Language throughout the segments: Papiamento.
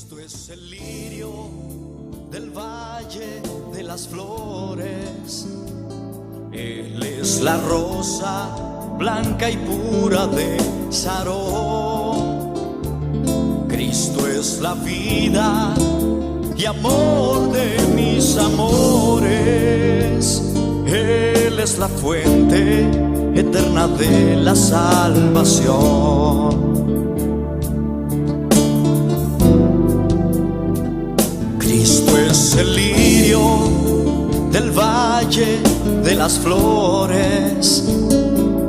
Cristo es el lirio del valle de las flores. Él es la rosa blanca y pura de Sarón. Cristo es la vida y amor de mis amores. Él es la fuente eterna de la salvación. Cristo es el lirio del valle de las flores.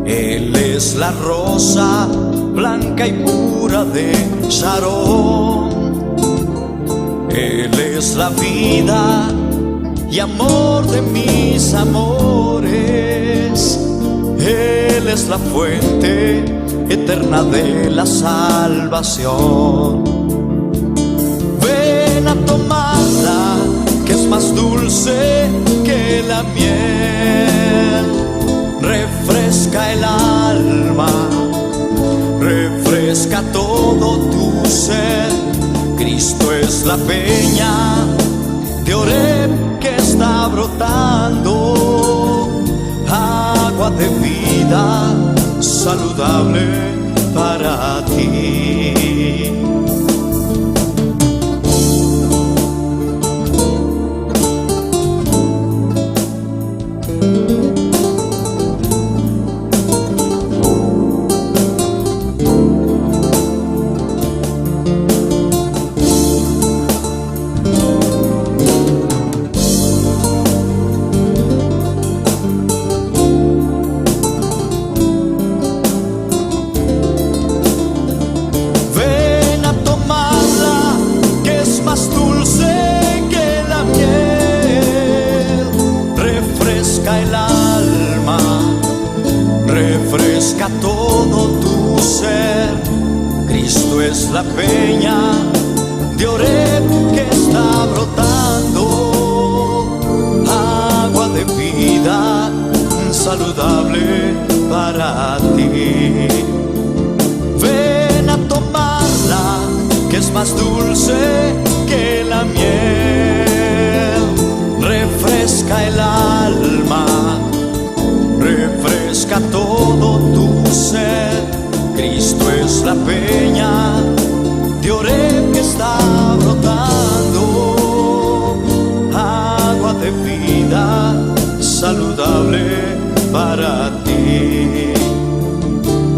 Él es la rosa blanca y pura de Sarón. Él es la vida y amor de mis amores. Él es la fuente eterna de la salvación. Ven a tomarla, que es más dulce que la miel. Refresca el alma, refresca todo tu ser. Cristo es la peña de Oreb que está brotando, agua de vida saludable para ti. Ven a tomarla, que es más dulce que la miel. Refresca el alma, refresca todo tu ser. Cristo es la peña de Oreb que está brotando, agua de vida saludable para ti. Ven a tomarla, que es más dulce que la miel. Refresca el alma, refresca todo tu ser. Cristo es la peña de Oreb que está brotando, agua de vida saludable para ti.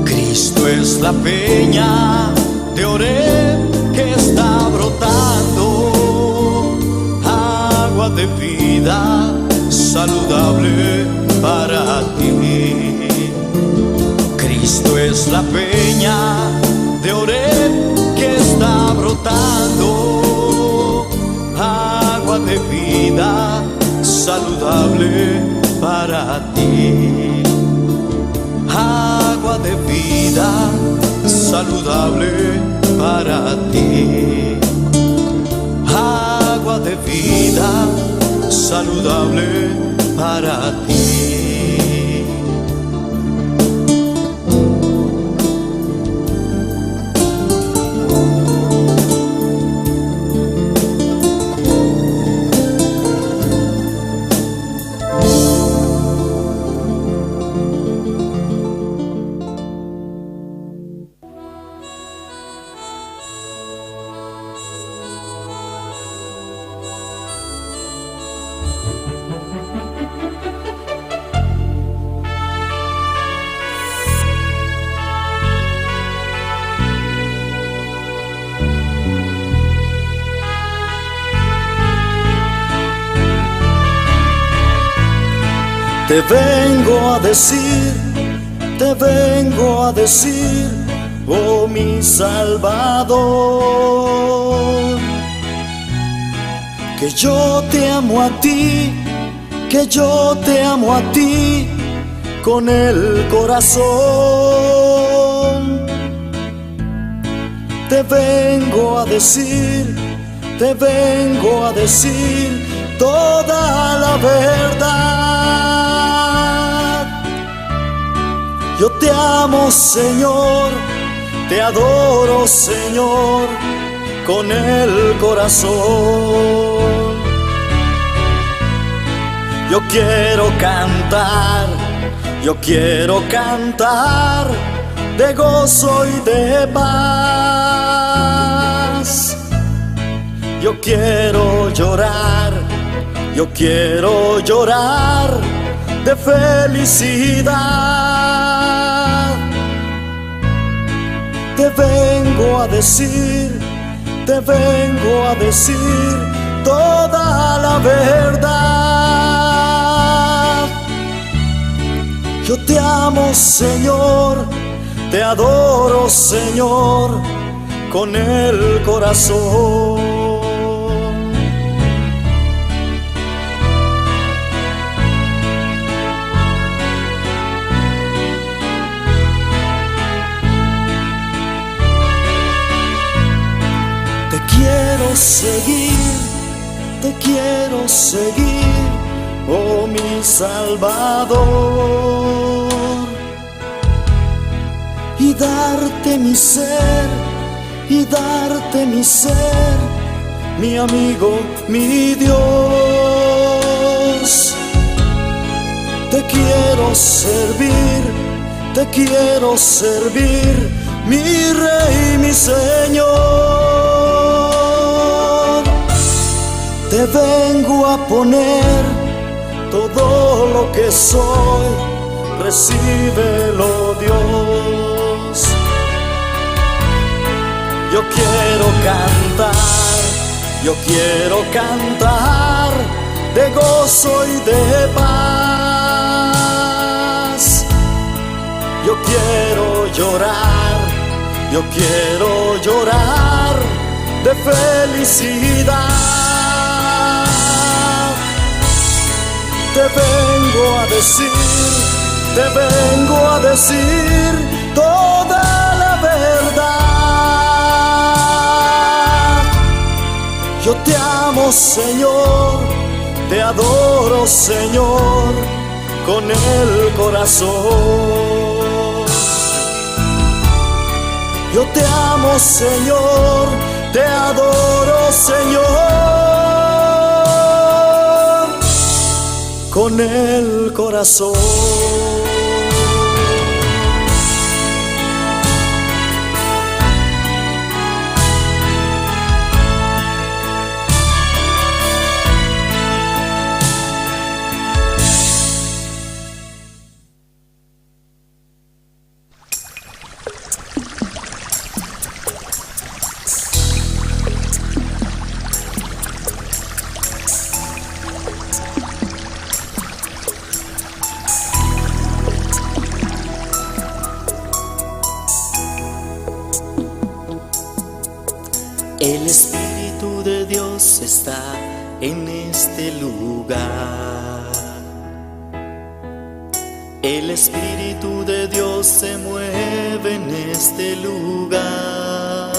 Cristo es la peña de Oreb que está brotando, agua de vida saludable para ti. Cristo es la peña de Oreb que está brotando, agua de vida saludable para ti. Agua de vida saludable para ti. Agua de vida saludable para ti. Te vengo a decir, te vengo a decir, oh mi Salvador, que yo te amo a ti, que yo te amo a ti con el corazón. Te vengo a decir, te vengo a decir toda la verdad. Yo te amo, Señor, te adoro, Señor, con el corazón. Yo quiero cantar, yo quiero cantar de gozo y de paz. Yo quiero llorar, yo quiero llorar de felicidad. Te vengo a decir, te vengo a decir toda la verdad. Yo te amo, Señor, te adoro, Señor, con el corazón. Te quiero seguir, te quiero seguir, oh mi Salvador, y darte mi ser, y darte mi ser, mi amigo, mi Dios. Te quiero servir, mi Rey, mi Señor. Te vengo a poner todo lo que soy, recíbelo, Dios. Yo quiero cantar, yo quiero cantar de gozo y de paz. Yo quiero llorar, yo quiero llorar de felicidad. Te vengo a decir, te vengo a decir toda la verdad. Yo te amo, Señor, te adoro, Señor, con el corazón. Yo te amo, Señor, te adoro, Señor, con el corazón. El Espíritu de Dios está en este lugar. El Espíritu de Dios se mueve en este lugar.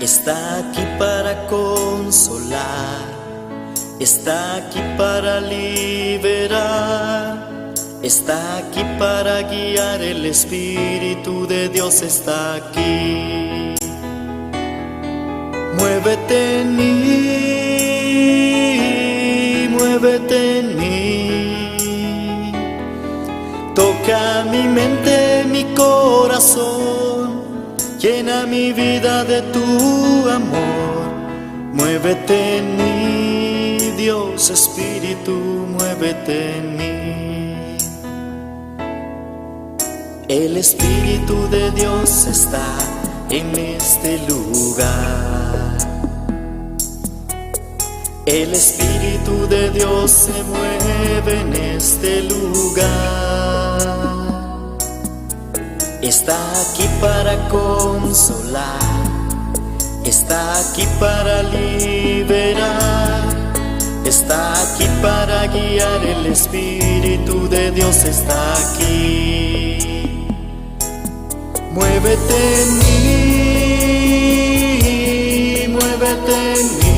Está aquí para consolar, está aquí para liberar, está aquí para guiar. El Espíritu de Dios está aquí. Muévete en mí, muévete en mí. Toca mi mente, mi corazón, llena mi vida de tu amor. Muévete en mí, Dios Espíritu, muévete en mí. El Espíritu de Dios está en este lugar. El Espíritu de Dios se mueve en este lugar. Está aquí para consolar, está aquí para liberar, está aquí para guiar. El Espíritu de Dios está aquí. Muévete en mí, muévete en mí.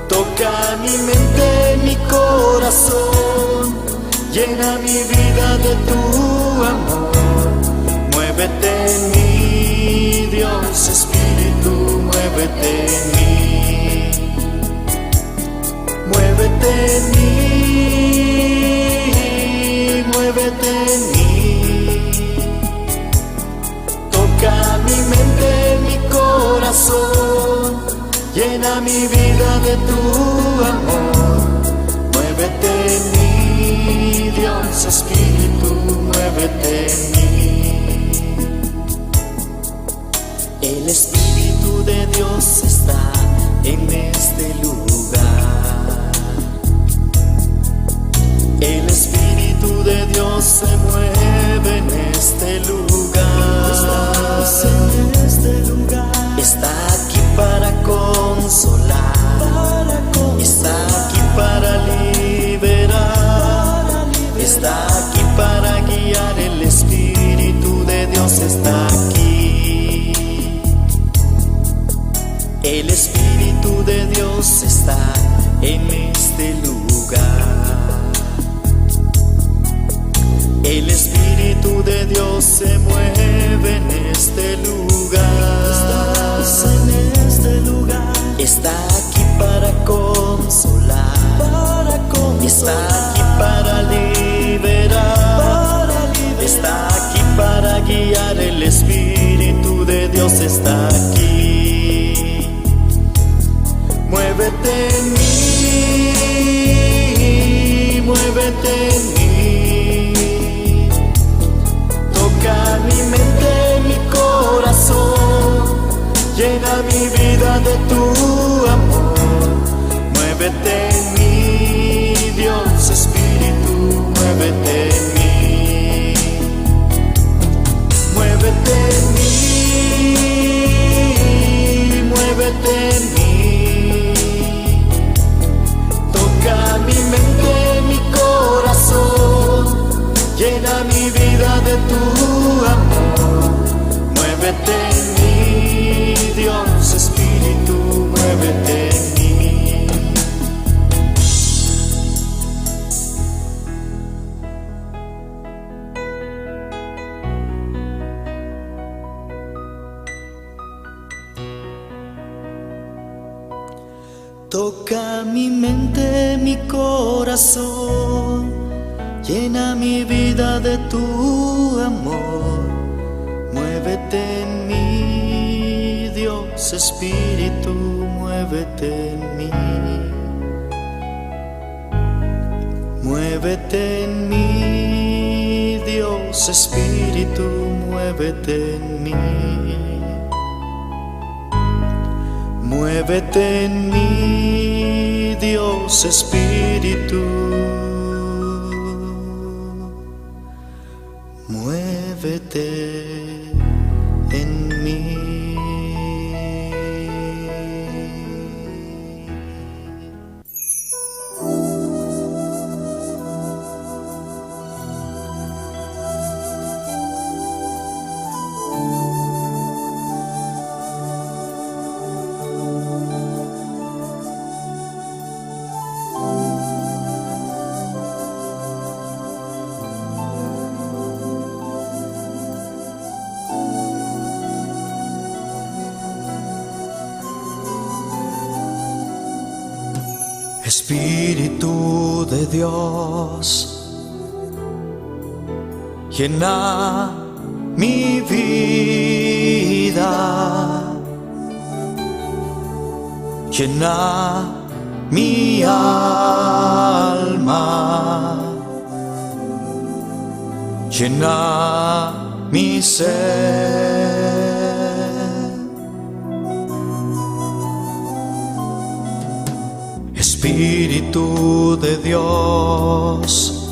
Toca mi mente, mi corazón, llena mi vida de tu amor. Muévete en mí, Dios Espíritu, muévete en mí. Muévete en mí, muévete en mí. Toca mi mente, mi corazón, llena mi vida de tu amor. Muévete en mí, Dios Espíritu, muévete en mí. El Espíritu de Dios está en este lugar. El Espíritu de Dios se mueve en este lugar. Estás en este lugar. Está aquí para consolar. Está aquí para liberar. Está aquí para guiar. El Espíritu de Dios está aquí. El Espíritu de Dios está en este lugar. El Espíritu de Dios se mueve en este lugar. Estás en este lugar. Está aquí para consolar. Está aquí para liberar. Está aquí para guiar. El Espíritu de Dios está aquí. Muévete en mí, muévete en mí. Toca mi mente, mi corazón, llena mi vida de tu amor. Muévete en mí, Dios Espíritu, muévete en mí. Muévete en mí, muévete en mí. Toca mi mente, mi corazón, llena mi vida de tu amor. Muévete en mí, Dios Espíritu, muévete en mí. Toca mi mente, mi corazón, llena mi vida de tu amor. Muévete en mí, Dios Espíritu, muévete en mí. Muévete en mí, Dios Espíritu, muévete en mí. Muévete en mí, Dios Espíritu. Muévete en mí. Espíritu de Dios, llena mi vida, llena mi alma, llena mi ser. Espíritu de Dios,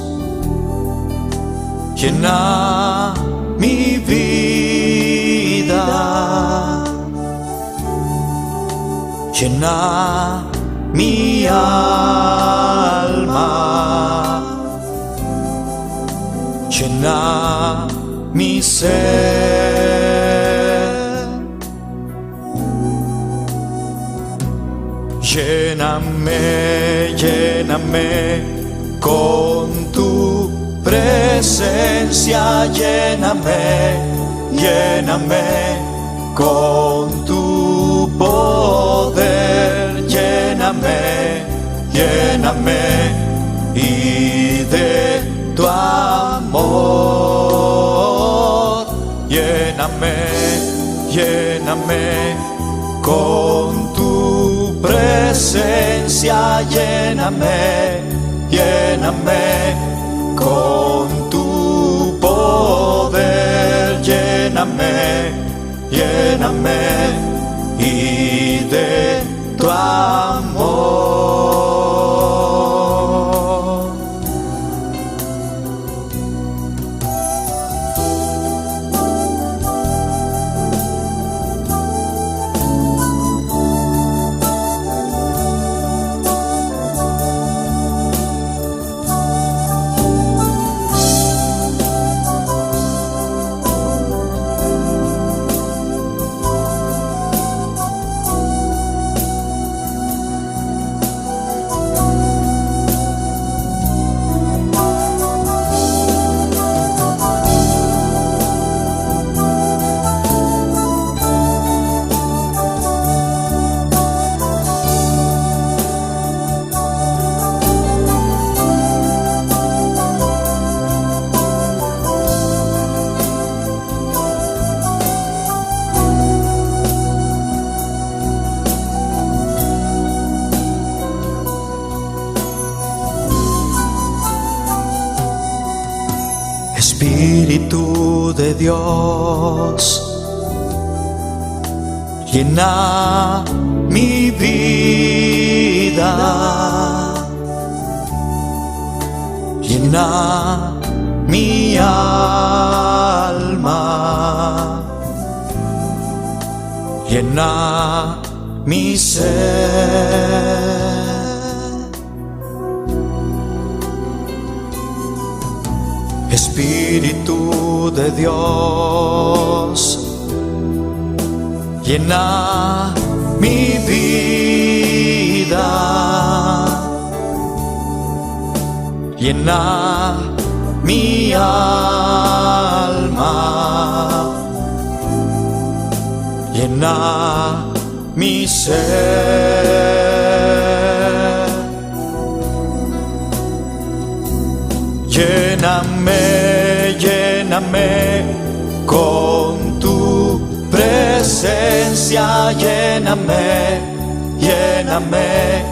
llena mi vida, llena mi alma, llena mi ser. Lléname, lléname con tu presencia, lléname, lléname Con tu poder, lléname, lléname y de tu amor. Lléname, lléname con tu presencia, lléname, lléname con tu poder, lléname, lléname y de tu amor. Espíritu de Dios, llena mi vida, llena mi alma, llena mi ser. Espíritu de Dios, llena mi vida, llena mi alma, llena mi ser. Lléname, lléname con tu presencia, lléname, lléname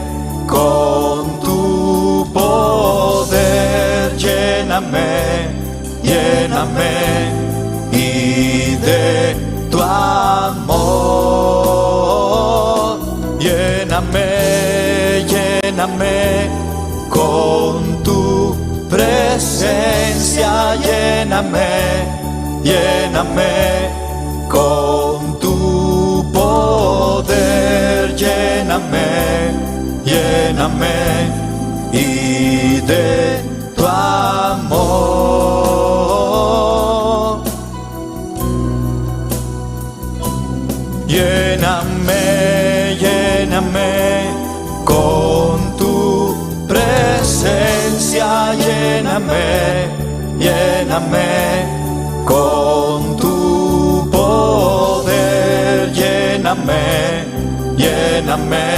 con tu poder, lléname, lléname y de tu amor. Lléname, lléname con tu presencia, lléname, lléname con tu poder, lléname, lléname y de tu amor. Lléname, lléname con tu presencia, lléname, lléname con tu poder, lléname, lléname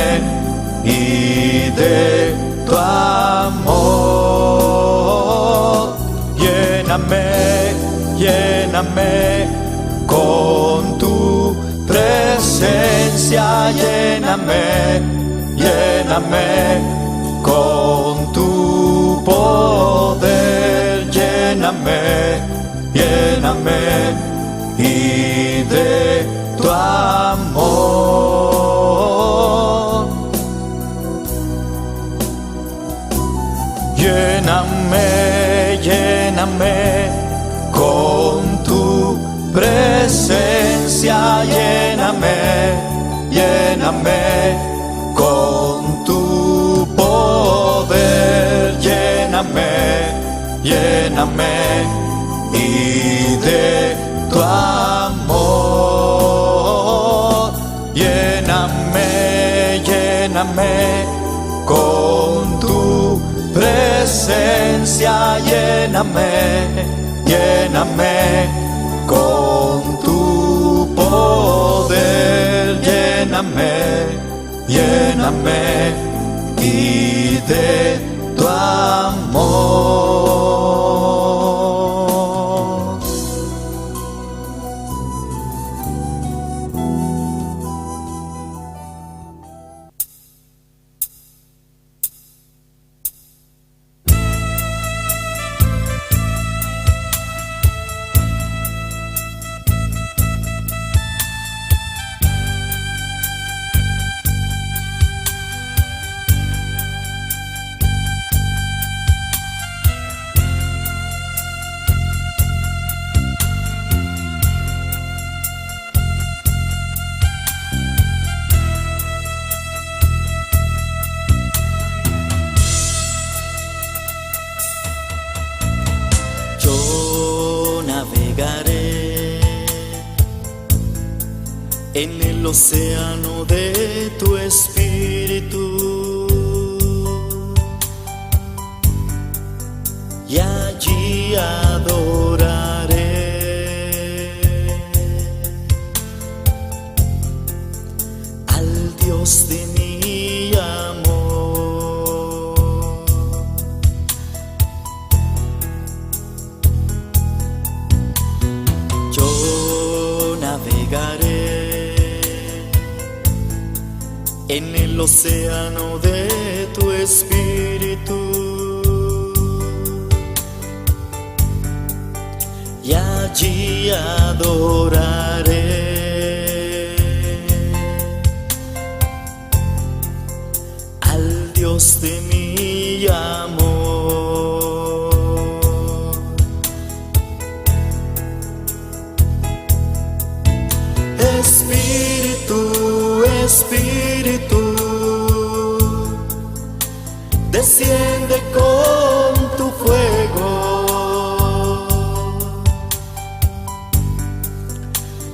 y de tu amor. Lléname, lléname con tu presencia, lléname, lléname con tu poder, lléname, lléname y de tu amor. Lléname, lléname con tu presencia, lléname, lléname con tu poder, lléname, lléname y de tu amor. Lléname, lléname con tu presencia, lléname, lléname con tu poder. Lléname y de tu amor. Yo navegaré en el océano de tu espíritu y allí adoraré al Dios de mi amor. Yo navegaré en el océano de tu espíritu y allí adoraré al Dios de mi amor. Espíritu, Espíritu, desciende con tu fuego,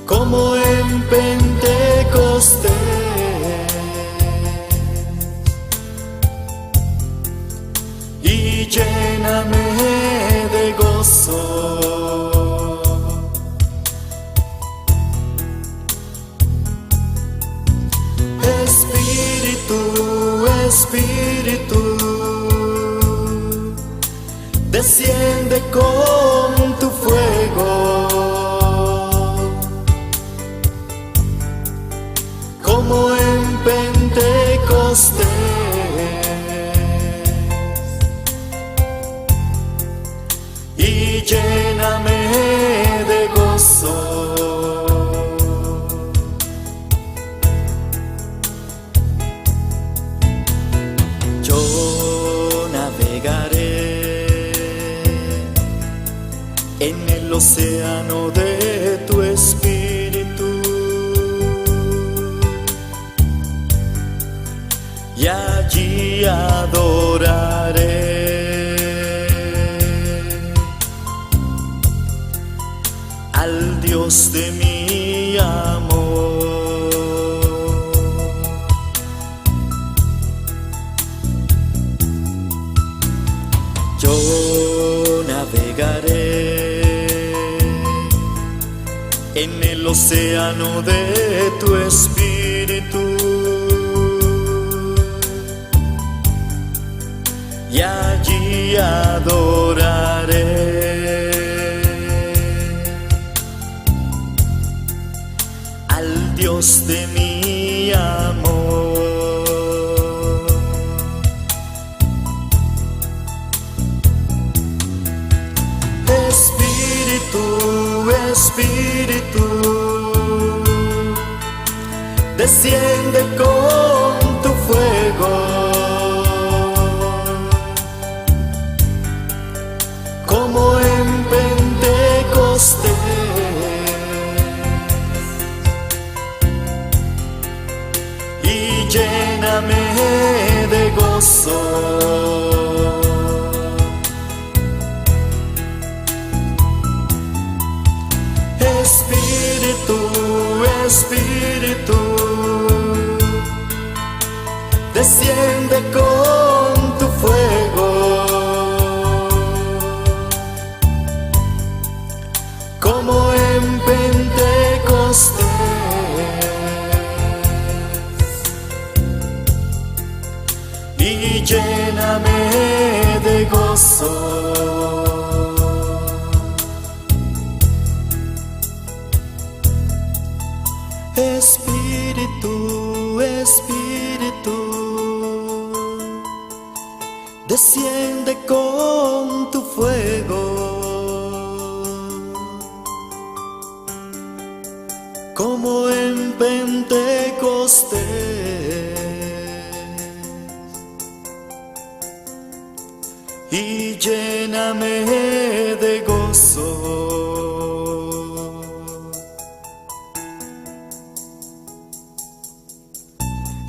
como en Pentecostés, y lléname de gozo. Espíritu, Espíritu, desciende con tu fuego, como en Pentecostés, y lléname de gozo. Yo navegaré en el océano de tu espíritu y allí adoraré al Dios de mi amor. Yo navegaré en el océano de tu espíritu y allí adoraré al Dios de mi amor. Espíritu, Espíritu, desciende con tu fuego, como en Pentecostés, y lléname de gozo. Espíritu, Espíritu, desciende con tu fuego, como en Pentecostés, Con tu fuego, como en Pentecostés. Y lléname de gozo.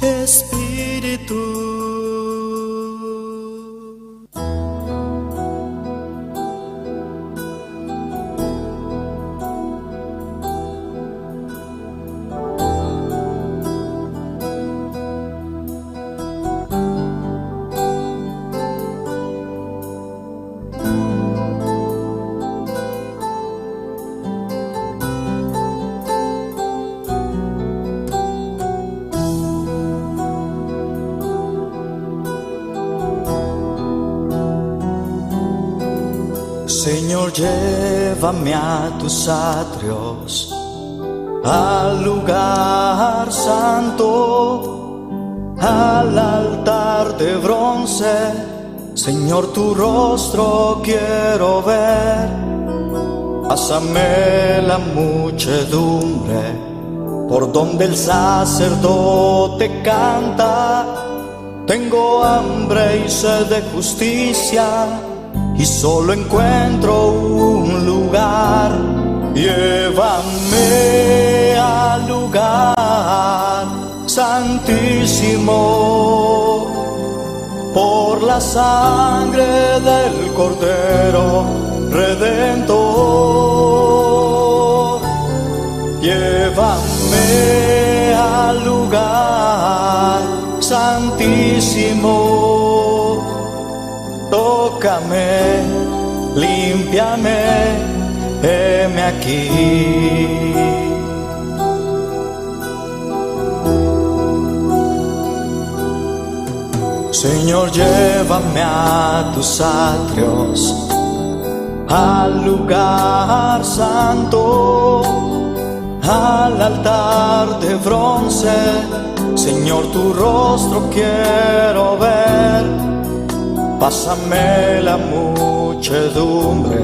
Espíritu. Señor, llévame a tus atrios, al lugar santo, al altar de bronce. Señor, tu rostro quiero ver. Pásame la muchedumbre por donde el sacerdote canta. Tengo hambre y sed de justicia y solo encuentro un lugar. Llévame al lugar santísimo por la sangre del Cordero Redentor. Llévame al lugar santísimo. Tócame, límpiame, heme aquí. Señor, llévame a tus atrios, al lugar santo, al altar de bronce. Señor, tu rostro quiero ver. Pásame la muchedumbre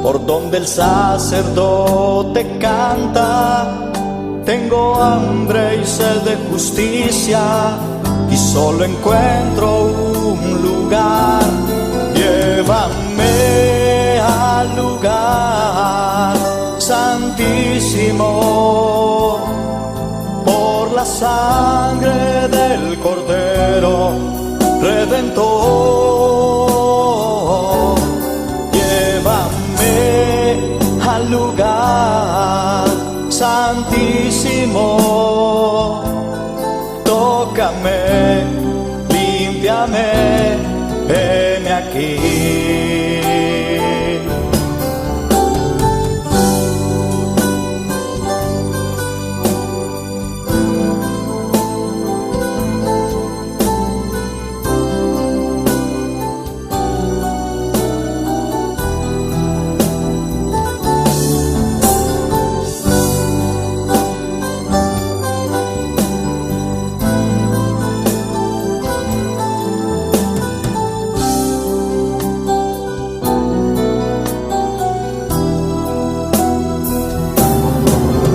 por donde el sacerdote canta. Tengo hambre y sed de justicia y solo encuentro un lugar. Llévame al lugar santísimo por la sangre del Cordero Redentor. Llévame al lugar santísimo. Tócame, límpiame, heme aquí.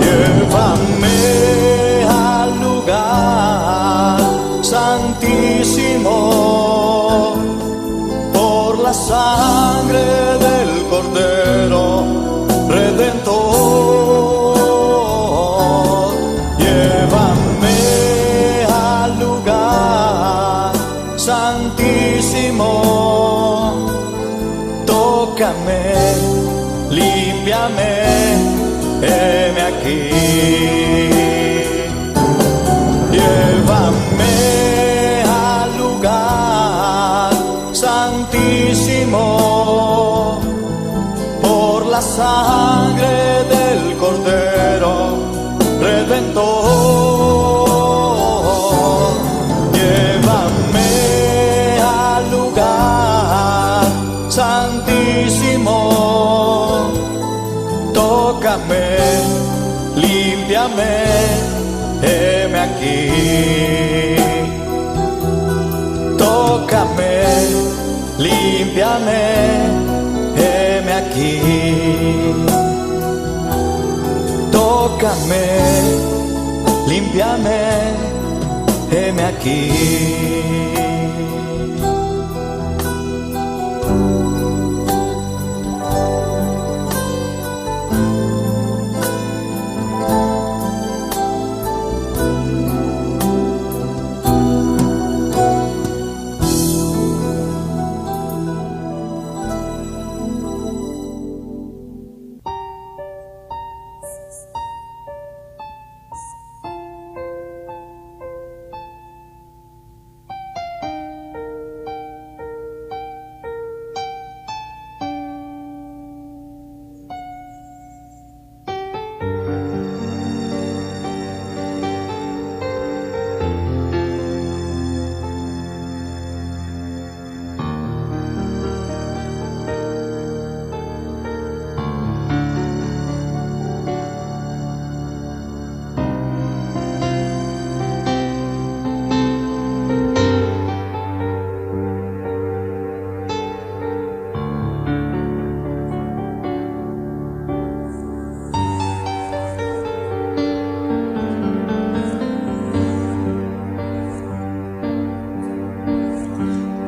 Llévame al lugar santísimo por la sangre del Cordero Redentor. Llévame al lugar santísimo. Tócame, límpiame, heme aquí. Llévame al lugar santísimo por la sangre del Cordero Redentor. Llévame al lugar santísimo. Tócame, límpiame, heme aquí. Tócame, límpiame, aquí. Tócame, límpiame, heme aquí.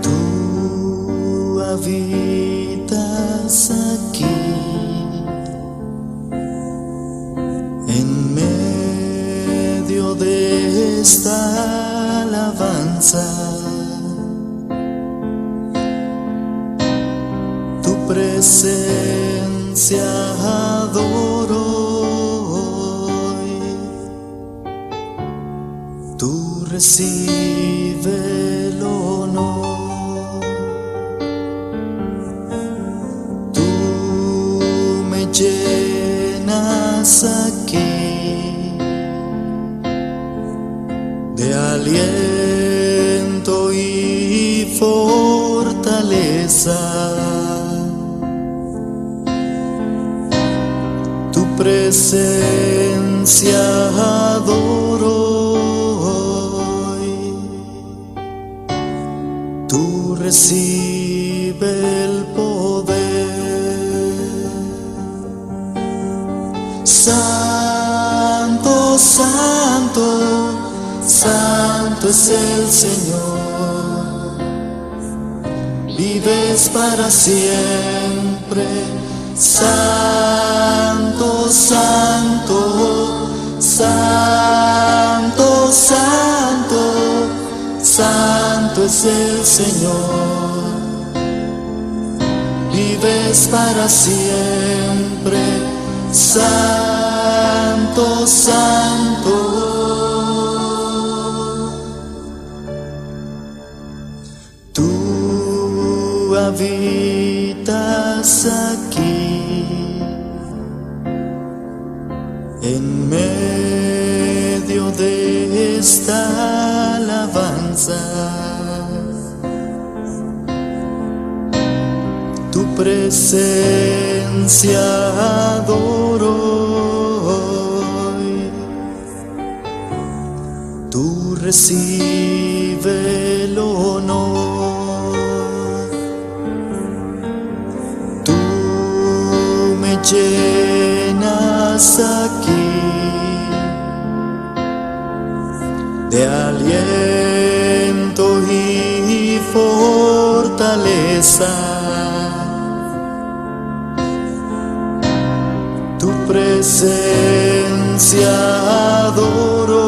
Tú habitas aquí, en medio de esta alabanza. Tu presencia adoro hoy. Tú recibe el honor. Tú me llenas aquí de aliento y fortaleza. Tu presencia adoro hoy. Tú recibe el poder. Santo, santo, santo es el Señor. Vives para siempre. Santo, santo, santo, santo, santo es el Señor. Vives para siempre. Santo, santo. Tú habitas aquí, en medio de esta alabanza. Tu presencia adoro hoy. Tú recibe el honor. Tú me llenas aquí de aliento y fortaleza. Tu presencia adoro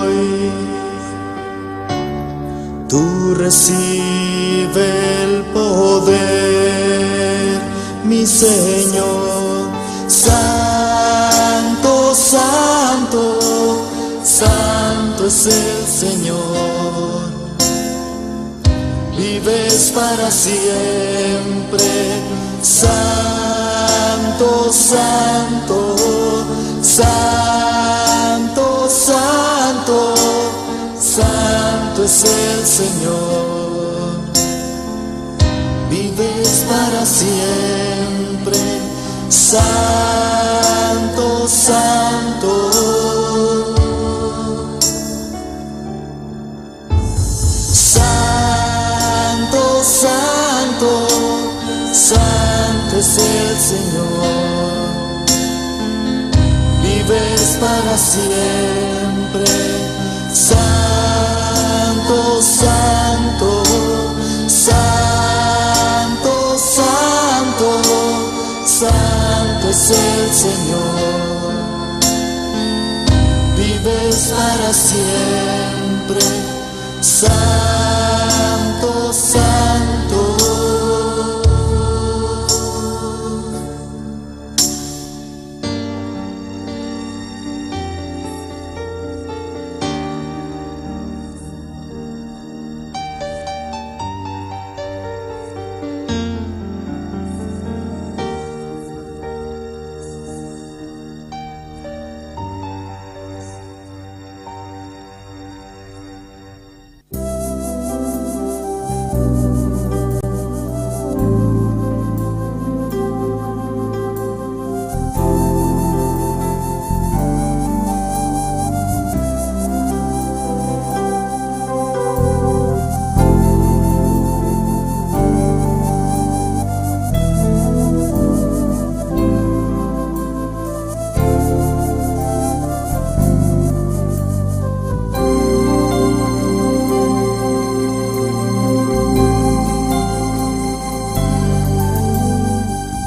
hoy. Tú recibe el poder, mi Señor. Santo, santo, santo es el Señor. Vives para siempre. Santo, santo, santo, santo, santo es el Señor. Vives para siempre. Santo, santo. Santo, santo, santo. Santo es el Señor, vives para siempre. Santo, santo, santo, santo, santo es el Señor, vives para siempre. Santo, santo.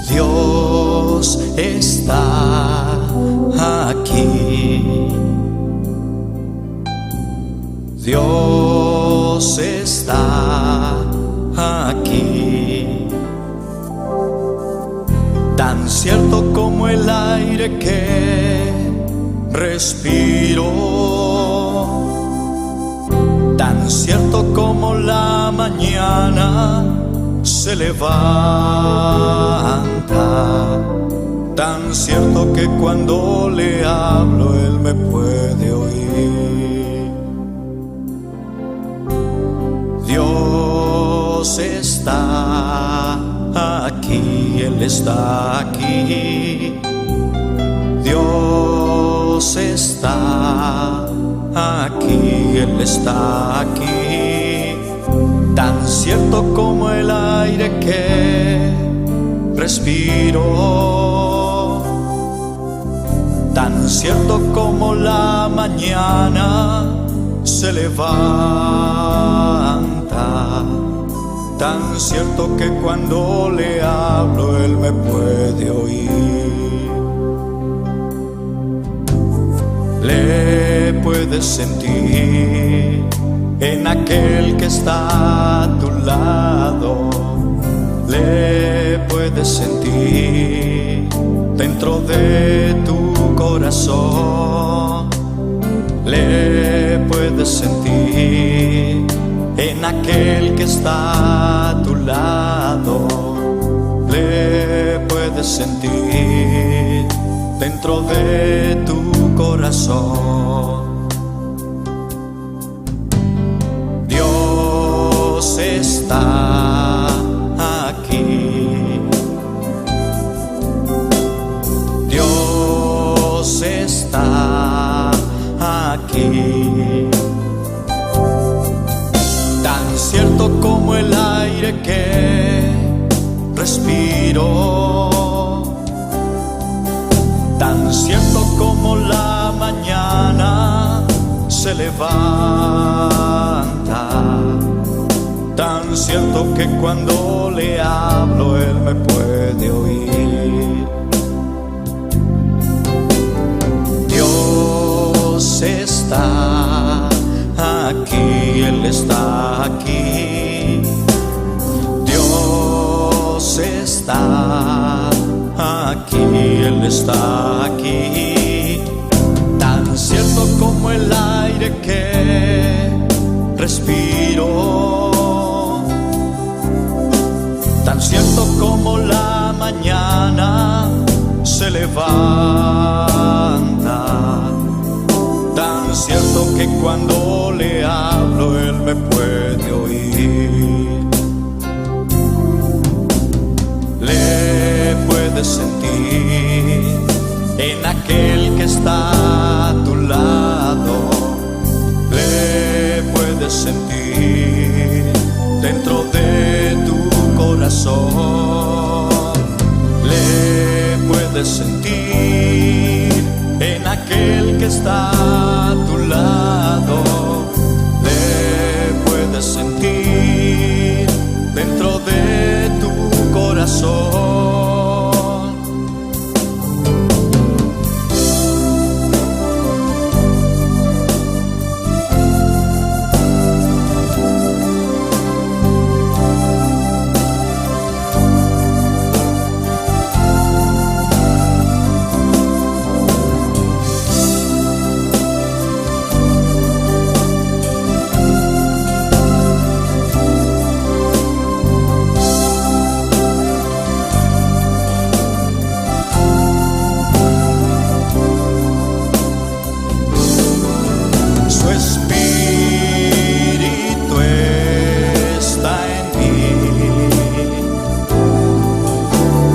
Dios está aquí. Dios está aquí. Tan cierto como el aire que respiro. Tan cierto como la mañana se levanta. Tan cierto que cuando le hablo él me puede oír. Dios está aquí, Él está aquí. Dios está aquí, Él está aquí. Tan cierto como el aire que respiro, tan cierto como la mañana se levanta, tan cierto que cuando le hablo él me puede oír. Le puedes sentir en aquel que está a tu lado, le puedes sentir dentro de tu corazón, le puedes sentir en aquel que está a tu lado, le puedes sentir dentro de tu corazón. Dios está aquí. Dios está aquí. Tan cierto como el aire que respiro, tan cierto como la mañana se levanta, tan cierto que cuando le hablo él me puede oír. Dios está aquí, Él está aquí. Dios está aquí, Él está aquí. Tan cierto como el aire que respiro, tan cierto como la mañana se levanta, tan cierto que cuando le hablo él me puede oír. Le puedes sentir en aquel que está a tu lado, le puedes sentir dentro de tu corazón, Le puedes sentir en aquel que está a tu lado. Le puedes sentir dentro de tu corazón. Su espíritu está en mí,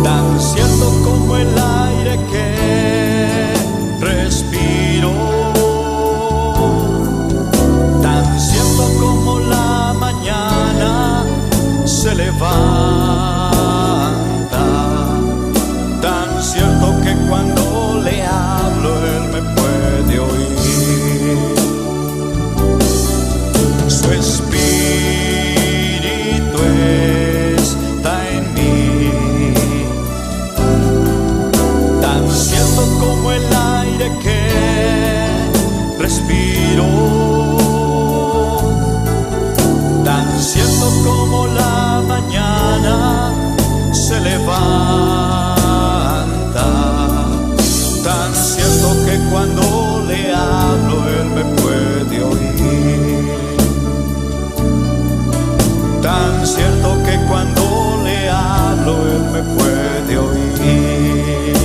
tan cierto como el aire que respiro, tan cierto como la mañana se levanta, tan cierto que cuando le hablo él me puede oír. Su espíritu está en mí, tan cierto como el aire que respiro, tan cierto como la mañana se levanta, tan cierto que cuando le hablo él me puede oír. Tan cierto que cuando le hablo él me puede oír.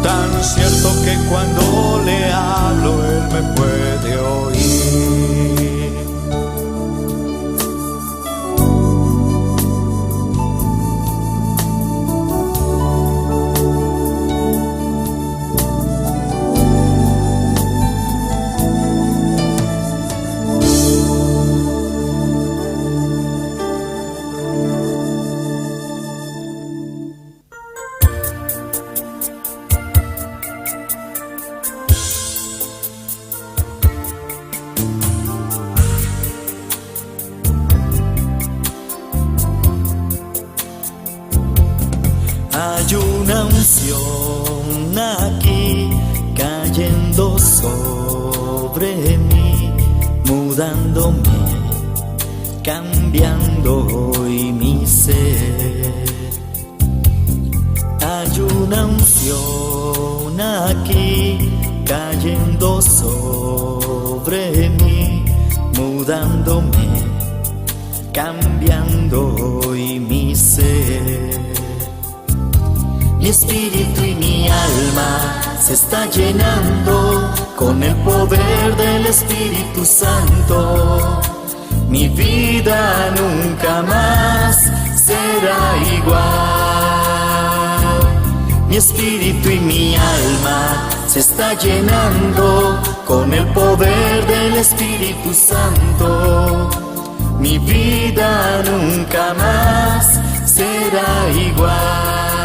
Tan cierto que cuando le hablo él me puede oír. Hay una unción aquí cayendo sobre mí, mudándome, cambiando hoy mi ser. Hay una unción aquí cayendo sobre mí, mudándome, cambiando hoy mi ser. Mi espíritu y mi alma se está llenando con el poder del Espíritu Santo. Mi vida nunca más será igual. Mi espíritu y mi alma se está llenando con el poder del Espíritu Santo. Mi vida nunca más será igual.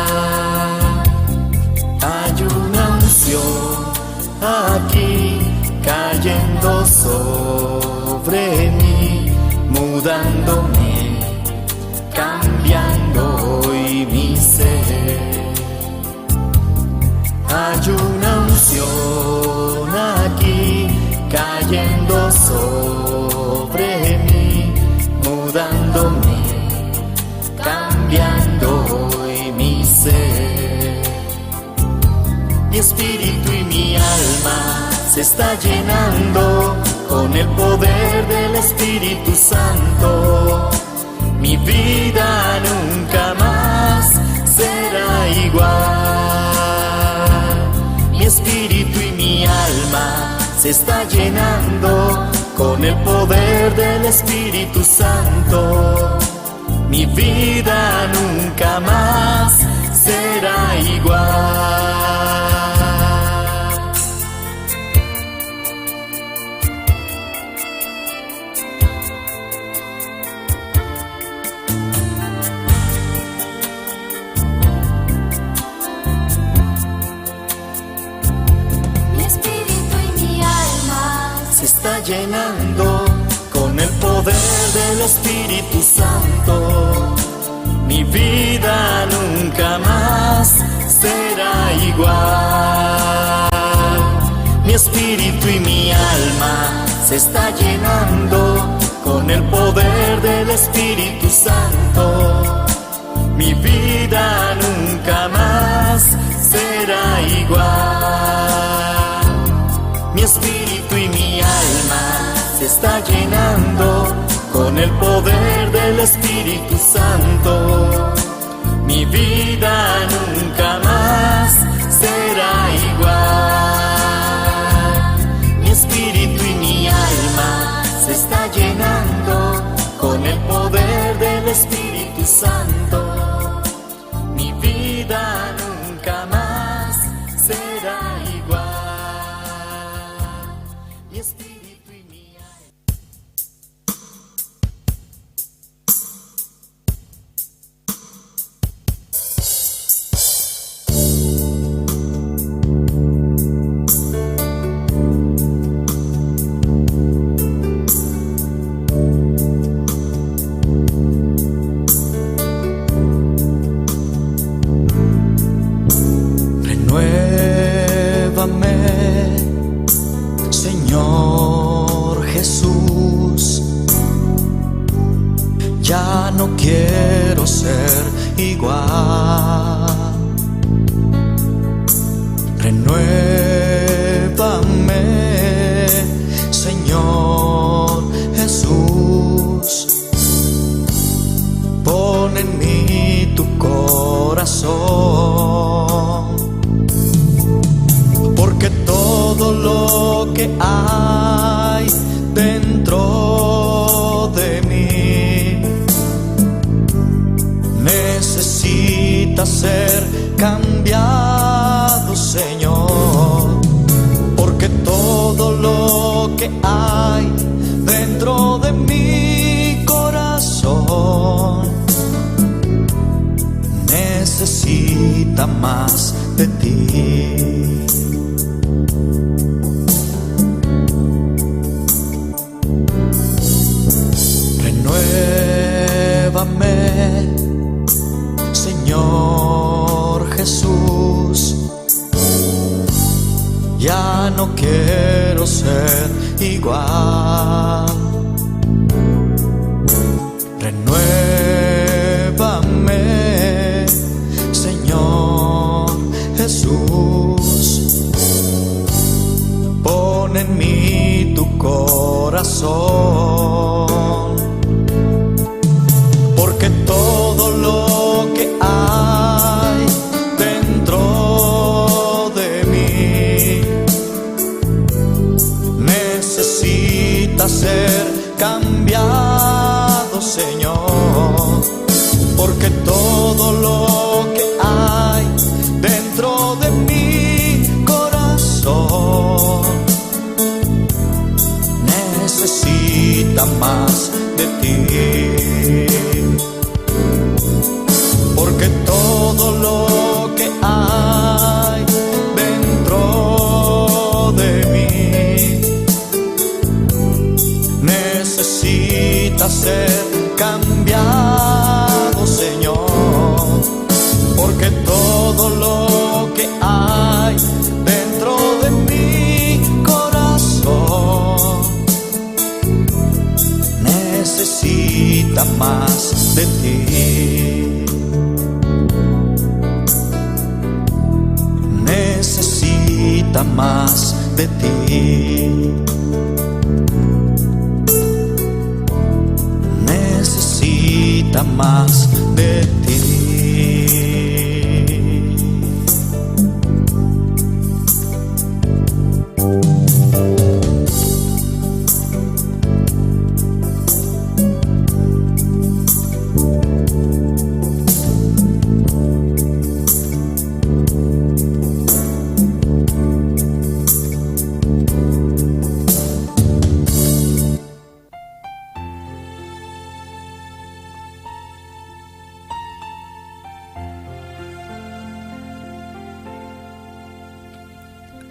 Hay una unción aquí cayendo sobre mí, mudándome, cambiando hoy mi ser. Hay una unción aquí cayendo sobre mí, mudándome, cambiando hoy mi ser. Mi espíritu y mi alma se está llenando con el poder del Espíritu Santo. Mi vida nunca más será igual. Mi espíritu y mi alma se está llenando con el poder del Espíritu Santo. Mi vida nunca más será igual. llenando con el poder del Espíritu Santo. Mi vida nunca más será igual. Mi espíritu y mi alma se está llenando con el poder del Espíritu Santo. Mi vida nunca más será igual. Mi espíritu y mi alma se está llenando con el poder del Espíritu Santo. Mi vida nunca más será igual. Mi espíritu y mi alma se está llenando con el poder del Espíritu Santo. Mi vida nunca más será igual. Mi espíritu y mi alma. Renuévame, Señor Jesús. Ya no quiero ser igual. Renuévame, Señor Jesús. Pon en mí tu corazón, porque todo lo que hay dentro de mí necesita ser cambiado, Señor, porque todo lo que hay dentro de mi corazón necesita más de ti. Renuévame, Señor Jesús. Ya no quiero ser igual. Renuévame, Señor Jesús. Pon en mí tu corazón, porque todo lo que hay dentro de mí necesita ser cambiado, Señor, porque todo lo que hay dentro de mi corazón necesita más de ti. Porque todo lo que hay dentro de mí necesita ser cambiado, Señor, porque todo lo que hay dentro de mi corazón necesita más de ti. Necesita más de ti. Necesita más de ti.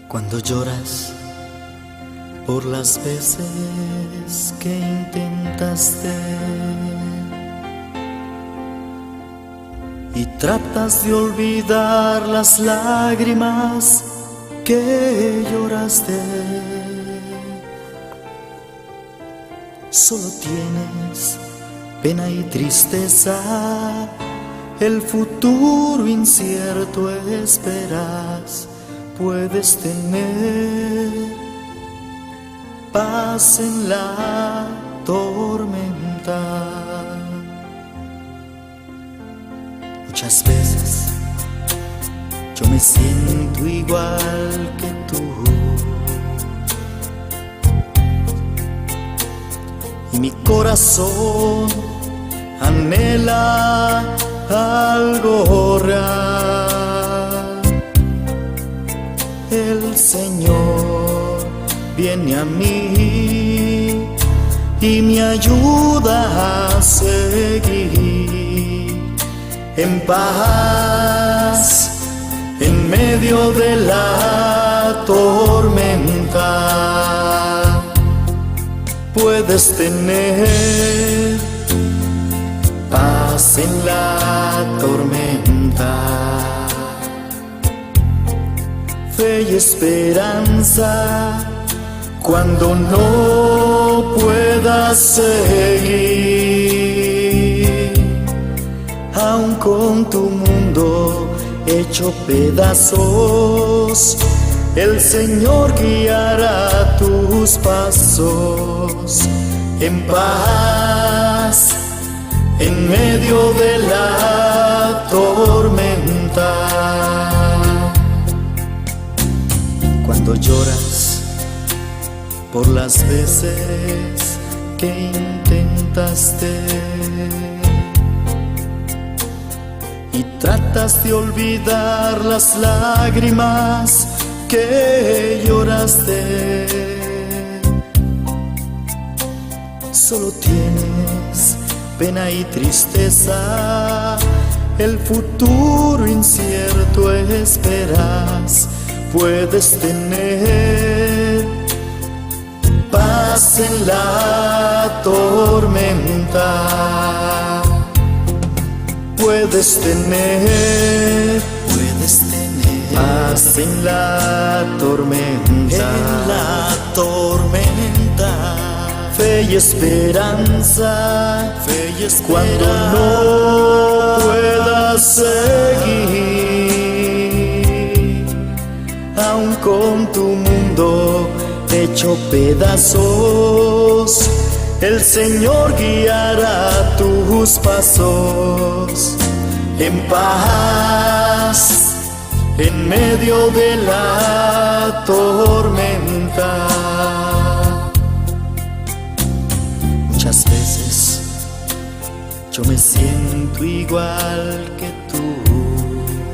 Cuando lloras Por las veces que intentaste y tratas de olvidar las lágrimas que lloraste. Solo tienes pena y tristeza, el futuro incierto esperas, puedes tener paz en la tormenta. Muchas veces yo me siento igual que tú. Y mi corazón anhela algo real. El Señor viene a mí y me ayuda a seguir en paz en medio de la tormenta. Puedes tener paz en la tormenta, fe y esperanza cuando no puedas seguir, aun con tu mundo hecho pedazos, el Señor guiará tus pasos en paz en medio de la tormenta. Cuando lloras por las veces que intentaste y tratas de olvidar las lágrimas que lloraste, solo tienes pena y tristeza, el futuro incierto esperas, puedes tener paz en la tormenta. Puedes tener, puedes tener paz en la tormenta, en la tormenta. Fe y esperanza, fe y esperanza cuando no puedas seguir, aun con tu mundo hecho pedazos, el Señor guiará tus pasos en paz en medio de la tormenta. Muchas veces yo me siento igual que tú,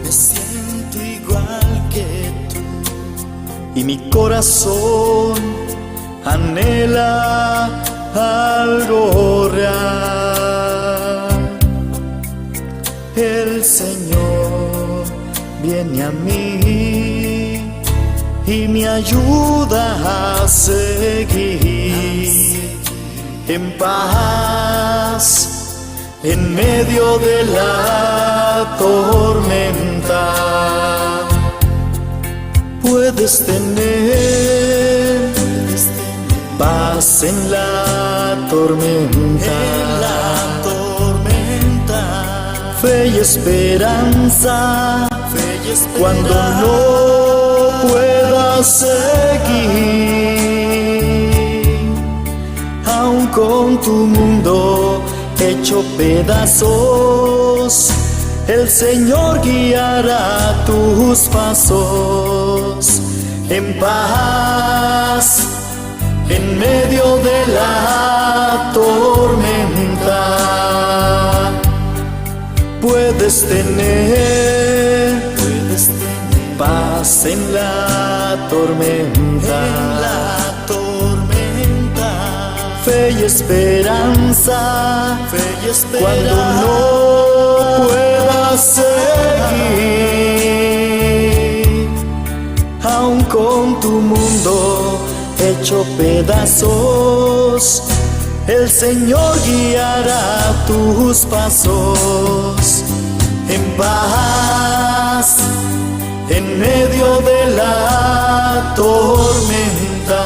me siento igual que tú, y mi corazón anhela algo real. El Señor viene a mí y me ayuda a seguir en paz en medio de la tormenta. Puedes tener paz en la tormenta, en la tormenta. Fe y esperanza, fe y esperanza cuando no puedas seguir, aun con tu mundo hecho pedazos, el Señor guiará tus pasos en paz en medio de la tormenta. Puedes tener, paz en la tormenta, en la tormenta. Fe y esperanza, fe y esperanza cuando no puedas seguir, aun con tu mundo hecho hecho pedazos. El Señor guiará tus pasos en paz en medio de la tormenta.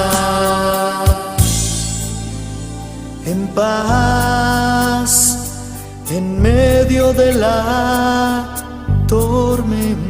En paz en medio de la tormenta.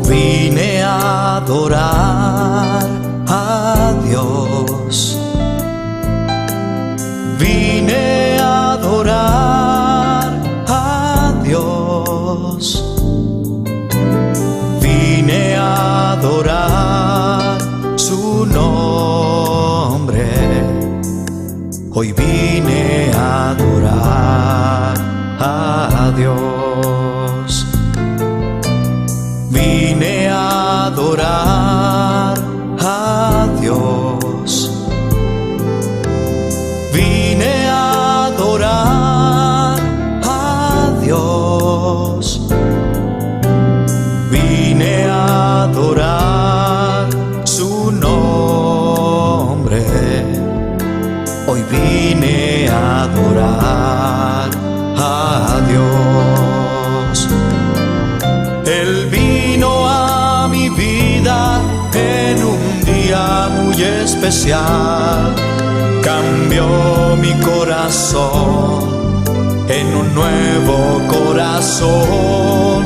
Vine a adorar a Dios. Vine a adorar a Dios. Vine a adorar su nombre. Hoy vine a adorar a Dios. Vine a adorar a Dios. Vine a adorar a Dios. Vine a adorar su nombre. Hoy vine a adorar a Dios. Él vino a mi vida en un día muy especial. Cambió mi corazón en un nuevo corazón.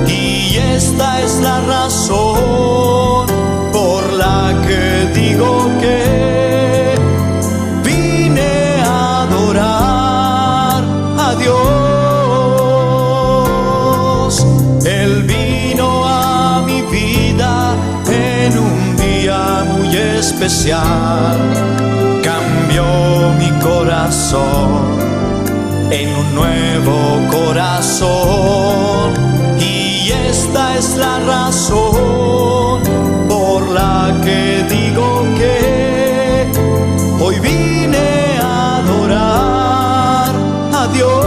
Y esta es la razón por la que digo que vine a adorar a Dios. Él vino a mi vida en un día muy especial. Cambió mi corazón en un nuevo corazón. Y esta es la razón por la que digo que hoy vine a adorar a Dios.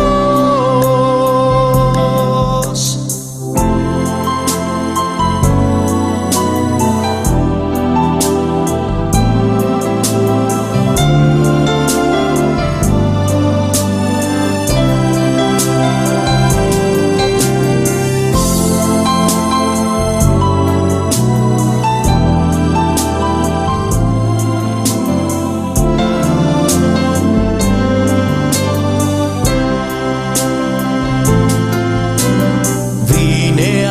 Vine a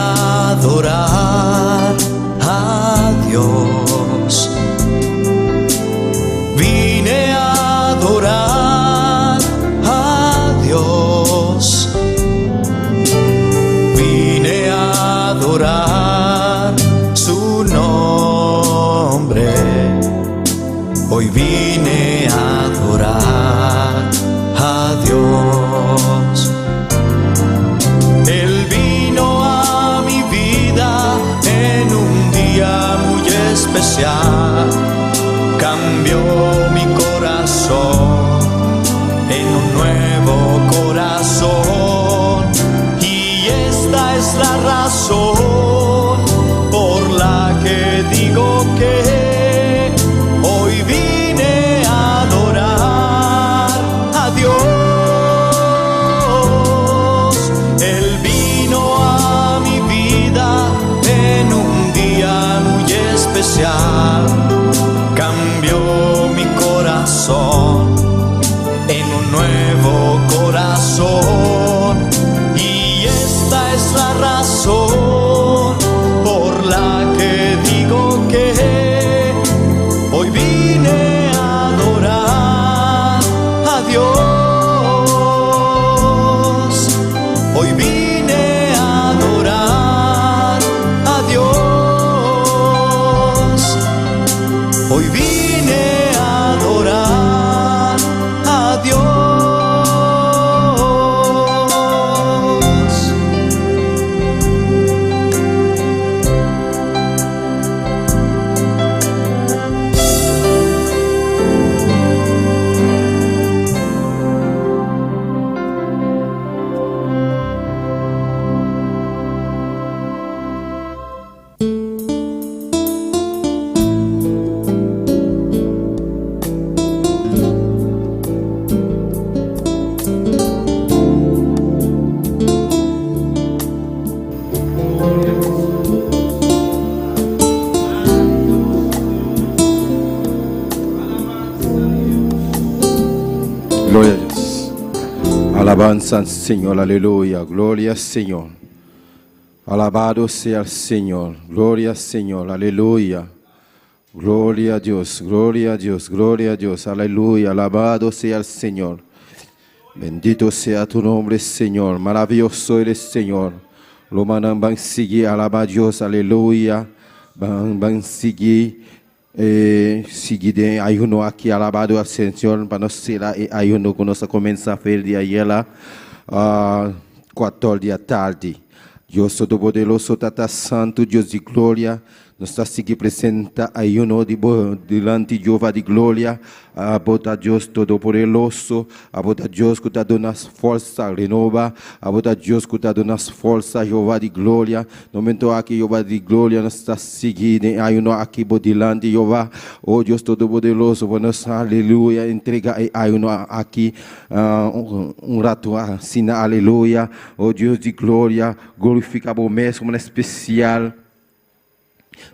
adorar a Dios. Vine a adorar a Dios. Vine a adorar su nombre. Hoy vine a adorar a Dios. Él vino a mi vida en un día muy especial. Cambió mi corazón en un nuevo corazón. Y esta es la razón por la que digo que hoy vine a adorar a Dios. Él vino a mi vida en un día muy especial. Cambió mi corazón en un nuevo corazón. Y esta es la razón Hoy vine a adorar a Dios. Gloria a Dios. Alabanza al Señor, aleluya. Gloria al Señor. Alabado sea el Señor. Gloria al Señor, aleluya. Gloria a Dios, gloria a Dios, gloria a Dios. Aleluya. Alabado sea el Señor. Bendito sea tu nombre, Señor. Maravilloso eres, Señor. Rumannan ban sigui alabá Dios, aleluya. Ban ban sigui eh, sigui den ayuno aki alabado al Señor pa nos sera e ayuno ku nos a kuminsá fer di ayera uh, kuator di atardi. Dios Todopoderoso, Tata Santu, Dios di Gloria, nos ta sigui presenta ayuno di bo dilanti Jehová di Gloria. Abo ta Dios Todopoderoso, abo ta Dios ku ta duna forsa renoba, abo ta Dios ku ta duna forsa, Jehová di Gloria. Momento aki, Jehová di Gloria, nos ta sigui den ayuno aki bo dilanti, Jehová. O Dios Todopoderoso, bo nos, aleluya, entrega e ayuno aki un ratu asina, aleluya. O Dios di Gloria, glorifica bo mes como especial.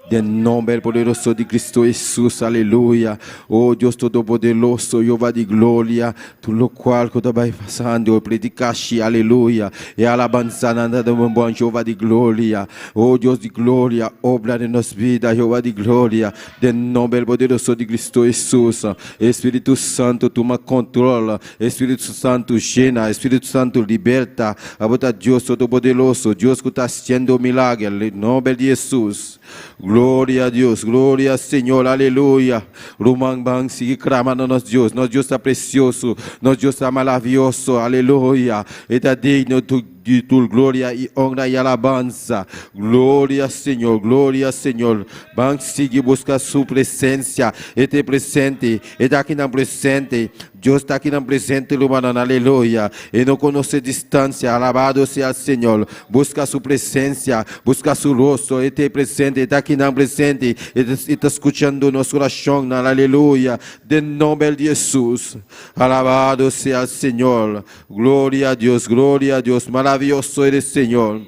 Den nomber poderoso di Cristo Jesús, aleluya. Oh Dios Todopoderoso, Jehová di gloria, tur locual cu ta bay pasando, predicashi, aleluya. E alabanza nan ta den bon Jehová di gloria. Oh Dios di gloria, obra den nos vida, Jehová di gloria. Den nomber poderoso di Cristo Jesús. Espíritu Santo, tuma control. Espíritu Santo, llena. Espíritu Santo, liberta. Abo ta Dios Todopoderoso, Dios cu ta haciendo milagro. En nomber di Jesús. Gloria a Dios, gloria al Señor, aleluya. Ruman ban sigui clama na nos Dios. Nos Dios ta precioso, nos Dios ta maravilloso, aleluya. E ta digno di tur gloria y honra y alabanza. Gloria Señor, gloria Señor. Ban sigui busca su presencia. E ta presente, e ta aki nan presente. Dios ta aki nan presente, rumannan, aleluya. E no conoce distancia, alabado sea el Señor. Busca su presencia, busca su rostro, e ta presente, e ta aki nan presente. E ta scuchando nos oracion, aleluya. Den nomber di Jesús. Alabado sea el Señor. Gloria a Dios, gloria a Dios. Maravilloso eres, Señor.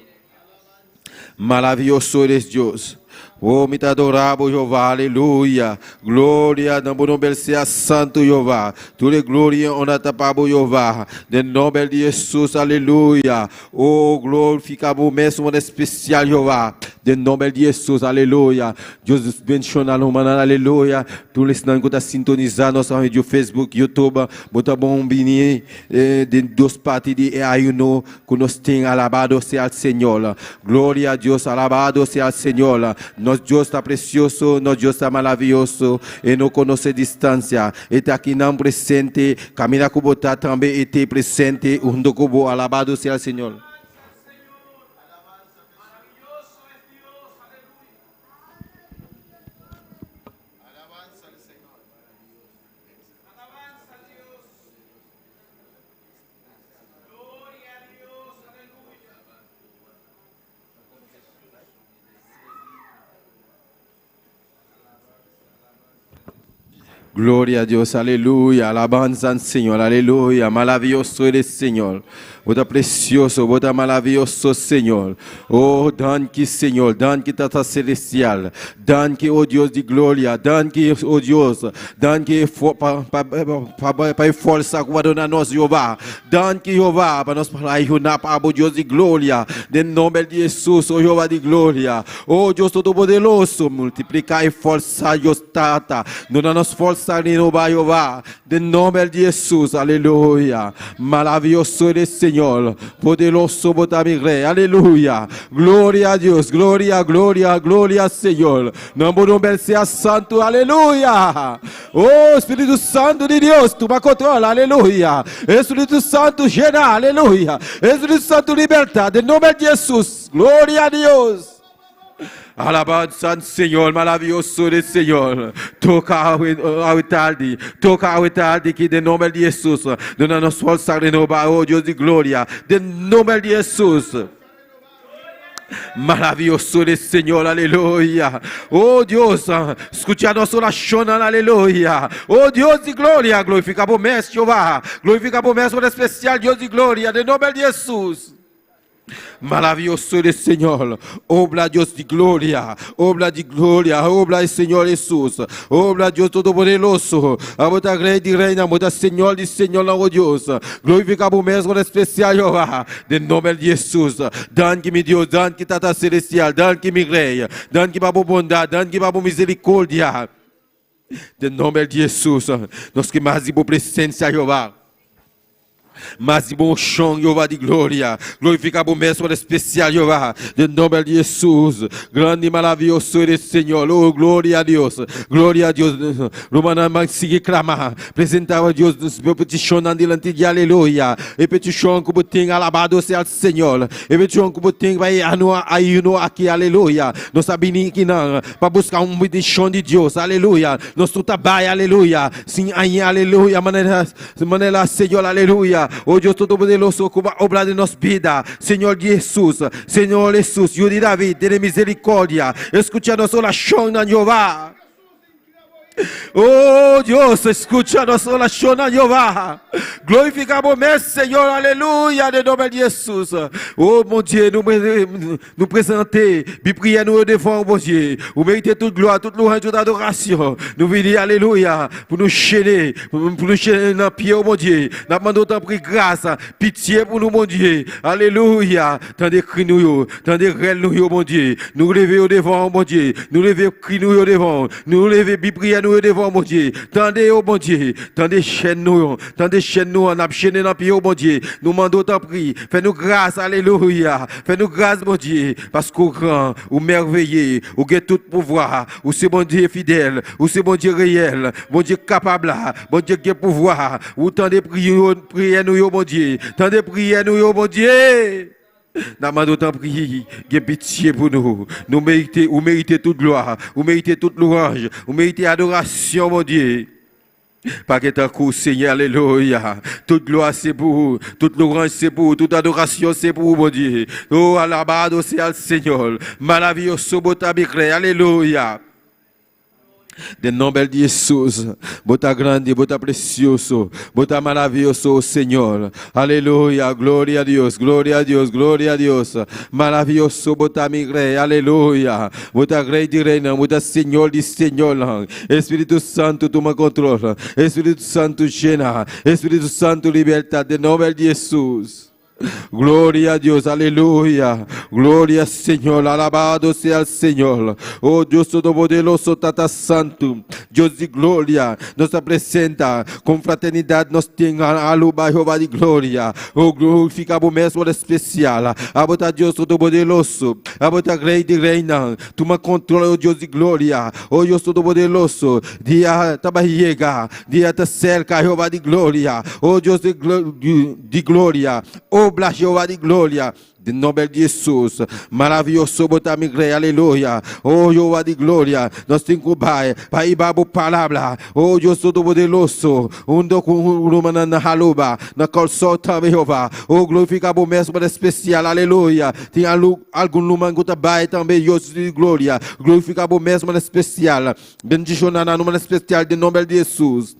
Maravilloso eres, Dios. Oh, mi ta adora bo, Jehová, aleluya. Gloria, na bo nomber sea santo, Jehová. Tur gloria y honra ta pa bo, Jehová. Den nomber di Jesús, aleluya. Oh, glorifica bo mes especial, Jehová. Den nomber di Jesús, aleluya. Dios bendiciona rumannan, aleluya. Tur esnan cu ta sintonisa nos radio Facebook, YouTube, bo ta bon bini den dos parti di ayuno cu nos tin. Alabado sea el Señor. Gloria a Dios, alabado sea el Señor. Nos Dios ta precioso, nos Dios ta maravilloso. E no conoce distancia. E ta aki nan presente. Caminda cu bo ta tambe e ta presente hunto cu bo. Alabado sea el Señor. Maravilloso es Dios, aleluya. Alabanza al Señor. Alabanza a Dios. Gloria a Dios, aleluya. Gloria a Dios, aleluya. Alabanza al Señor, aleluya. Maravilloso eres, Señor. Bo ta precioso, bo ta maravilloso, Señor. Oh, danki, Señor. Danki, Tata Celestial. Danki, oh Dios di gloria. Danki, oh Dios. Danki pa, pa, pa, pa forsa cu bo a nos, Jehová. Danki, Jehová, pa nos ayuna pa Dios di gloria. Den nomber di Jesús, oh Jehová di gloria. Oh Dios Todopoderoso, multiplica e forsa, Dios Tata. Duna nos forsa. forsa renobá, Jehová, den nomber di Hesus, aleluya. Maravioso eres, Señor, poderoso bo ta mi Rey, aleluya. Gloria a Dios, gloria, gloria, gloria, Señor. Nan bo nomber sea santu, aleluya. Oh, Spiritu Santu di Dios, tuma control, aleluya. Spiritu Santu llena, aleluya. Spiritu Santu liberta, den nomber di Hesus, gloria a Dios. Alabanza al Señor, maravilloso eres, Señor. Toca awe tardi, toca awe tardi ki den nomber di Hesus. Duna nos forsa renoba, oh Dios di gloria, den nomber di Hesus. Maravilloso eres, Señor, aleluya. Oh Dios, escucha nos oracionnan, aleluya. Oh Dios di gloria, glorifica bo mes, Jehová. Glorifica bo mes, especial, Dios di gloria, den nomber di Hesus. Maravilloso eres, Señor. Obra Dios di gloria. Obra di gloria. Obra Señor Jesús. Obra Dios Todopoderoso. Abo ta Rey di Reynan. Abo ta Señor di Señornan, oh Dios. Glorifica bo mes especial, Jehová. Den nomber di Jesús. Danki, mi Dios. Danki, Tata Celestial. Danki, mi Rey. Danki pa bo bondad. Danki pa bo misericordia. Den nomber di Jesús. Nos ke mas di bo presencia, Jehová. Mas di bo unshon, Jehová di gloria. Glorifica bo mes especial, Jehová. Den nomber di Jesús. Grande y maravilloso eres, Señor. Oh, gloria a Dios. Gloria a Dios. Rumannan, sigui clama. Presenta na Dios peticion dilanti di aleluya. E peticion cu bo tin, alabado sea Señor. E peticion cu bo tin, bay ayuno aki, aleluya. Nos a bini akinan pa busca un bendicion di Dios, aleluya. Nos tur bay, aleluya. Sin aña, aleluya. Manera, manera, Señor, aleluya. Oh Dios Todopoderoso, cu obra den nos bida. Señor Jesús, Señor Jesús, Yiu di David, tene misericordia. Scucha nos oracion, Jehová. Oh Dios, scucha nos oracion, Jehová. Glorifica bo mes, Señor, aleluya, den nomber di Jesús. Oh, mon Dios, nos presenta, bi priya nou devan, bon Dieu. Ou merite tout gloire, toute louange, toute adoration. Nou vini, aleluya, pou nou jene, pou nou jene nan pye, oh mon Dieu. N ap mande w tanpri gras, pitye pou nou, mon Dieu. Aleluya. Tande kri nou yo, tande rèl nou yo, mon Dieu. Nou leve devan, mon Dieu. Nou leve kri nou yo devan. Nou leve bi priya nou yo devan, mon Dieu. Tande yo, mon Dieu. Tande jèn nou yo. Tande jèn nou n ap jene nan pye, mon Dieu. Nou mande w tanpri. Fè nou gras, aleluya. Fè nou gras, mon Dieu. Paske ou gran, ou mèveye, ou gen tout pouvwa, ou se bon Dieu fidèl, ou se bon Dieu reyèl, bon Dieu kapab la, bon Dieu gen pouvwa, ou tande priyè nou yo, mon Dieu. Tande priyè nou yo, mon Dieu. N ap mande w tanpri, gen pitye pou nou. Nou merite, ou merite tout glwa, ou merite tout louanj, ou merite adorasyon, mon Dieu. Pa gen tankou, Seyè, aleluya. Tout glwa se pou ou, tout louanj se pou ou, tout adorasyon se pou ou, mon Dieu. Oh, alabado sea el Señor. Maravilloso bo ta mi Rey, aleluya. Den nomber di Jesús, bo ta grandi, bo ta precioso, bo ta maravilloso, Señor. Aleluya, gloria a Dios, gloria a Dios, gloria a Dios. Maravilloso bo ta mi Rey, aleluya. Bo ta Rey di Reynan, bo ta Señor di Señornan. Spirito Santo tuma control. Spirito Santo yena. Spirito Santo liberta den nomber di Jesús. Gloria a Dios, aleluya. Gloria al Señor, alabado sea el Señor. Oh Dios Todopoderoso, Tata Santo, Dios di gloria, nos presenta cu fraternidad, nos tin aluba Jehová di gloria. Oh, glorifica bo mes especial. Abo ta Dios Todopoderoso, abo ta Rey di Reynan. Tuma control, oh Dios di gloria. Oh Dios Todopoderoso, dia ta yega, dia ta cerca, Jehová di gloria. Oh Dios di gloria, obra Jehová di gloria. Den nomber di Jesús, maravilloso bo ta mi Rey, aleluya. Oh Jehová di gloria, nos tin cu bay, pa hiba bo palabra. Oh Dios Todopoderoso, hunto cu rumannan na Aruba, na Corsou tambe, Jehová. Oh, glorifica bo mes especial, aleluya. Tin algun ruman cu ta bay tambe, Dios di gloria. Glorifica bo mes especial. Bendiciona nan especial den nomber di Jesús.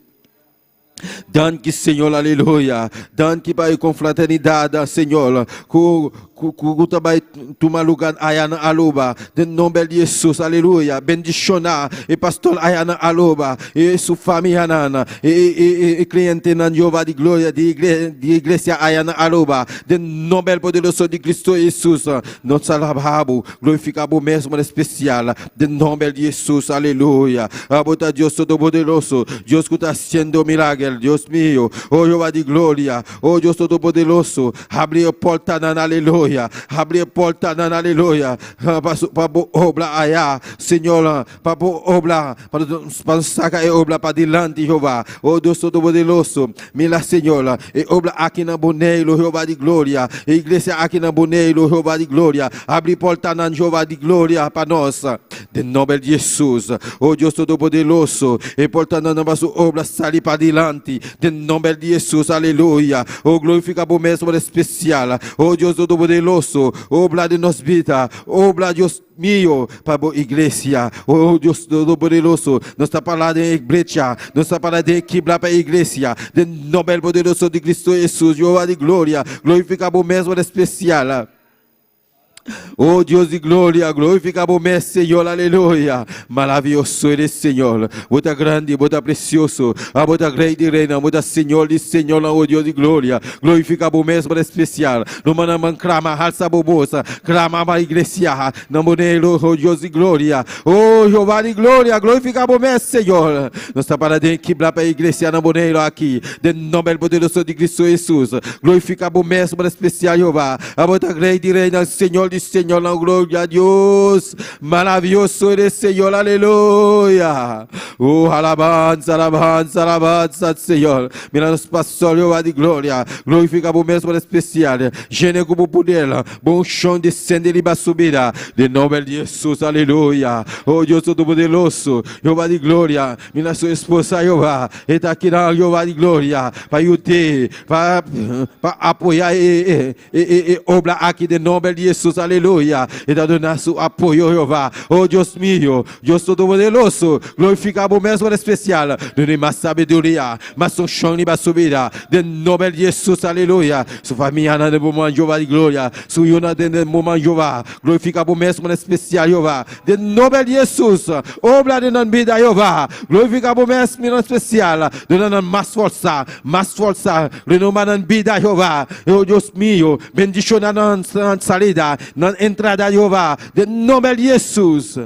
Danki, Señor, aleluya. Danki pa e confraternidad, Señor. Cu Ku ta bai tuma lugar aya na Aruba den nomber di Jesus aleluya bendiciona e pastor aya na Aruba e su famianan e e clientenan Jehová di gloria di di iglesia aya na Aruba den nomber poderoso di Cristo Jesus nos alaba bo glorifica bo mes manera especial den nomber di Jesus aleluya abo ta Dios todopoderoso Dios ku ta haciendo milager Dios mio oh Jehová di gloria Oh Dios Todopoderoso, habri e portanan, aleluya, habri e portanan, aleluya, pa, pa bo obra aya, Señor, pa bo obra, pa, pa saca e obra pa dilanti, Jehová. Oh Dios Todopoderoso, mira, Señor, e obra aki na Boneiru, Jehová di gloria, e iglesia aki na Boneiru, Jehová di gloria, habri portanan, Jehová di gloria, pa nos, den nomber di Jesus. Oh Dios Todopoderoso, e portanan pa su obra sali pa dilanti, Den nomber di Jesus, aleluya. Oh, glorifica bo mes manera especial. Oh, Dios Todopoderoso, obra den nos bida. Obra, Dios mio, pa bo iglesia. Oh, Dios Todopoderoso, nos ta parla den e brecha, nos ta parla den e kibra pa e iglesia. Den nomber poderoso di Cristo Jesus, Jehová di gloria, glorifica bo mes manera especial. Oh Dios di gloria, glorifica bo mes, Señor, aleluya. Maravilloso eres, Señor. Bo ta grandi, bo ta precioso. Ah, bo ta Rey di reynan, bo ta Señor di señornan, oh Dios di gloria. Glorifica bo mes manera especial. No manda man clama, halsa bo voz, clama pa iglesia, na Boneiru, oh Dios di gloria. Oh Jehová di gloria, glorifica bo mes, Señor. Nos ta para den kibra pa iglesia na Boneiru aki, den nomber poderoso di Cristo Jesus. Glorifica bo mes manera especial, Jehová. Abo ta Rey di reynan, Señor di señornan, gloria a Dios. Maravilloso eres, Señor, aleluya. Oh, alabanza, alabanza, alabanza, Señor. Mira nos pastor, Jehová di gloria. Glorifica bo mes manera especial. Llene cu bo poder, bo unción descende riba su bida. Den nomber di Jesús, aleluya. Oh, Dios Todopoderoso, Jehová di gloria. Mira su esposa, Jehová. E ta aki nan, Jehová di gloria, pa yud'é, pa, pa apoyá e, e, e, e obra aki den nomber di Jesús, aleluya. E ta duna su apoyo, Jehová. Oh, Dios mío, Dios Todopoderoso, glorifica bo mes manera especial. Dun'é mas sabiduria, mas unshon riba su bida. Den nomber di Jesús, aleluya. Su famianan den bo man, Jehová di gloria. Su yunan den bo man, Jehová. Glorifica bo mes manera especial, Jehová. Den nomber di Jesús, obra den nan bida, Jehová. Glorifica bo mes manera especial. Duna nan mas forsa, mas forsa. Renova nan bida, Jehová. Oh Dios mío, bendiciona nan salida, nan entrada, Jehová. Den nomber di Jesús.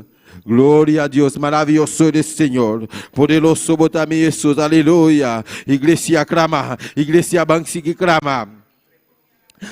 Gloria a Dios, maravilloso eres, Señor. Poderoso bo ta mi Jesús, aleluya. Iglesia clama, iglesia ban sigui clama.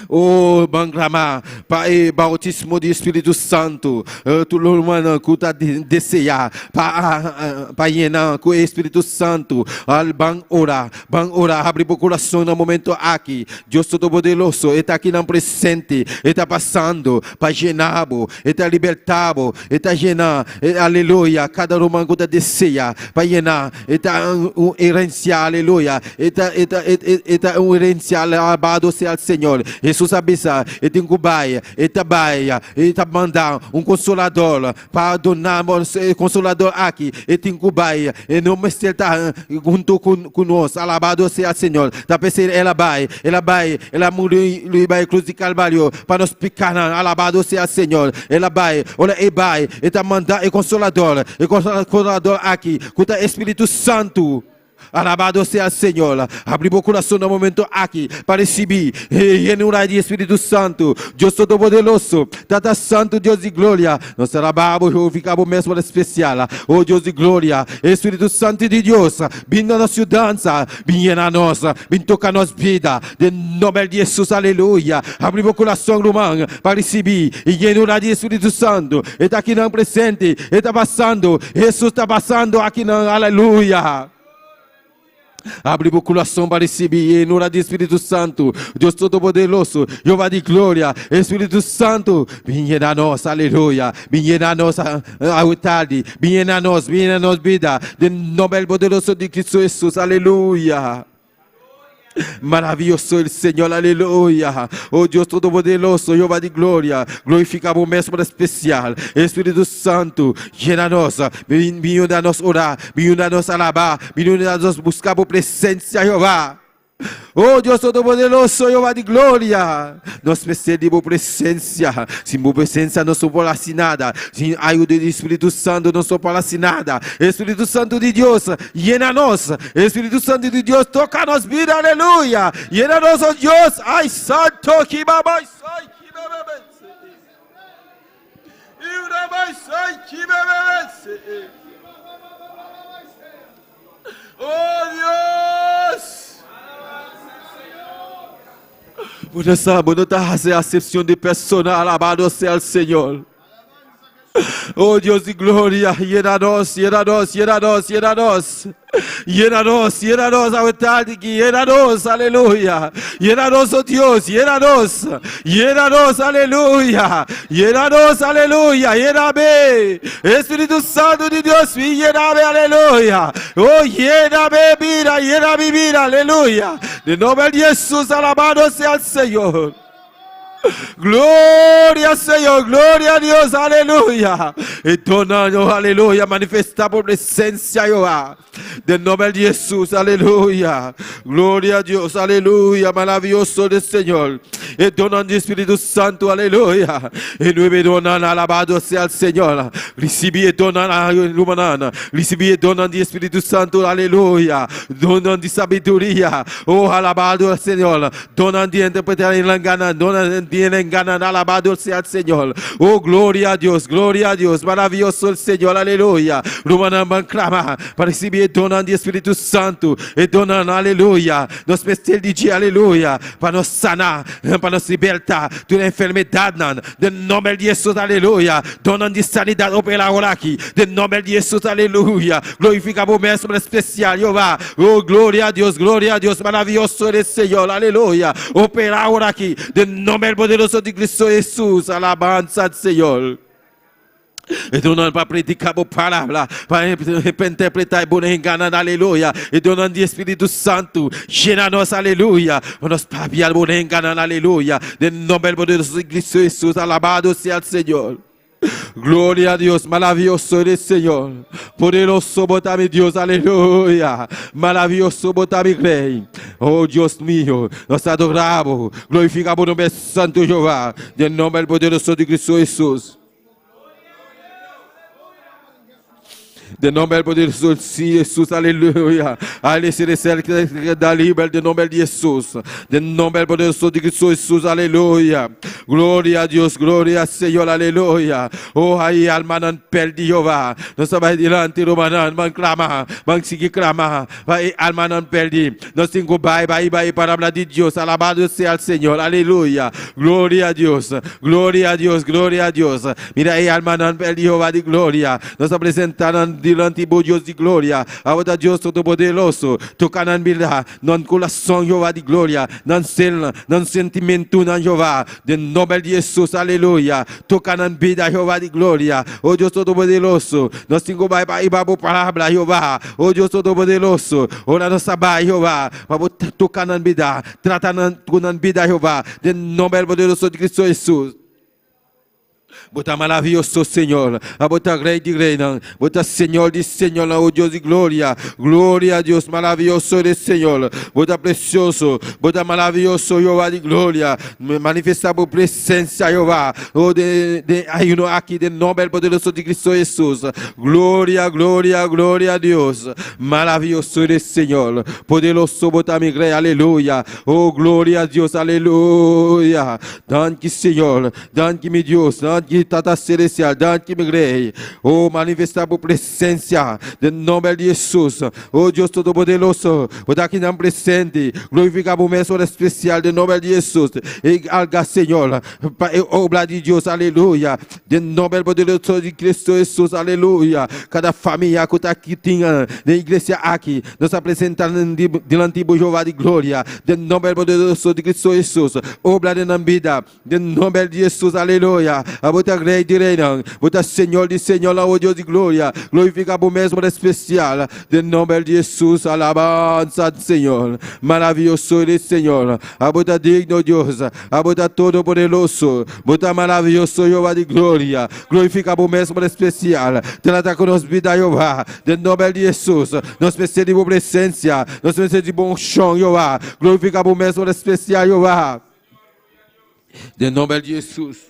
Oh, ban clama pa e bautismo di Spiritu Santu. Tur rumannan ku ta deseá pa pa yena ku e Spiritu Santu, al ban ora, ban ora, habri bo kurason na momento aki. Dios Todopoderoso, e ta akinan presente, e ta pasando pa yena bo, e ta libertá bo, e ta yena, aleluya, kada ruman ku ta deseá pa yena, e ta un herensia, aleluya, e ta, e ta, e ta un herensia, alabado sea el Señor. Hesus a bisa, e tin ku bai, e ta bai, e ta manda un konsolador pa duna nos e konsolador aki, e tin ku bai, e no mester ta huntu ku nos, alabado sea el Señor. Ta p'esei el a bai, el a bai, el a muri riba e krus di Kalvario pa nos pikanan, alabado sea el Señor. El a bai, ora e bai, e ta manda e konsolador, e konsolador aki ku ta e Spiritu Santu. Alabado sea el Señor. Abri bo kurason na momento aki pa risibí e yenura di e Spiritu Santu. Dios Todopoderoso, Tata Santu, Dios di gloria, nos ta alabá bo i glorifiká bo mes manera spesial. O Dios di gloria, e Spiritu Santu di Dios, bin na nos yudansa, bin yena nos, bin toka nos bida, den nomber di Hesus. Aleluya. Abri bo kurason, ruman, pa risibí e yenura di e Spiritu Santu. E ta akinan presente, e ta pasando, Hesus ta pasando akinan. Aleluya. Abri bo kurason pa risibí e yenura di Spiritu Santu. Dios Todopoderoso, Jehová di gloria, e Spiritu Santu, bin yena nos, aleluya. Bin yena nos awe tardi, bin yena nos, bin yena nos bida, den nomber poderoso di Cristo Hesus, aleluya. Maravilloso el Señor, aleluya. Oh Dios Todopoderoso, Jehová di gloria, glorifica bo mes manera especial. Espíritu Santu, yena nos, bin, bin yuda nos ora, bin yuda nos alabá, bin yuda nos busca bo presencia, Jehová. Oh Dios Todopoderoso, Jehová di gloria, nos mester di bo presencia. Sin bo presencia nos no por haci nada. Sin ayuda di Spiritu Santo nos no por haci nada. Spiritu Santo di Dios, yena nos. Spiritu Santo di Dios, toca nos bida, aleluya. Yena nos, oh Dios. Ay, Santo, ki baba, ay, ki baba, Oh Dios! Bo no sa, bo no ta hasi acepcion di persona, alabado sea el Señor. Oh Dios di gloria, llena nos, llena nos, llena nos, llena nos. Llena nos, llena nos, awe tardi aki, llena nos, aleluya. Llena nos, oh Dios, llena nos, llena nos, aleluya. Llena nos, aleluya, lléname. Espíritu Santo di Dios, lléname, aleluya. Oh, lléname, mira, llena mi vida, aleluya. Den nomber di Jesús, alabado sea el Señor. Gloria Señor, gloria a Dios, aleluya. Entonces, oh, aleluya, manifesta bo presencia, Jehová. Den nomber di Jesús, aleluya. Gloria a Dios, aleluya. Maravilloso del Señor. E donnan di Spiritu Santo, aleluya. E nuebe donnan, alabado sea el Señor. Recibi e donnan, rumannan. Recibi e donnan di Spiritu Santo, aleluya. Donnan di sabiduria. Oh, alabado el Señor. Donnan di interpretar en lenganan, donnan di lenganan, alabado sea el Señor. Oh, gloria a Dios, gloria a Dios, maravilloso el Señor, aleluya. Rumannan ban clama pa recibi e donnan di Spiritu Santo, e donnan, aleluya. Nos mester di dje, aleluya, pa nos sana, pa nos liberta tur enfermedadnan, den nomber di Jesús, aleluya. Donnan di sanidad opera awor aki, den nomber di Jesús, aleluya. Glorifica bo mes especial, Jehová. Oh, gloria a Dios, gloria a Dios, maravilloso eres, Señor, aleluya. Opera awor aki, den nomber poderoso di Cristo Jesús, alabanza al Señor. E donnan pa predica bo palabra, pa interpreta bo lenganan, aleluya. E donnan di Spiritu Santo, yena nos, aleluya. Pa nos papia bo lenganan, aleluya. Den nomber poderoso di Cristo Jesús, alabado sea el Señor. Gloria a Dios, maravilloso eres, Señor. Poderoso bo ta mi Dios, aleluya. Maravilloso bo ta mi Rey. Oh Dios mío, nos adoramos. Glorifica bo nomber santo, Jehová. Den nomber poderoso di Cristo Jesús. Den nomber poderoso di Jesús, aleluya. Aleluya, keda liber den nomber di Jesús. Den nomber poderoso di Cristo Jesús, aleluya. Gloria a Dios, gloria al Señor, aleluya. Oh, ay, almanan perdi, Jehová. Nos ta bay dilanti, rumannan, ban clama, ban sigui clama. Pa e almanan perdi. Nos tin cu bay, bay, bay, palabra di Dios. Alabado sea el Señor, aleluya. Gloria a Dios, gloria a Dios, gloria a Dios. Mira e almanan perdi, Jehová di gloria. Nos ta presenta nan dilanti bo Dios di gloria. Abo ta Dios Todopoderoso. Toca nan bida, nan corazon, Jehová di gloria. Nan cel, nan sentimentonan, Jehová. Den nomber di Jesús, aleluya. Toca nan bida, Jehová di gloria. Oh Dios Todopoderoso. Nos tin cu bay pa hiba bo palabra, Jehová. Oh Dios Todopoderoso. Ora nos ta bay, Jehová, pa bo toca nan bida. Trata nan cu nan bida, Jehová. Den nomber poderoso di Cristo Jesús. Bo ta maraviyoso, Señor. Abo ta Rey di reynan. Bo ta Señor di señornan, oh Dios di gloria. Gloria a Dios, maraviyoso eres, Señor. Bo ta precioso. Bo ta maraviyoso, Jehová di gloria. Manifesta bo presencia, Jehová. Oh, den ayuno aki, den nomber poderoso di Cristo Jesús. Gloria, gloria, gloria a Dios. Maraviyoso eres, Señor. Poderoso bo ta mi Rey, aleluya. Oh, gloria a Dios, aleluya. Danki, Señor. Danki, mi Dios. Danki, Tata Celestial. Danki, mi Rey. Oh, manifesta bo presencia den nomber di Jesús. Oh, Dios Todopoderoso. Bo ta akinan presente. Glorifica bo mes ora especial den nomber di Jesús. E alga, Señor, pa e obra di Dios. Aleluya. Den nomber poderoso di Cristo Jesús. Aleluya. Cada famia cu ta aki tin den iglesia aki, nos ta presenta dilanti bo Jehová di gloria. Den nomber poderoso di Cristo Jesús. Obra den nan bida. Den nomber di Jesús, aleluya. Abo Bo ta Rei di reinan. Bo ta Señor di señornan, o Dios di gloria. Glorifica bo mes manera especial. Den nomber di Jesus, alabansa Señor. Maraviyoso eres, Señor. Abo ta digno, Dios. Abo ta todopoderoso. Bo ta maraviyoso, Jehová di gloria. Glorifica bo mes manera especial. Trata cu nos bida, Jehová. Den nomber di Jesus, nos mester di bo presencia. Nos mester di bo uncion, Jehová. Glorifica bo mes manera especial, Jehová. Den nomber di Jesus.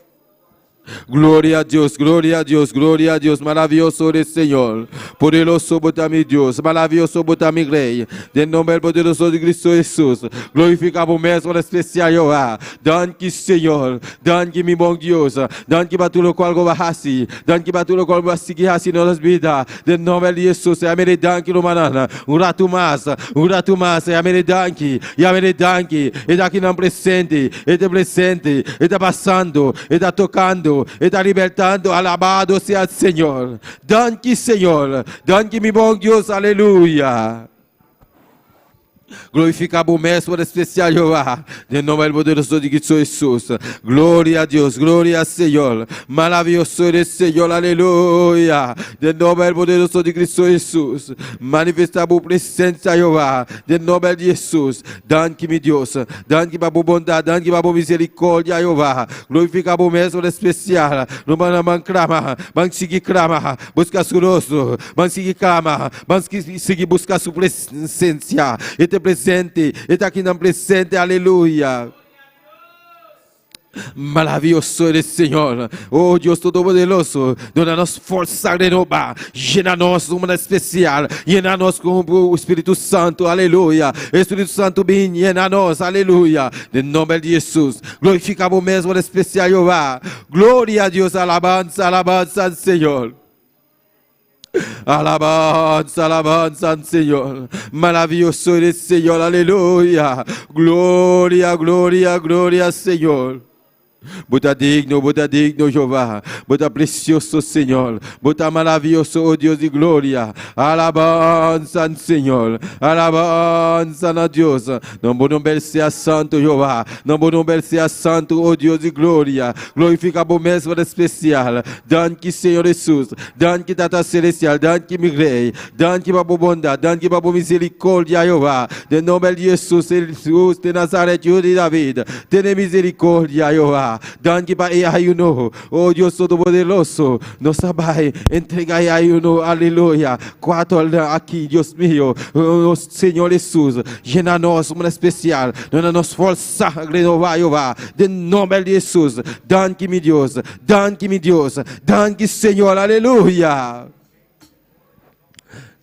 Gloria a Dios, gloria a Dios, gloria a Dios. Maraviyoso eres, Señor. Poderoso bo ta mi Dios. Maraviyoso bo ta mi Rey. Den nomber poderoso di Cristo Jesus. Glorifica bo mes manera especial, Jehová. Danki, Señor. Danki, mi bon Dios. Danki pa tur locual cu bo a haci. Danki pa tur locual bo a sigui haci den nos bida. Den nomber di Jesus. Yam'e danki, rumannan. Un ratu mas, un ratu mas. Yam'e danki, yam'e danki. E ta akinan presente, e ta presente, e ta pasando, e ta tocando, e ta libertando. Alabado sea el Señor. Danki, Señor. Danki, mi bon Dios. Aleluya. Glorifica bo mes por especial, Jehová. Den nomber poderoso di Cristo Jesús. Gloria a Dios, gloria al Señor. Maravilloso eres, Señor, aleluya. Den nomber poderoso di Cristo Jesús. Manifesta bo presencia, Jehová. Den nomber di Jesús. Danki, mi Dios. Danki pa bo bondad, danki pa bo misericordia, Jehová. Glorifica bo mes por especial. No ban clama, ban sigui clama. Busca su rostro, ban sigui clama, ban sigui busca su presencia. E ta presente, e ta akinan presente, aleluya. Maravilloso eres, Señor. Oh Dios Todopoderoso, duna nos forsa renoba. Llena nos di un manera especial. Llena nos cu bo Spiritu Santo, aleluya. Spiritu Santo bin llena nos, aleluya. Den nomber di Jesus. Glorifica bo mes manera especial, Jehová. Gloria a Dios, alabanza, alabanza al Señor. Alabanza, alabanza al Señor. Maravilloso eres, Señor, aleluya. Gloria, gloria, gloria, Señor. Bo ta digno, bo ta digno, Jehová. Bo ta precioso, Señor. Bo ta maravilloso, oh Dios di gloria. Alabanza al Señor. Alabanza a Dios. No bo nomber sea santo, Jehová. No bo nomber sea santo, oh Dios di gloria. Glorifica bo mes manera especial. Danki, Señor Jesus. Danki, Tata Celestial. Danki, mi Rey. Danki pa bo bondad. Danki pa bo misericordia, Jehová. Den nomber di Jesus, Jesus de Nazaret, Hijo di David. Tene misericordia, Jehová. Danki pa e ayuno. Oh Dios Todopoderoso. Nos a bay entrega e ayuno. Aleluya. Cuatro aki, Dios mío. Oh, Señor Jesus. Llena nos manera especial. Duna nos forsa renova, Jehová. Den nomber di Jesus. Danki, mi Dios. Danki, mi Dios. Danki, Señor. Aleluya.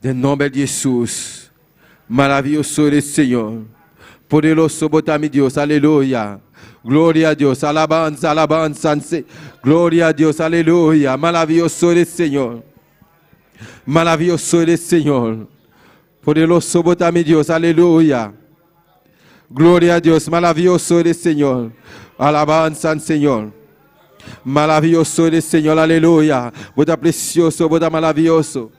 Den nomber di Jesus. Maravilloso eres, Señor. Poderoso bo ta mi Dios. Aleluya. Gloria a Dios. Alabanza, alabanza. Gloria a Dios. Aleluya. Maravilloso eres, Señor. Maravilloso eres, Señor. Poderoso bo ta mi Dios. Aleluya. Gloria a Dios. Maravilloso eres, Señor. Alabanza al Señor. Maravilloso eres, Señor. Aleluya. Bo ta precioso, bo ta maravilloso.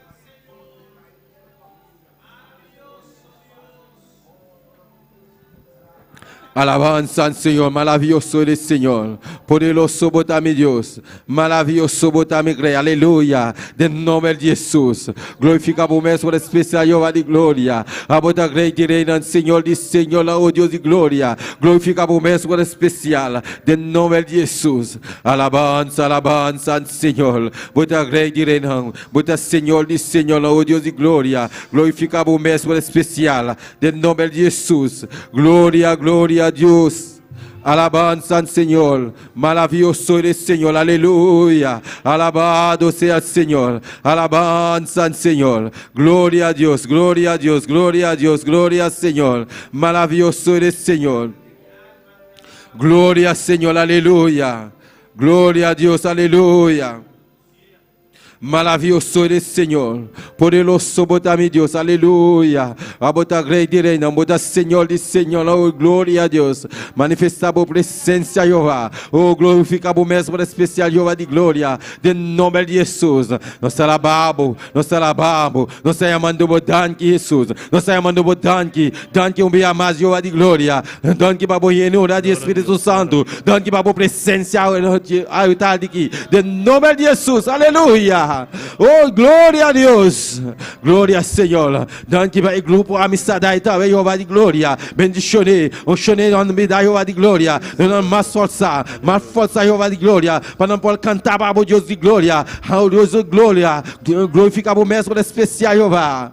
Alabanza al Señor, maravilloso eres, Señor. Poderoso bo ta mi Dios. Maravilloso bo ta mi Rey. Aleluya. Den nomber di Jesus. Glorifica bo mes manera especial, Jehová di gloria. Abo ta Rey di reinan, Señor di señornan, oh Dios di gloria. Glorifica bo mes manera especial. Den nomber di Jesus. Alabanza, alabanza al Señor. Bo ta Rey di reinan. Bo ta Señor di señornan, oh Dios di gloria. Glorifica bo mes manera especial. Den nomber di Jesus. Gloria, gloria a Dios. Alabanza al Señor. Maravilloso eres, Señor. Aleluya. Alabado sea el Señor. Alabanza al Señor. Gloria a Dios, gloria a Dios, gloria a Dios, gloria al Señor. Maravilloso eres, Señor. Gloria al Señor, aleluya. Gloria a Dios, aleluya. Maravilloso eres, Señor. Poderoso bo ta mi Dios, aleluya. Abo ta Rey di reynan, bo ta Señor di señornan, oh gloria a Dios. Manifesta bo presencia, Jehová. Oh glorifica bo mes por especial, Jehová di gloria. Den nomber di Hesus, nos ta alaba bo, nos ta alaba bo, nos ta yamando bo danki, Hesus. Nos ta yamando bo danki, danki un bia mas, Jehová di gloria. Danki pa bo yenura di Espíritu Santu. Danki pa bo presencia awe tardi aki. Den nomber di Hesus, aleluya. Oh, gloria a Dios. Gloria Señor. Danki pa e grupo Amistad ahí tambe, Jehová di gloria. Bendicione, uncione nan bida, Jehová di gloria. Duna nan mas forsa, mas forsa, Jehová di gloria, pa nan por canta pa bo, Dios di gloria. Oh, Dios di gloria, glorifica bo mes por especial, Jehová.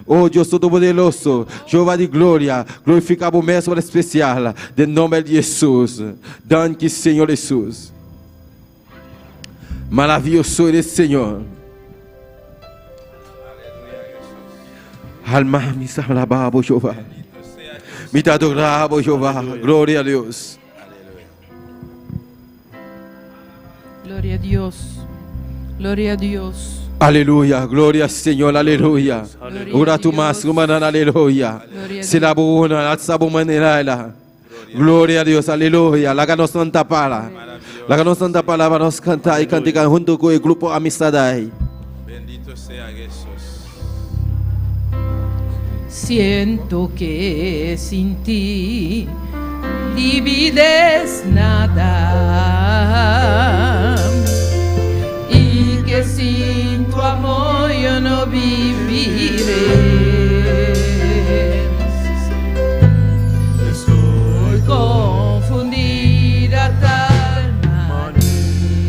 Oh, Dios Todopoderoso, Jehová di gloria, glorifica bo mes por especial, den nomber di Jesus. Danki, Señor Jesus. Maravilloso eres, Señor. Alma mi sa alabá bo, Jehová. Mi ta adorá bo, Jehová. Gloria a Dios. Gloria a Dios. Gloria a Dios. Aleluya, gloria al Señor, aleluya. Un rato mas, rumannan, aleluya. Sera bo wowonan, alsa bo manera. Gloria a Dios, aleluya. Laga nos nan ta para. Laga nos nan ta para pa nos canta y cantica hunto cu e grupo Amistad ahí. Bendito sea Jesús. Siento que sin ti mi vida es nada y que sin tu amor yo no viviré. Estoy confundida tal manera.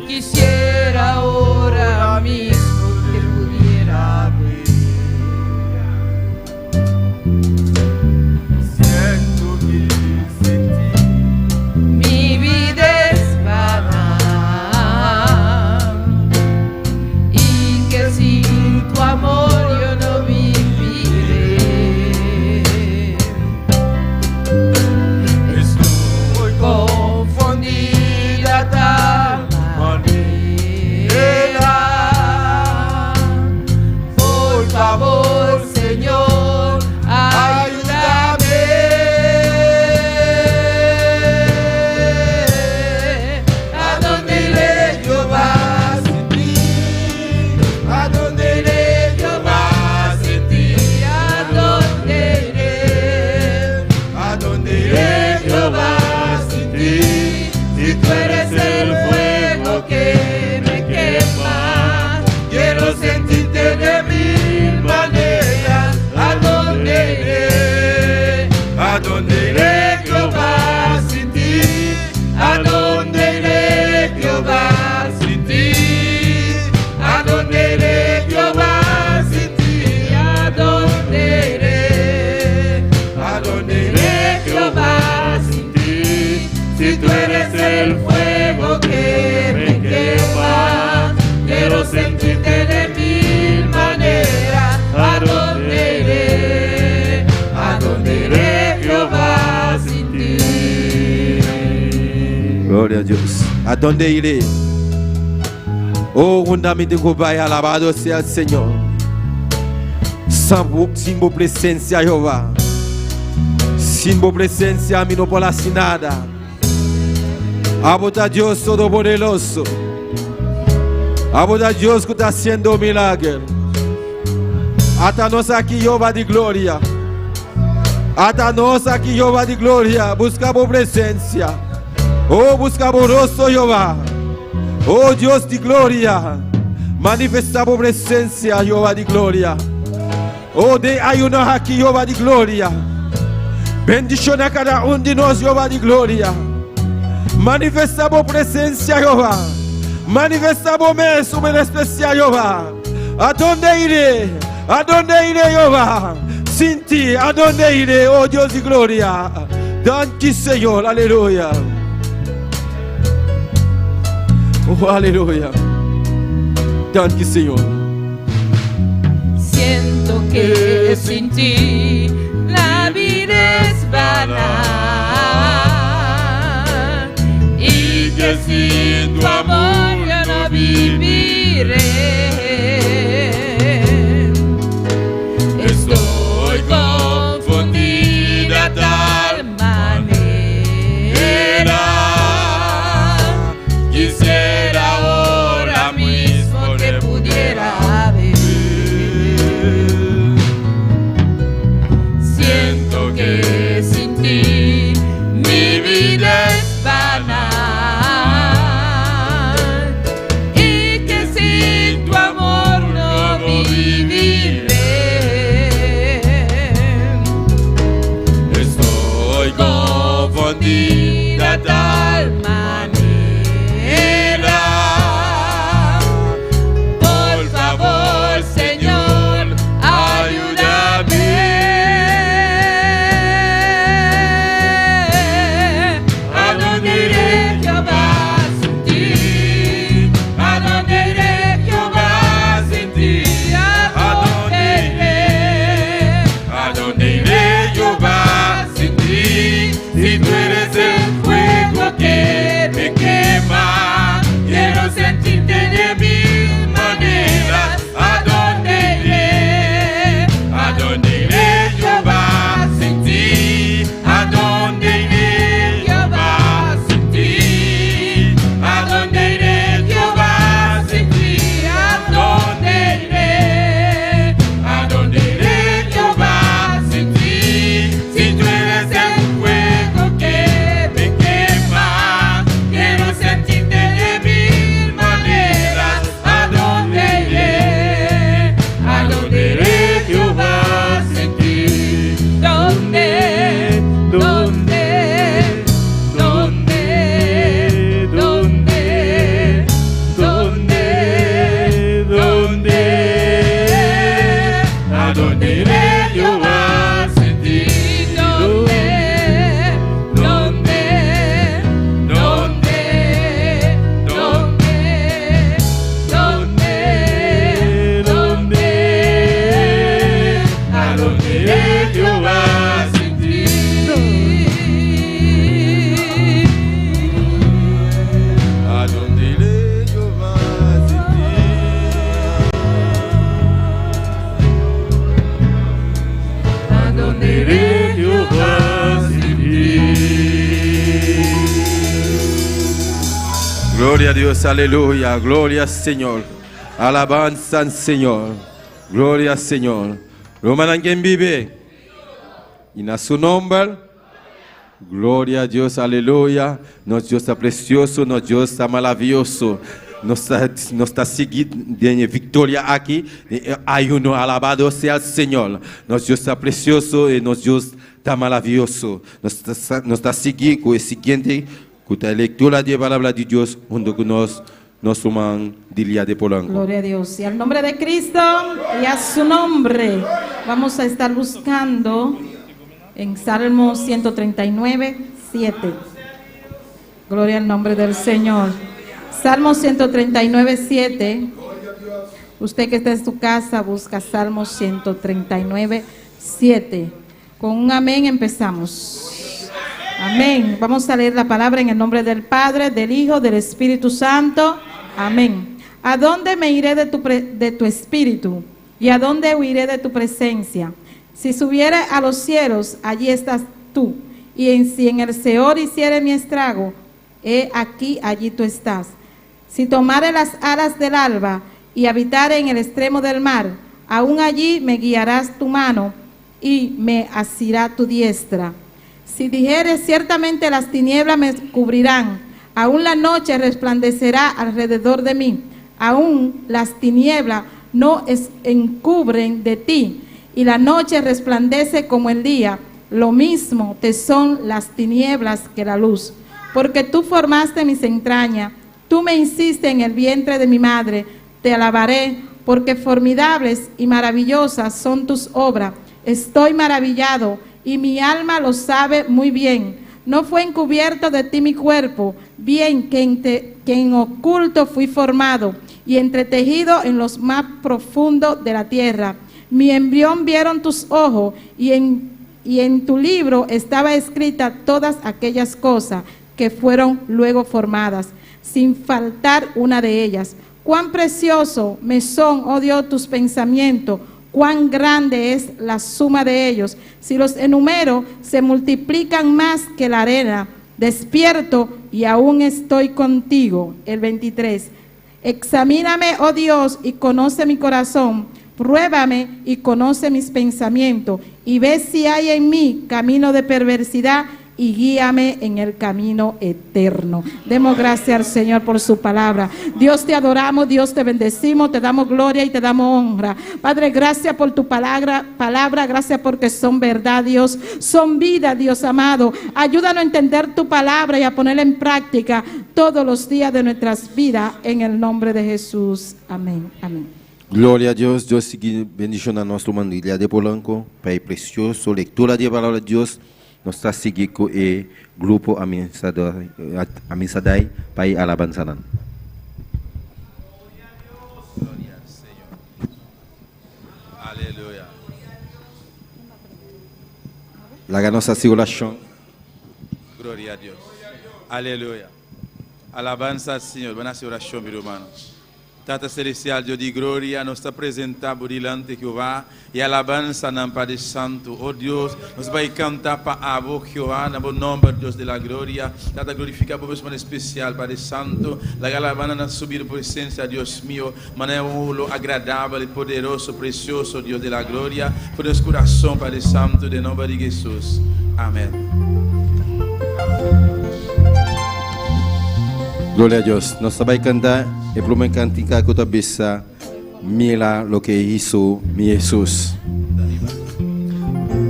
Quisiera ahora mismo te pudiera ver. Siento que sin ti Mi vida es vana y que sin tu amor yo no viviré. Estoy confundida tal manera. Por favor, Señor, ayúdame. ¿A dónde iré Jehová sin ti? ¿A dónde iré Jehová sin ti? ¿A dónde iré? ¿A dónde iré Jehová sin ti? Si tú eres el fuego que me quema, quiero sentirte de mil maneras. ¿A dónde iré? ¿A dónde iré Jehová sin ti? ¿A dónde iré Jehová sin ti? ¿A dónde iré Jehová sin ti? ¿A dónde iré? ¿A dónde iré Jehová sin ti? Si tú eres el fuego que me quema, quiero sentirte de mil maneras. ¿A dónde iré? ¿A dónde iré, Jehová, sin ti? Gloria a Dios. ¿A dónde iré? Oh, unda mi tin cu bay, alabado sea el Señor. Sin bo presencia, Jehová. Sin bo presencia, mi no por haci nada. Abo ta Dios Todopoderoso. Abo ta Dios cu ta haciendo milagro. Ata nos aki, Jehová di gloria. Ata nos aki, Jehová di gloria. Busca bo presencia. Oh, busca bo rostro, Jehová. Oh, Dios di gloria. Manifesta bo presencia, Jehová di gloria. Oh, den ayuno aki, Jehová di gloria. Bendiciona cada un di nos, Jehová di gloria. Manifesta bo presencia, Jehová. Manifesta bo mes, un especial, Jehová. ¿A dónde iré? ¿A dónde iré, Jehová? Sin ti, ¿a dónde iré, oh Dios de gloria? Danki, Señor, aleluya. Oh, aleluya. Danki, Señor. Siento que sin ti la vida es vana y que sin tu amor yo no viviré. Gloria a Dios, aleluya, gloria al Señor. Alabanza al Señor, gloria al Señor. Romana, quien vive? Y a su nombre. Gloria a Dios, aleluya. Nos Dios está precioso, nos Dios está maravilloso. Nos está siguiendo de victoria aquí. Hay uno, alabado sea el Señor. Nos Dios está precioso y nos Dios está maravilloso. Nos está siguiendo con el siguiente, con la lectura de la palabra de Dios junto con nos, nuestro hermano Dilia de Polanco. Gloria a Dios. Y al nombre de Cristo y a su nombre vamos a estar buscando en Salmo 139, 7. Gloria al nombre del Señor. Salmo 139, 7. Usted que está en su casa, busca Salmo 139, 7. Con un amén empezamos. Amén. Vamos a leer la palabra en el nombre del Padre, del Hijo, del Espíritu Santo. Amén. ¿A dónde me iré de tu espíritu? ¿Y a dónde huiré de tu presencia? Si subiere a los cielos, allí estás tú. Y si en el Seol hiciere mi estrago, he aquí, allí tú estás. Si tomare las alas del alba y habitare en el extremo del mar, aún allí me guiarás tu mano y me asirá tu diestra. Si dijeres, ciertamente las tinieblas me cubrirán, aún la noche resplandecerá alrededor de mí, aún las tinieblas no encubren de ti, y la noche resplandece como el día, lo mismo te son las tinieblas que la luz. Porque tú formaste mis entrañas, tú me hiciste en el vientre de mi madre, te alabaré, porque formidables y maravillosas son tus obras. Estoy maravillado y mi alma lo sabe muy bien. No fue encubierto de ti mi cuerpo, bien que en oculto fui formado y entretejido en los más profundos de la tierra. Mi embrión vieron tus ojos y en tu libro estaba escrita todas aquellas cosas que fueron luego formadas, sin faltar una de ellas. Cuán precioso me son, oh Dios, tus pensamientos, cuán grande es la suma de ellos. Si los enumero, se multiplican más que la arena. Despierto y aún estoy contigo. El 23. Examíname, oh Dios, y conoce mi corazón. Pruébame y conoce mis pensamientos, y ve si hay en mí camino de perversidad, y guíame en el camino eterno. Demos gracias al Señor por su palabra. Dios, te adoramos, Dios, te bendecimos, te damos gloria y te damos honra. Padre, gracias por tu palabra, gracias porque son verdad, Dios, son vida, Dios amado. Ayúdanos a entender tu palabra y a ponerla en práctica todos los días de nuestras vidas, en el nombre de Jesús. Amén, amén. Gloria a Dios. Dios sigue bendiciendo a nuestro hermano Dilia de Polanco, para el precioso lectura de la palabra de Dios. Nos está siguiendo con el grupo Amisadai para ir alabanza. Gloria a Dios. Gloria al Señor. Aleluya. La ganosa oración. Gloria a Dios. Aleluya. Alabanza al Señor. Buena oración, mi hermano. Tata Celestial, Dios de gloria, nos está presentando delante de Jehová y alabanza en Padre Santo. Oh Dios, nos va a cantar para vos, Jehová, en el nombre Dios de la gloria. Tata, glorifica por vos, especial, Padre Santo. La alabanza a subir presencia, Dios mío. Maneira un agradable, poderoso, precioso, Dios de la gloria. Por nuestro corazón, Padre Santo, de nombre de Jesús. Amén. Gloria a Dios. Nos va a cantar el primer cantica que te mira lo que hizo mi Jesús.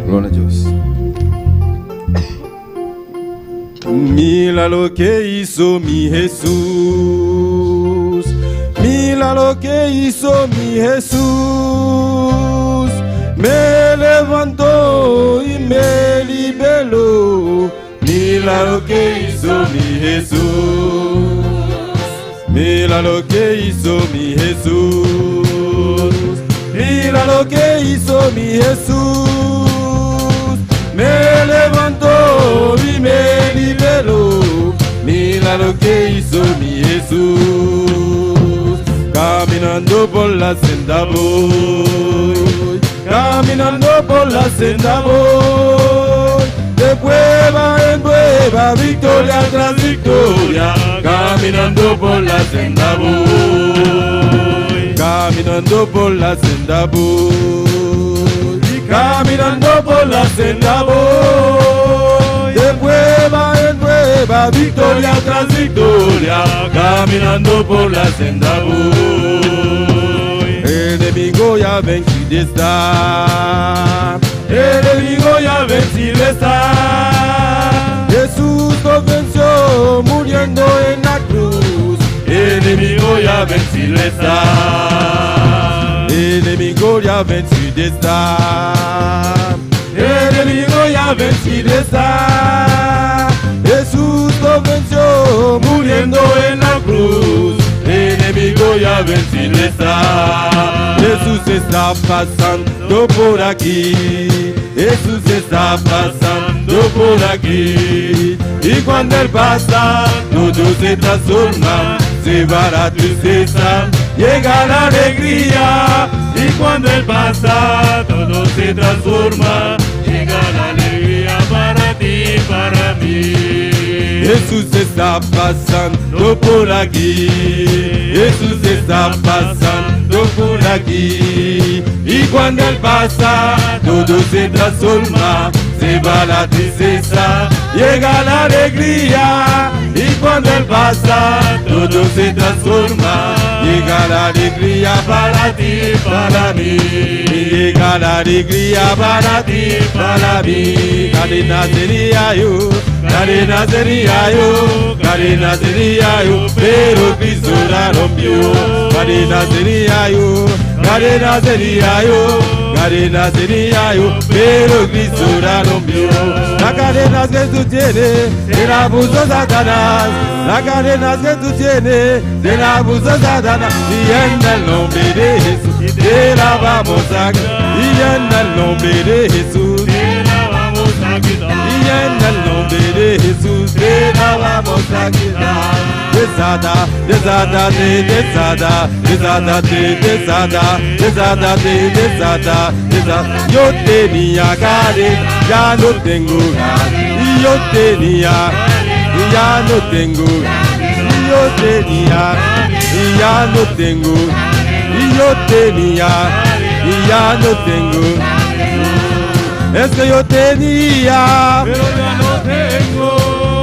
Gloria a Dios. Mira lo que hizo mi Jesús. Mira lo que hizo mi Jesús. Me levantó y me liberó. Mira lo que hizo mi Jesús. Mira lo que hizo mi Jesús. Mira lo que hizo mi Jesús. Me levantó y me liberó. Mira lo que hizo mi Jesús. Caminando por la senda voy. Caminando por la senda voy. De prueba en prueba, victoria tras victoria, caminando por la senda voy, caminando por la senda voy, caminando por la senda voy, de prueba en prueba, victoria tras victoria, caminando por la senda voy. Enemigo ya vencido está, enemigo ya vencido está. Jesús lo venció muriendo en la cruz. Enemigo ya vencido está, enemigo ya vencido está, enemigo ya vencido está. Jesús lo venció muriendo en la cruz. Enemigo ya vencido está. Jesús está pasando por aquí. Jesús está pasando por aquí. Y cuando Él pasa, todo se transforma. Se va la tristeza, llega la alegría. Y cuando Él pasa, todo se transforma. Llega la alegría para ti, para mí. Jesús está pasando por aquí. Jesús está pasando por aquí. Y cuando Él pasa, todo se transforma. Se va la tristeza, llega la alegría. Y cuando Él pasa, todo se transforma. Llega la alegría para ti, para mí. Llega la alegría para ti, para mí. Cadena sería yo, cadena sería yo, cadena sería yo, pero Cristo la rompió. Cadena sería yo, cadena sería yo, cadena sería yo, pero Cristo la rompió. La cadena que tú tienes, te la puso Satanás. La cadena que tú tienes, te la puso Satanás. Y en el nombre de Jesús, te la vamos a quitar. Y en el nombre de Jesús, te la vamos a quitar. Y en el nombre de Jesús, te la vamos a quitar. Desata, desátate, desata, desátate, desata, desátate, desata, desata. Yo tenía cadena, ya no tengo. Y yo tenía, y ya no tengo. Y yo tenía, y ya no tengo. Y yo tenía, y ya no tengo. Es que yo tenía, pero ya no tengo.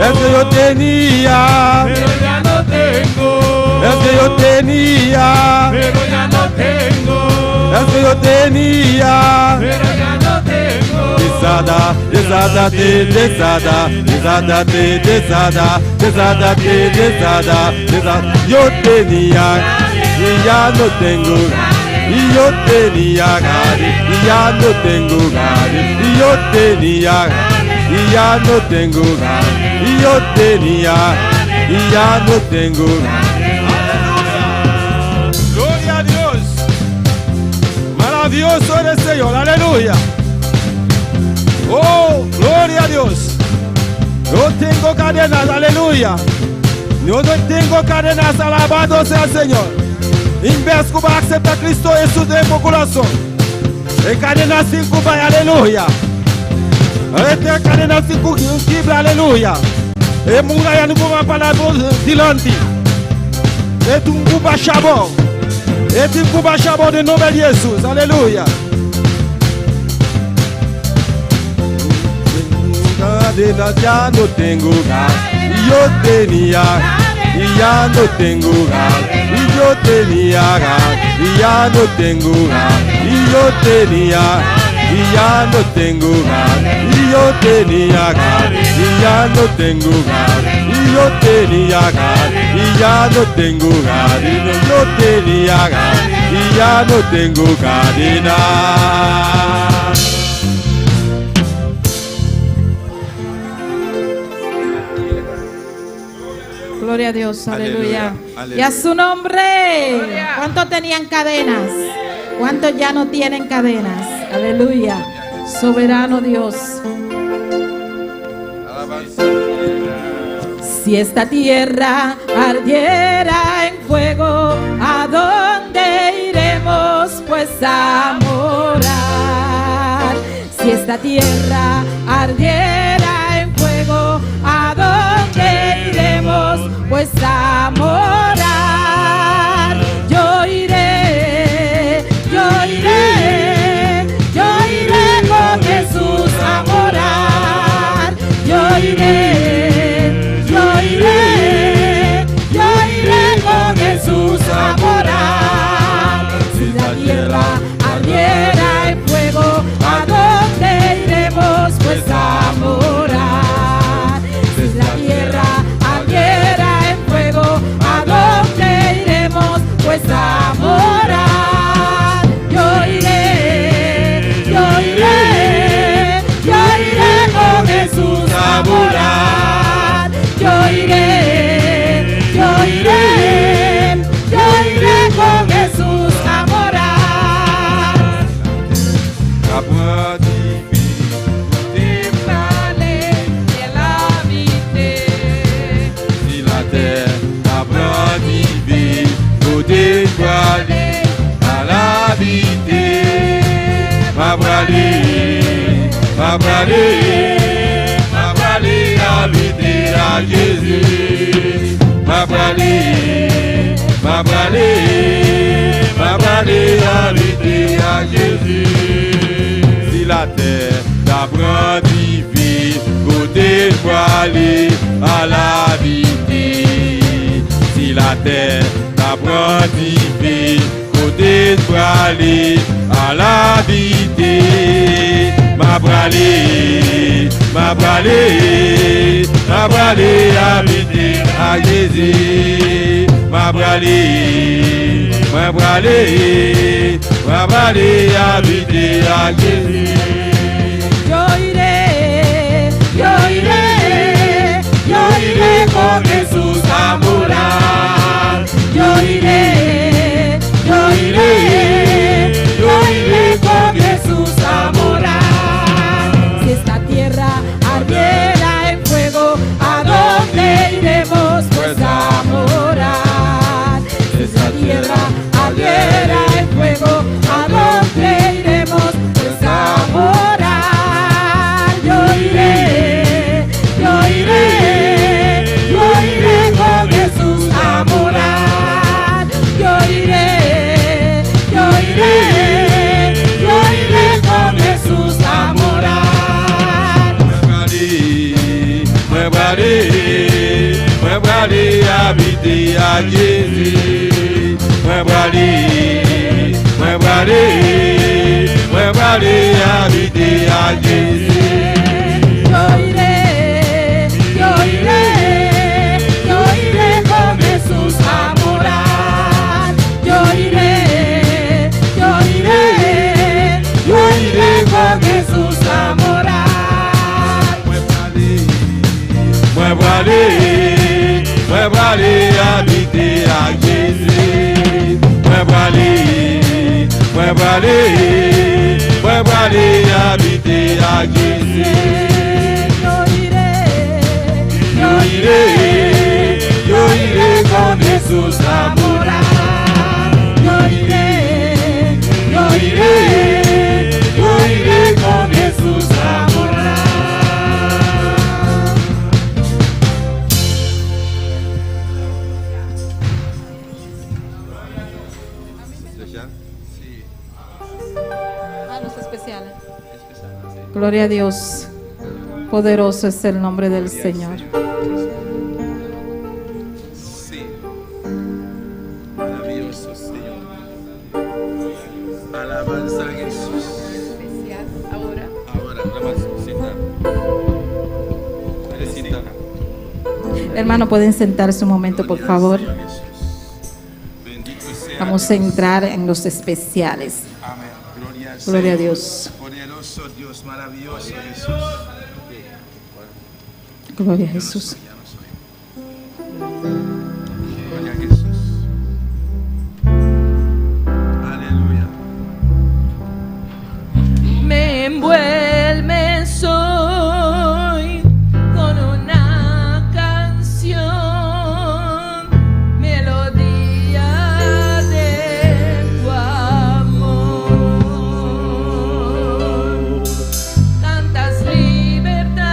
Es que yo tenía, pero ya no tengo. Es que yo tenía, pero ya no tengo. Es que yo tenía, pero ya no tengo. Desata, desátate, desata, desátate, desata, desátate, desata, desata. Yo tenía y ya no tengo. Y yo tenía y ya no tengo. Y yo tenía y ya no tengo. Y yo tenía y ya no tengo. Gloria a Dios. Maravilloso eres, Señor. Aleluya. Oh, gloria a Dios. No tengo cadenas, aleluya. Yo no tengo cadenas, alabado sea el Señor. Inves Cuba acepta a Cristo Jesús de tu corazón. E cadenas sin Cuba, aleluya. Este cadenas sin Cuba, aleluya. E muralla no Cuba para delante. E tu Cuba chabón. E tu Cuba chabón de nombre de Jesús, aleluya. Cadenas ya no tengo, yo tenía y ya no tengo, y yo tenía y ya no tengo, y yo tenía y ya no tengo, y yo tenía y ya no tengo, y yo tenía y ya no tengo, yo tenía y ya no tengo cadena. Gloria a Dios, aleluya. Aleluya, aleluya. Y a su nombre. ¿Cuántos tenían cadenas? ¿Cuántos ya no tienen cadenas? Aleluya. Soberano Dios. Si esta tierra ardiera en fuego, ¿a dónde iremos pues a morar? Si esta tierra ardiera Pues a morar. Yo iré, yo iré, yo iré con Jesús a morar. Yo iré, yo iré, yo iré con Jesús a morar. Si la tierra ardiera en fuego, ¿a dónde iremos? Pues a morar. Si la tierra ardiera en fuego, ¿a dónde iremos? Pues a morar. Yo iré, yo iré, yo iré con Jesús a morar. Yo iré, yo iré, yo iré con Jesús a morar. Si la terre t'apprend d'y côté aller à l'habiter. Ma bralé, ma bralé, ma bralé, habiter à Jésus. Ma bralé, ma bralé, ma bralé, habiter à Jésus. Si la terre t'apprend d'y côté aller à l'habiter. Si la terre t'apprend d'y côté aller à l'habiter. Ma bralé, ma bralé, ma bralé, habiter à Jésus. Ma bralé, ma bralé, ma bralé, habiter à Jésus. Yo iré, yo iré, yo iré con Jesús a morar. Yo iré, yo iré, yo iré con Jesús a morar. Si esta tierra ardiera en fuego, ¿a dónde iremos? Pues a morar. Si esta tierra ardiera en fuego, ¿a dónde iremos? Pues a morar. Yo iré, yo iré, yo iré con Jesús a morar. Yo iré, yo iré, yo iré con Jesús a morar. Mwen brale, mwen brale habiter à Jésus. Mwen brale, mwen brale, mwen brale habiter à Jésus. Yo iré, yo iré, yo iré con Jesús a morar. Yo iré, yo iré, yo iré con Jesús a morar. Mwen brale, mwen brale habiter à Jésus. Mwen brale, mwen brale, mwen brale habiter à Jésus. Yo iré, yo iré, yo iré con Jesús a morar. Yo iré, yo iré, yo iré con Jesús a morar. Ah, los especiales. Gloria a Dios. Poderoso es el nombre del Señor. Sí. Maravilloso Señor. Alabanza a Jesús. Ahora. Ahora, la sentar. Sentar. Hermano, pueden sentarse un momento, por favor. Bendito sea Vamos a entrar en los especiales. Amén. Gloria al Gloria a Señor. Dios. Poderoso Dios, maravilloso Jesús. Gloria a Jesús. Gloria a Jesús. Aleluya. Me envuelves hoy con una canción, melodía de tu amor. Cantas libertad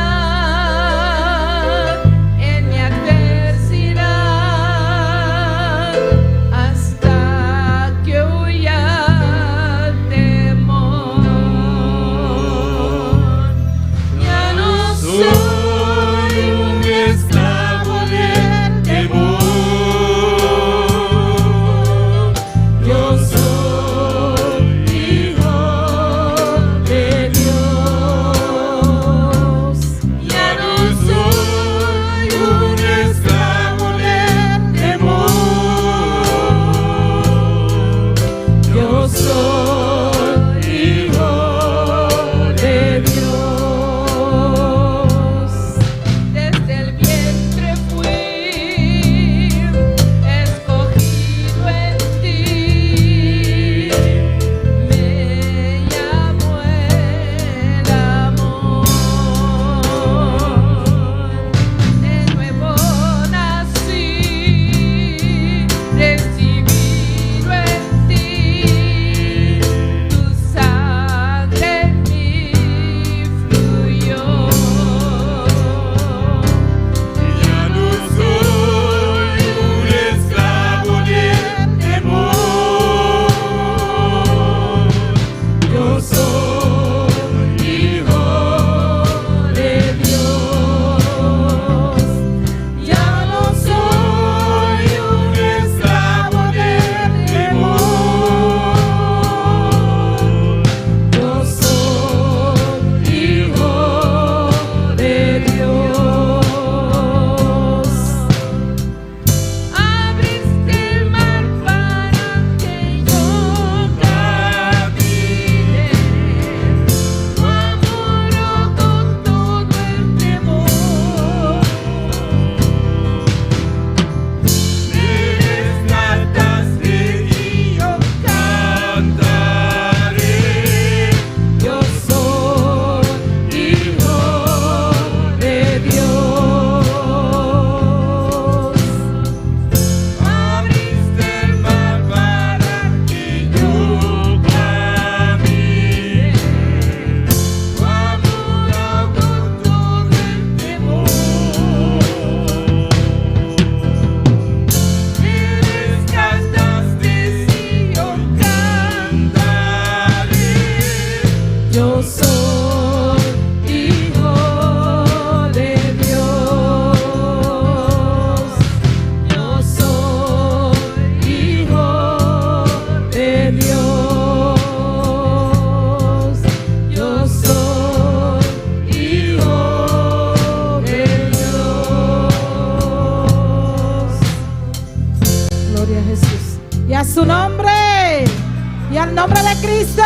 al nombre de Cristo.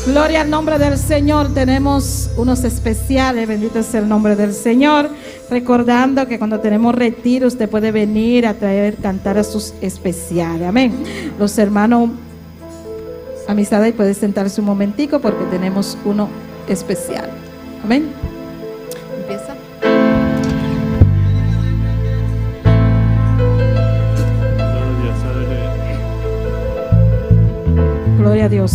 Gloria al nombre del Señor. Tenemos unos especiales. Bendito sea el nombre del Señor. Recordando que cuando tenemos retiro, usted puede venir a traer, cantar a sus especiales. Amén. Los hermanos, amistad, y puede sentarse un momentico porque tenemos uno especial. Amén. Empieza. Gloria a Dios.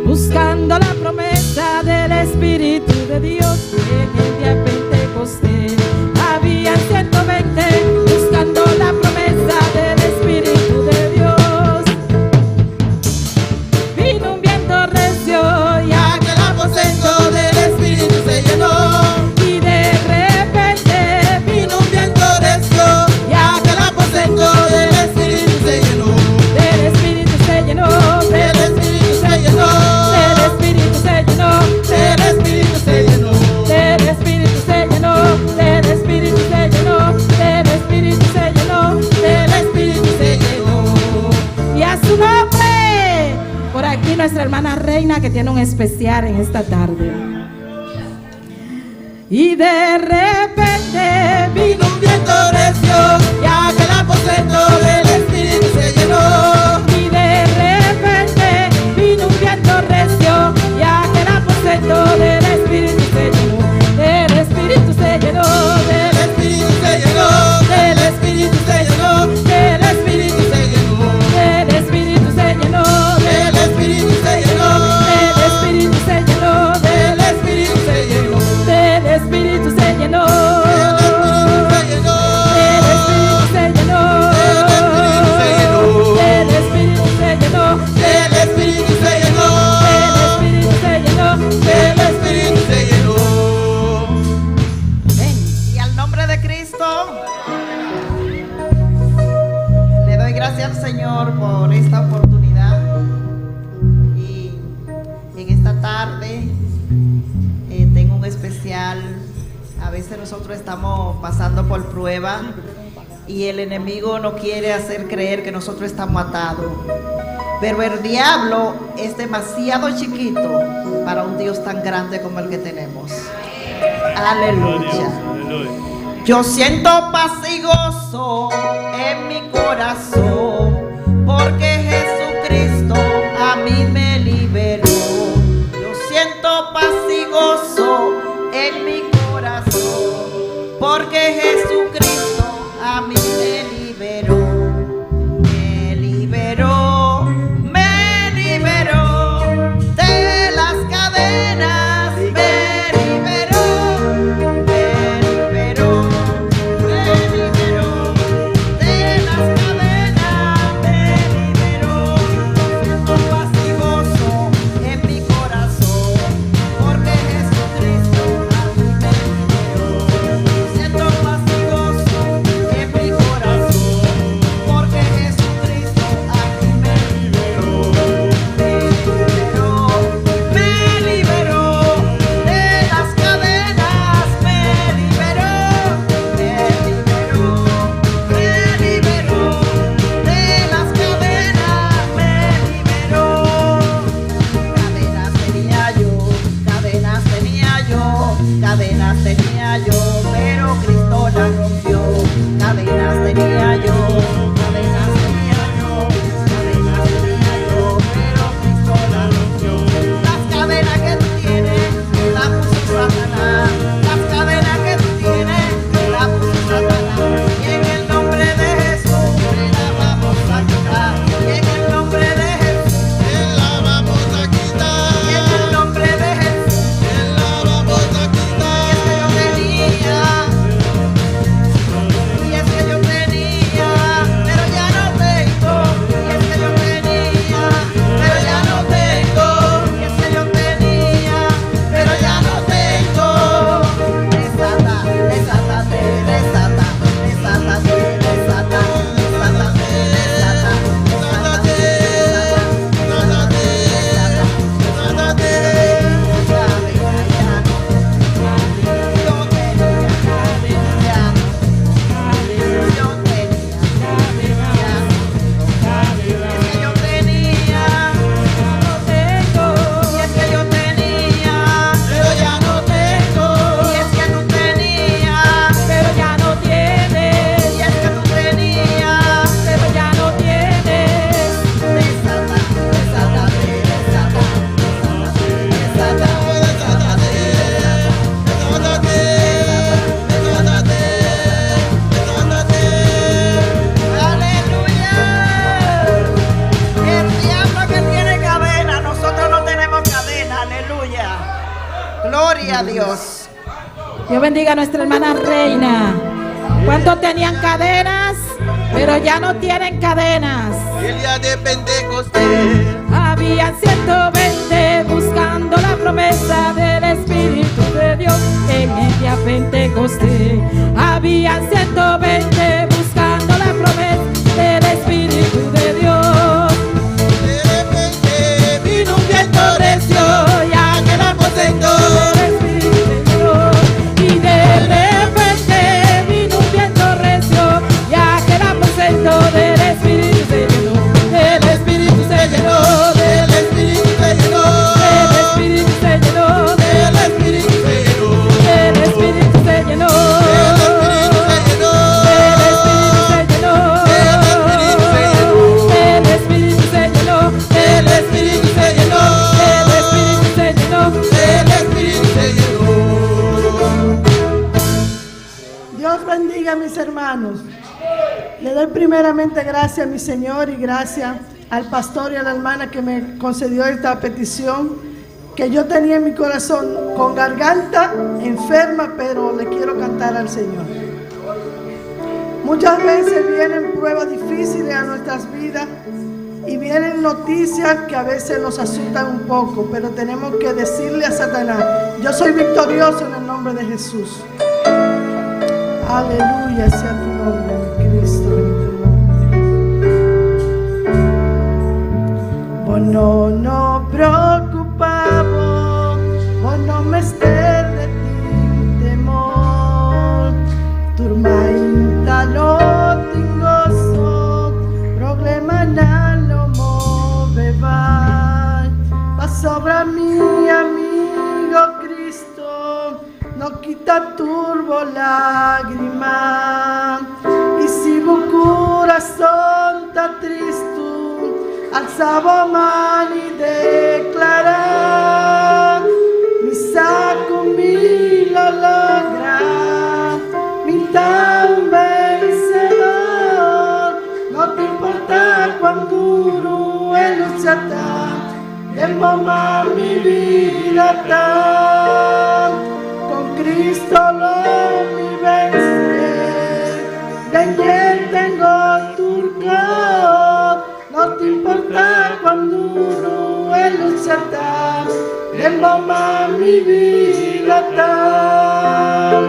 Buscando la promesa del Espíritu de Dios en el día Pentecostés. Había 120 buscando la promesa del Espíritu de Dios. Vino un viento recio y aquel aposento del Espíritu se llenó. Y de repente vino un viento recio y aquel aposento del Espíritu se llenó. Del Espíritu se llenó, del Espíritu se llenó, del Espíritu se llenó, del Espíritu se llenó, del Espíritu se llenó, del Espíritu se llenó, del Espíritu se llenó, del Espíritu se llenó. Y a su nombre. Por aquí nuestra hermana Reina, que tiene un especial en esta tarde. Y de repente vino un viento recio y aquel aposento del Espíritu se llenó. Y de repente vino un viento recio y aquel aposento del Espíritu se llenó. Del Espíritu se llenó, del Espíritu se llenó, del Espíritu se llenó, del Espíritu se llenó, del Espíritu se llenó, del Espíritu se llenó, del Espíritu se llenó, del Espíritu se llenó, del Espíritu se llenó, del Espíritu se llenó, del Espíritu se llenó, del Espíritu se llenó, del Espíritu se llenó, del Espíritu se llenó. Y al nombre de Cristo, le doy gracias al Señor por esta oportunidad. Y en esta tarde tengo un especial. A veces nosotros estamos pasando por prueba y el enemigo no quiere hacer creer que nosotros estamos atados. Pero el diablo es demasiado chiquito para un Dios tan grande como el que tenemos. Aleluya. Yo siento paz y gozo en mi corazón, porque Jesucristo a mí me liberó. Yo siento paz y gozo en mi corazón, porque Jesucristo a mí me liberó. Me liberó, me liberó de las cadenas, me liberó, me liberó, me liberó de las cadenas. a Dios. Dios bendiga a nuestra hermana Reina. ¿Cuántos tenían cadenas? Pero ya no tienen cadenas. El día de Pentecostés. Había 120 buscando la promesa del Espíritu de Dios en el día Pentecostés. Había 120 buscando la promesa del Espíritu de Dios. De repente vino un viento recio y aquel aposento del Espíritu de Dios. Y de repente vino un viento recio y aquel aposento del Espíritu se llenó. Del Espíritu se llenó, del Espíritu se llenó, del Espíritu se llenó, del Espíritu se llenó, del Espíritu se llenó, del Espíritu se llenó, del Espíritu se llenó, del Espíritu se llenó, del Espíritu se llenó, del Espíritu se llenó, del Espíritu se llenó. Dios bendiga a mis hermanos. Le doy primeramente gracias a mi Señor y gracias al pastor y a la hermana que me concedió esta petición que yo tenía en mi corazón con garganta enferma, pero le quiero cantar al Señor. Muchas veces vienen pruebas difíciles a nuestras vidas y vienen noticias que a veces nos asustan un poco, pero tenemos que decirle a Satanás: yo soy victorioso en el nombre de Jesús. Aleluya sea tu nombre, mi Cristo, en tu nombre. Vos no no preocupamos, vos no me estés de ti temor. Turmainta lo tingoso, problema na lo move va. Pa sobra mi amigo Cristo, no quita turbo lágrima. Y si bu corazón está triste, alza mano y declara: mi saco mi lo logra, mi tan vencedor. No te importa cuán duro el lucha está, en mamá mi vida está. Con Cristo lo mi vencer, de quien tengo turco. No te importa cuán duro el lucha está, en mamá mi vida está.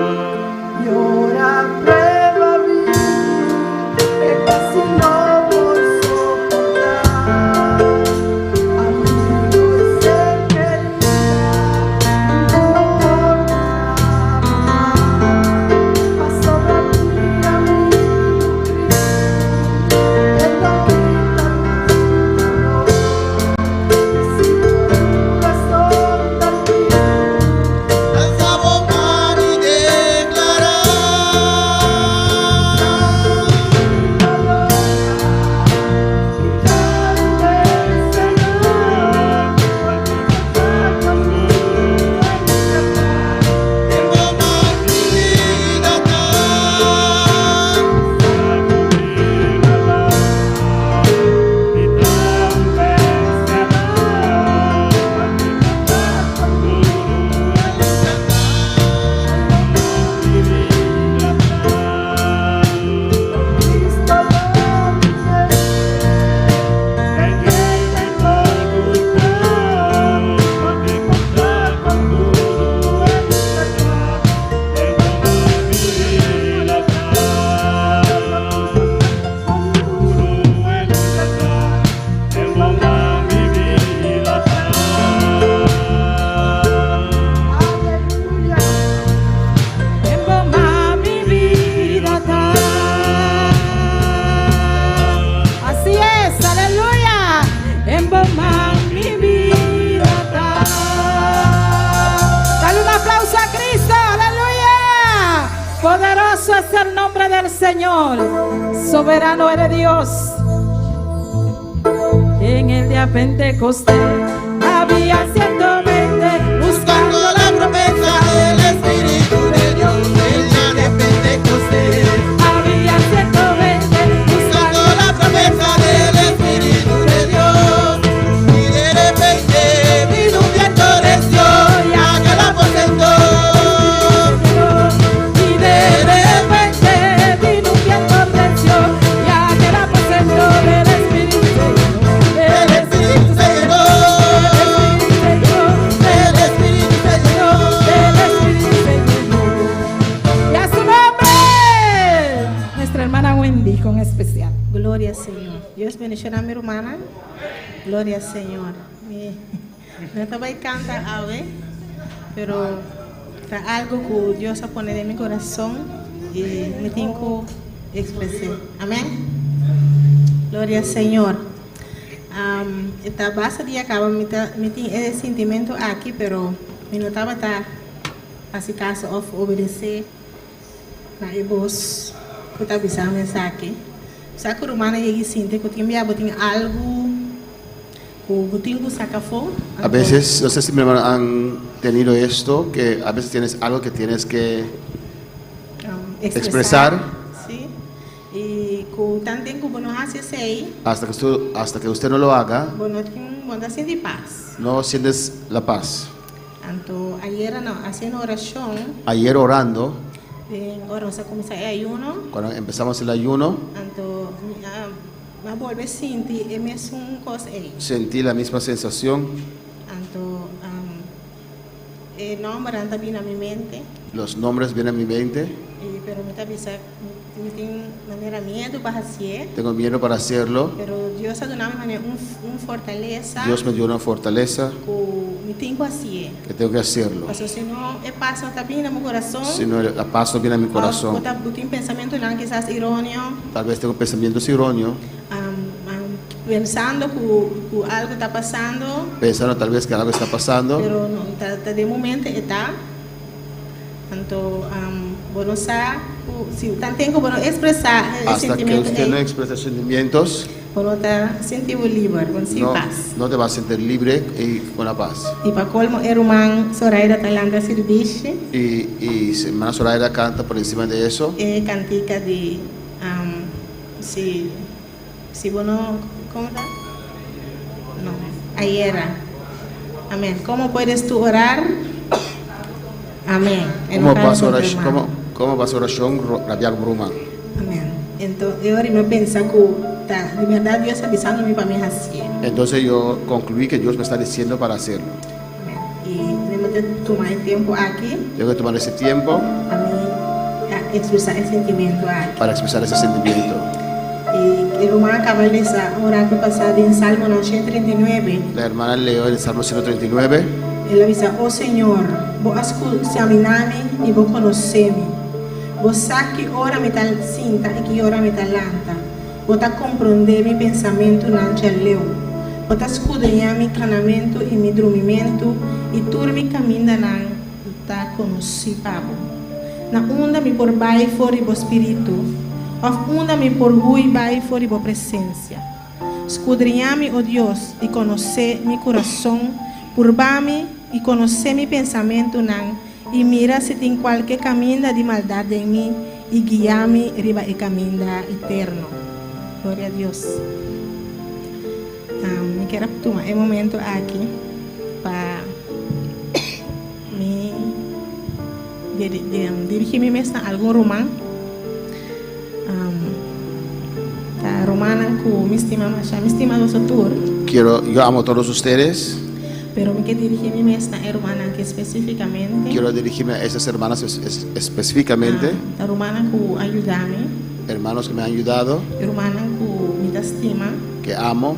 Y ahora prueba mi, que casi no voy a soportar. Amigo es el querido, pasó de mi amigo Cristo, él no quita tu dolor. Y si tu corazón tan triste, Alza mano y declara. En mamá mi vida está. Aleluya. En bomba mi vida está. Así es, aleluya. En bomba mi vida está. Dale un aplauso a Cristo, aleluya. Poderoso es el nombre del Señor. Soberano eres Dios. En el día Pentecostés había 120 Buscando la promesa del Espíritu de Dios, el día de Pentecostés. Había 120 Buscando la promesa del Espíritu de Dios. Y de repente vino un viento recio y aquel aposento Wendy con especial. Gloria Señor. Dios bendiciona mi hermana. Gloria Señor. Mi no ta bay canta awe, pero ta algo cu Dios a pone den mi corazon y mi tin cu exprese. Amen. Gloria Señor. Um, ta basta dia caba mi, ta, mi tin e sentimento aki, pero mi no tabata haci caso of obedece na e bos ku ta bisa mi esaki. Sa ku rumannan yega i sinti ku tin bia bo tin algu ku bo tin ku saka afó. A veces, no sé si mi hermano han tenido esto, que a veces tienes algo que tienes que expresar. Sí. I ku tanten ku bo no hasi esei. Hasta que usted, hasta que usted no lo haga. Bo no tin, bo no ta sinti pas. No sientes la paz. Anto ayera no haciendo oracion. Ayer orando. Den ora nos a cuminsa e ayuno. Cuando empezamos el ayuno. Anto mi a mi a bolbe sinti e mesun cos ey. Sentí la misma sensación. Anto e nombernan ta bini na mi mente. Los nombres vienen a mi mente. Y pero mi ta bisa mi tin manera miedo pa hacié. Tengo miedo para hacerlo. Pero Dios a duna mi manera un un fortaleza. Dios me dio una fortaleza. Cu mi tin cu hacié. Que tengo que hacerlo. Pasobra si no e paz no ta bini na mi corazon. Si no la paz no viene a mi corazon. Of bo ta bo tin pensamentonan kisas ironio. Tal vez tengo pensamientos ironio. Pensando cu cu algo ta pasando. Pensando tal vez que algo está pasando. Pero no ta ta den momento e ta. Anto bo no sa cu si tanten cu bo no expresa e Hasta que sentimiento usted no ey. expresa sentimientos. Bo no ta sinti bo liber, bo no sinti No, pas. no te vas a sentir libre y con la paz. Y pa colmo e ruman Zoraida ta lanta sirbishi. Y y hermana Zoraida canta por encima de eso. E cantica di si Si bo no, ¿cómo ta? No, ayera. Amén. ¿Cómo puedes tú orar? Amén. ¿Cómo vas oración? ¿Cómo, cómo vas oración rabiá ku ruman? Amén. Entonces, yo me pensa ku ta, de verdad Dios avisando mi pa mi hacié. Entonces yo concluí que Dios me está diciendo para hacerlo. Amén. Y tenemos que tomar el tiempo aquí. Tengo que tomar ese tiempo. Pa mi expresar el sentimiento aquí. Para expresar ese sentimiento. Y e ruman a caba lesa un rato pasá den Salmonan 139. La hermana leo el Salmo 139. El a bisa, O Señor, bo a saminá mi i bo konosé mi. Bo sa ki ora mi ta sinta i ki ora mi ta lanta. Bo ta komprondé mi pensamentunan djaleu. Bo ta skudriñá mi kanamentu i mi drumimentu, i tur mi kamindanan ta konosí pa bo. Na unda mi por bai for di bo spiritu? Òf unda mi por hui bai for di bo presensia? Skudriñá mi, o Dios, i konosé mi kurason, purba mi i konosé mi pensamentunan, i mira si tin kualke kaminda di maldat den mi, i guia mi riba e kaminda eterno. Gloria a Dios. Mi kier a tuma e momento aki pa mi dirigi mi mes na algun ruman. Ta rumannan ku mi stima masha. Mi stima boso tur. Quiero, yo amo a todos ustedes. Pero mi ke dirigi mi mes na e rumannan aki spesífikamente. Quiero dirigirme a esas hermanas específicamente. Ta rumannan ku a yuda mi. Hermanos que me han ayudado. E rumannan ku mi ta stima. Que amo.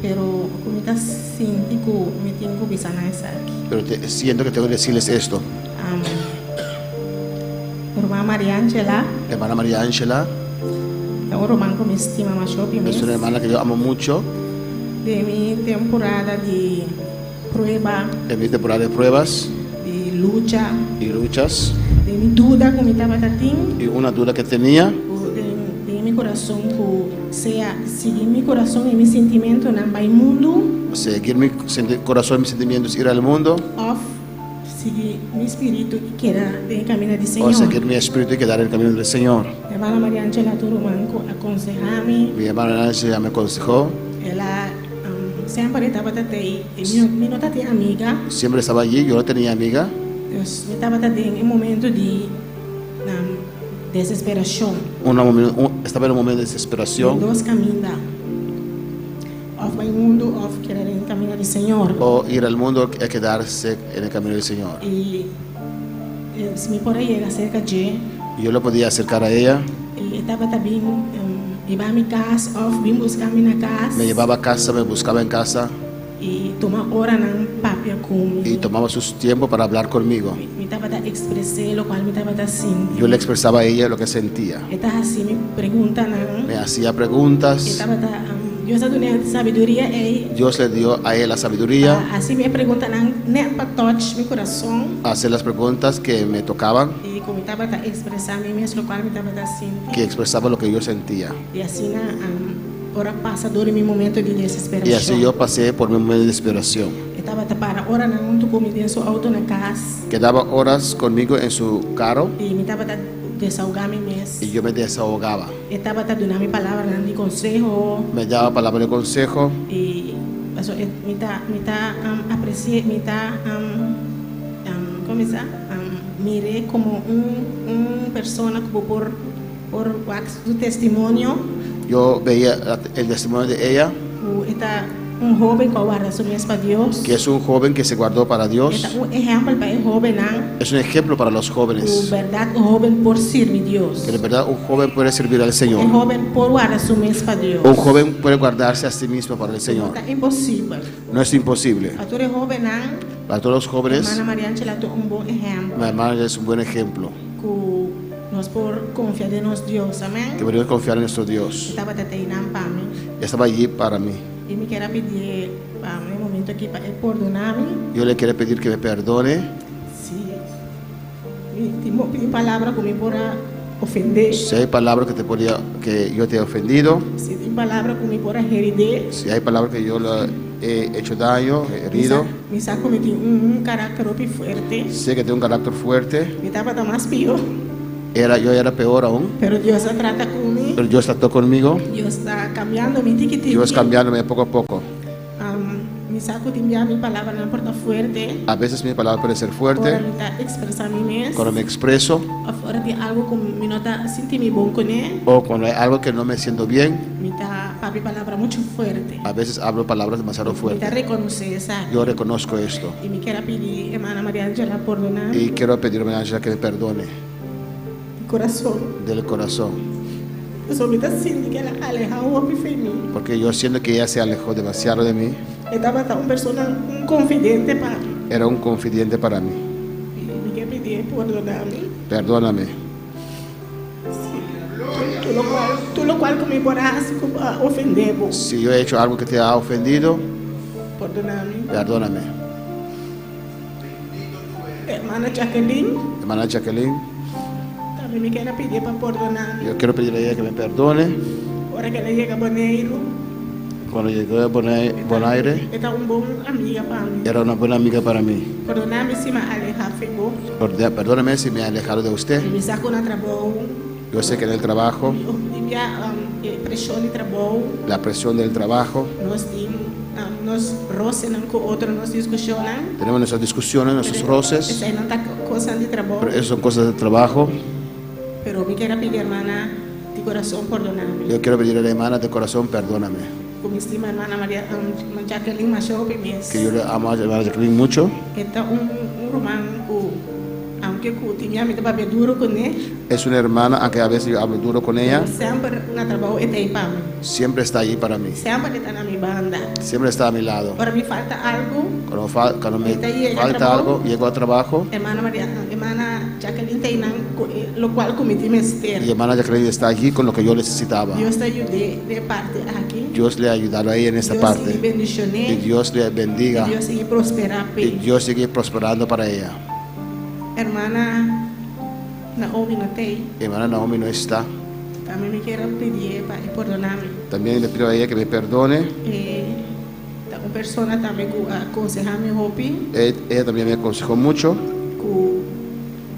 Pero ku mi ta sinti ku mi tin ku bisa nan esaki. Pero te, siento que tengo que decirles esto. Ruman Mariangela. Hermana Mariangela. Ta un ruman ku mi stima masha hopi mes. Es una hermana que yo amo mucho. Den mi temporada di prueba. En mi temporada de pruebas. Di lucha. Y luchas. Den mi duda ku mi tabata tin. Y una duda que tenía. Ku den den mi kurason ku sea sigui mi kurason y mi sintimentonan bai mundu. Seguir mi corazón y mis sentimientos ir al mundo. Of sigui mi spiritu y keda den e camino di O Señor. seguir mi espíritu y quedar en el camino del Señor. Hermana Maria Angela tur ruman ku a konsehá mi. Mi hermana Angela me aconsejó. El a semper e tabata tei y mi no ta tin amiga. Siempre estaba allí, yo no tenía amiga. Dus mi tabata den e momento di desesperacion. Una momento, un, estaba en un momento de desesperación. Den dos caminda. Of bai mundo of keda den camino di Señor. O ir al mundo o quedarse en el camino del Señor. Y si mi por a yega cerca dje. Yo lo podía acercar a ella. E tabata bin hiba mi kas òf bin buska mi na kas. Me llevaba a casa, me buscaba en casa. I tuma oranan papia ku mi. Y tomaba su tiempo para hablar conmigo. Mi tabata ekspres'é lokual mi tabata sinti. Yo le expresaba a ella lo que sentía. E ta hasi mi preguntanan. Me hacía preguntas. E tabata, Dios a dun'é e sabiduria ei. Dios le dio a ella la sabiduría. Pa hasi mi e preguntanan nèt pa touch mi kurason. Hacer las preguntas que me tocaban. I ku mi tabata ekspresá mi mes lokual mi tabata sinti. Que expresaba lo que yo sentía. I asina ora pasa dor di mi momento di desesperashon. Y así yo pasé por mi momento de desesperación. E tabata para oranan huntu ku mi den su outo na kas. Quedaba horas conmigo en su carro. I mi tabata desahogá mi mes. Y yo me desahogaba. E tabata duna mi palabranan di konseho. Me daba palabra de consejo. I paso e mi ta mi ta apresi'é mi ta komo mi sa mir'é komo un un persona ku bo por por wak su testimonio. Yo veía el testimonio de ella. Ku e ta un hóben ku a warda su mes pa Dios. Que es un joven que se guardó para Dios. E ta un ehèmpel pa e hóbennan. Es un ejemplo para los jóvenes. Ku bèrdat un hóben por sirbi Dios. Que de verdad un joven puede servir al Señor. Un hóben por warda su mes pa Dios. Un joven puede guardarse a sí mismo para el Señor. No ta imposibel. No es imposible. Pa tur e hóbennan. Para todos los jóvenes. Hermana Mariangela ta un bon ehèmpel. Mi hermana es un buen ejemplo. Ku nos por konfia den nos Dios. Amèn. Que podemos confiar en nuestro Dios. E tabata teinan pa mi. Estaba allí para mí. I mi kier a pidié pa e momento aki pa e pordoná mi. Yo le quiero pedir que me perdone. Si mi tin hopi palabra ku mi por a ofendé. Si hay palabra que te podía, que yo te he ofendido. Si tin palabra ku mi por a heridé. Si hay palabra que yo le he hecho daño, he herido. Mi sa ku mi tin un karakter hopi fuerte. Sé que tengo un carácter fuerte. Mi tabata mas pió. Era, yo era peor aún. Pero Dios a trata ku mi. Pero Dios trató conmigo. Dios ta cambiando mi tiki tiki. Dios cambiándome poco a poco. Mi sa ku tin bia mi palabranan por ta fuerte. A veces mi palabra puede ser fuerte. Ora mi ta expresa mi mes. Cuando me expreso. Of ora tin algo ku mi no ta sinti mi bon kuné. O cuando hay algo que no me siento bien. Mi ta papia palabra mucho fuerte. A veces hablo palabras demasiado fuertes. Mi ta reconoce esaki. Yo reconozco esto. Y mi kier a pidi hermana Maria Angela pordona mi. Y quiero pedir a hermana Angela que me perdone. Di corazon. Del corazon. Pasobra mi ta sinti ke el a aleha hopi fe mi. Porque yo siento que ella se alejó demasiado de mí. E tabata un persona, un confidente pa mi. Era un confidente para mí. Y mi ke pidi e pordona mi. Perdóname. Si tur locual, tur locual cu mi por a haci cu a ofende bo. Si yo he hecho algo que te ha ofendido. Pordona mi. Perdóname. Hermana Jacqueline. Hermana Jacqueline. Tambe mi kier a pidi pa pordona mi. Yo quiero pedir a ella que me perdone. Ora cu el a yega Boneiru. Cuando llegó a Bonaire. E ta un bon amiga pa mi. Era una buena amiga para mí. Pordona mi si mi a aleha fe bo. Perdóname si me he alejado de usted. Mi sa cu na trabou. Yo sé que en el trabajo. Limpia e presion di trabou. La presión del trabajo. Nos tin nos rocenan cu otro, nos discusionnan. Tenemos nuestras discusiones, nuestros roces. Eseinan ta cosnan di trabou. Pero eso son cosas del trabajo. Pero mi kier a pidi hermana di corazon pordona mi. Yo quiero pedir a la hermana de corazón perdóname. Cu mi stima hermana Maria Jacqueline masha hopi mes. Que yo le amo a hermana Jacqueline mucho. E ta un ruman cu aunke cu tin mi ta papia duro cune. Es una hermana aunque a veces yo hablo duro con ella. Pero semper na trabou e ta ei pa mi. Siempre está allí para mí. Semper e ta na mi banda. Siempre está a mi lado. Ora mi falta algo. Cuando, fal, cuando me E ta yega falta trabou. algo, llego al trabajo. Hermana Maria, hermana Jacqueline ta einan cu e locual cu mi tin mester. Y hermana Jacqueline está allí con lo que yo necesitaba. Dios ta yud'é den e parti aki. Dios le ha ayudado ahí en esta Dios parte. sigui bendicion'é. Y Dios le bendiga. Y Dios sigui prosperá p'e. Y Dios sigue prosperando para ella. Hermana Naomi no t'ei. Hermana Naomi no está. Tambe mi kier a pidié pa e pordona mi. También le pido a ella que me perdone. E ta un persona tambe ku a konsehá mi hopi. Ella también me aconsejó mucho. Ku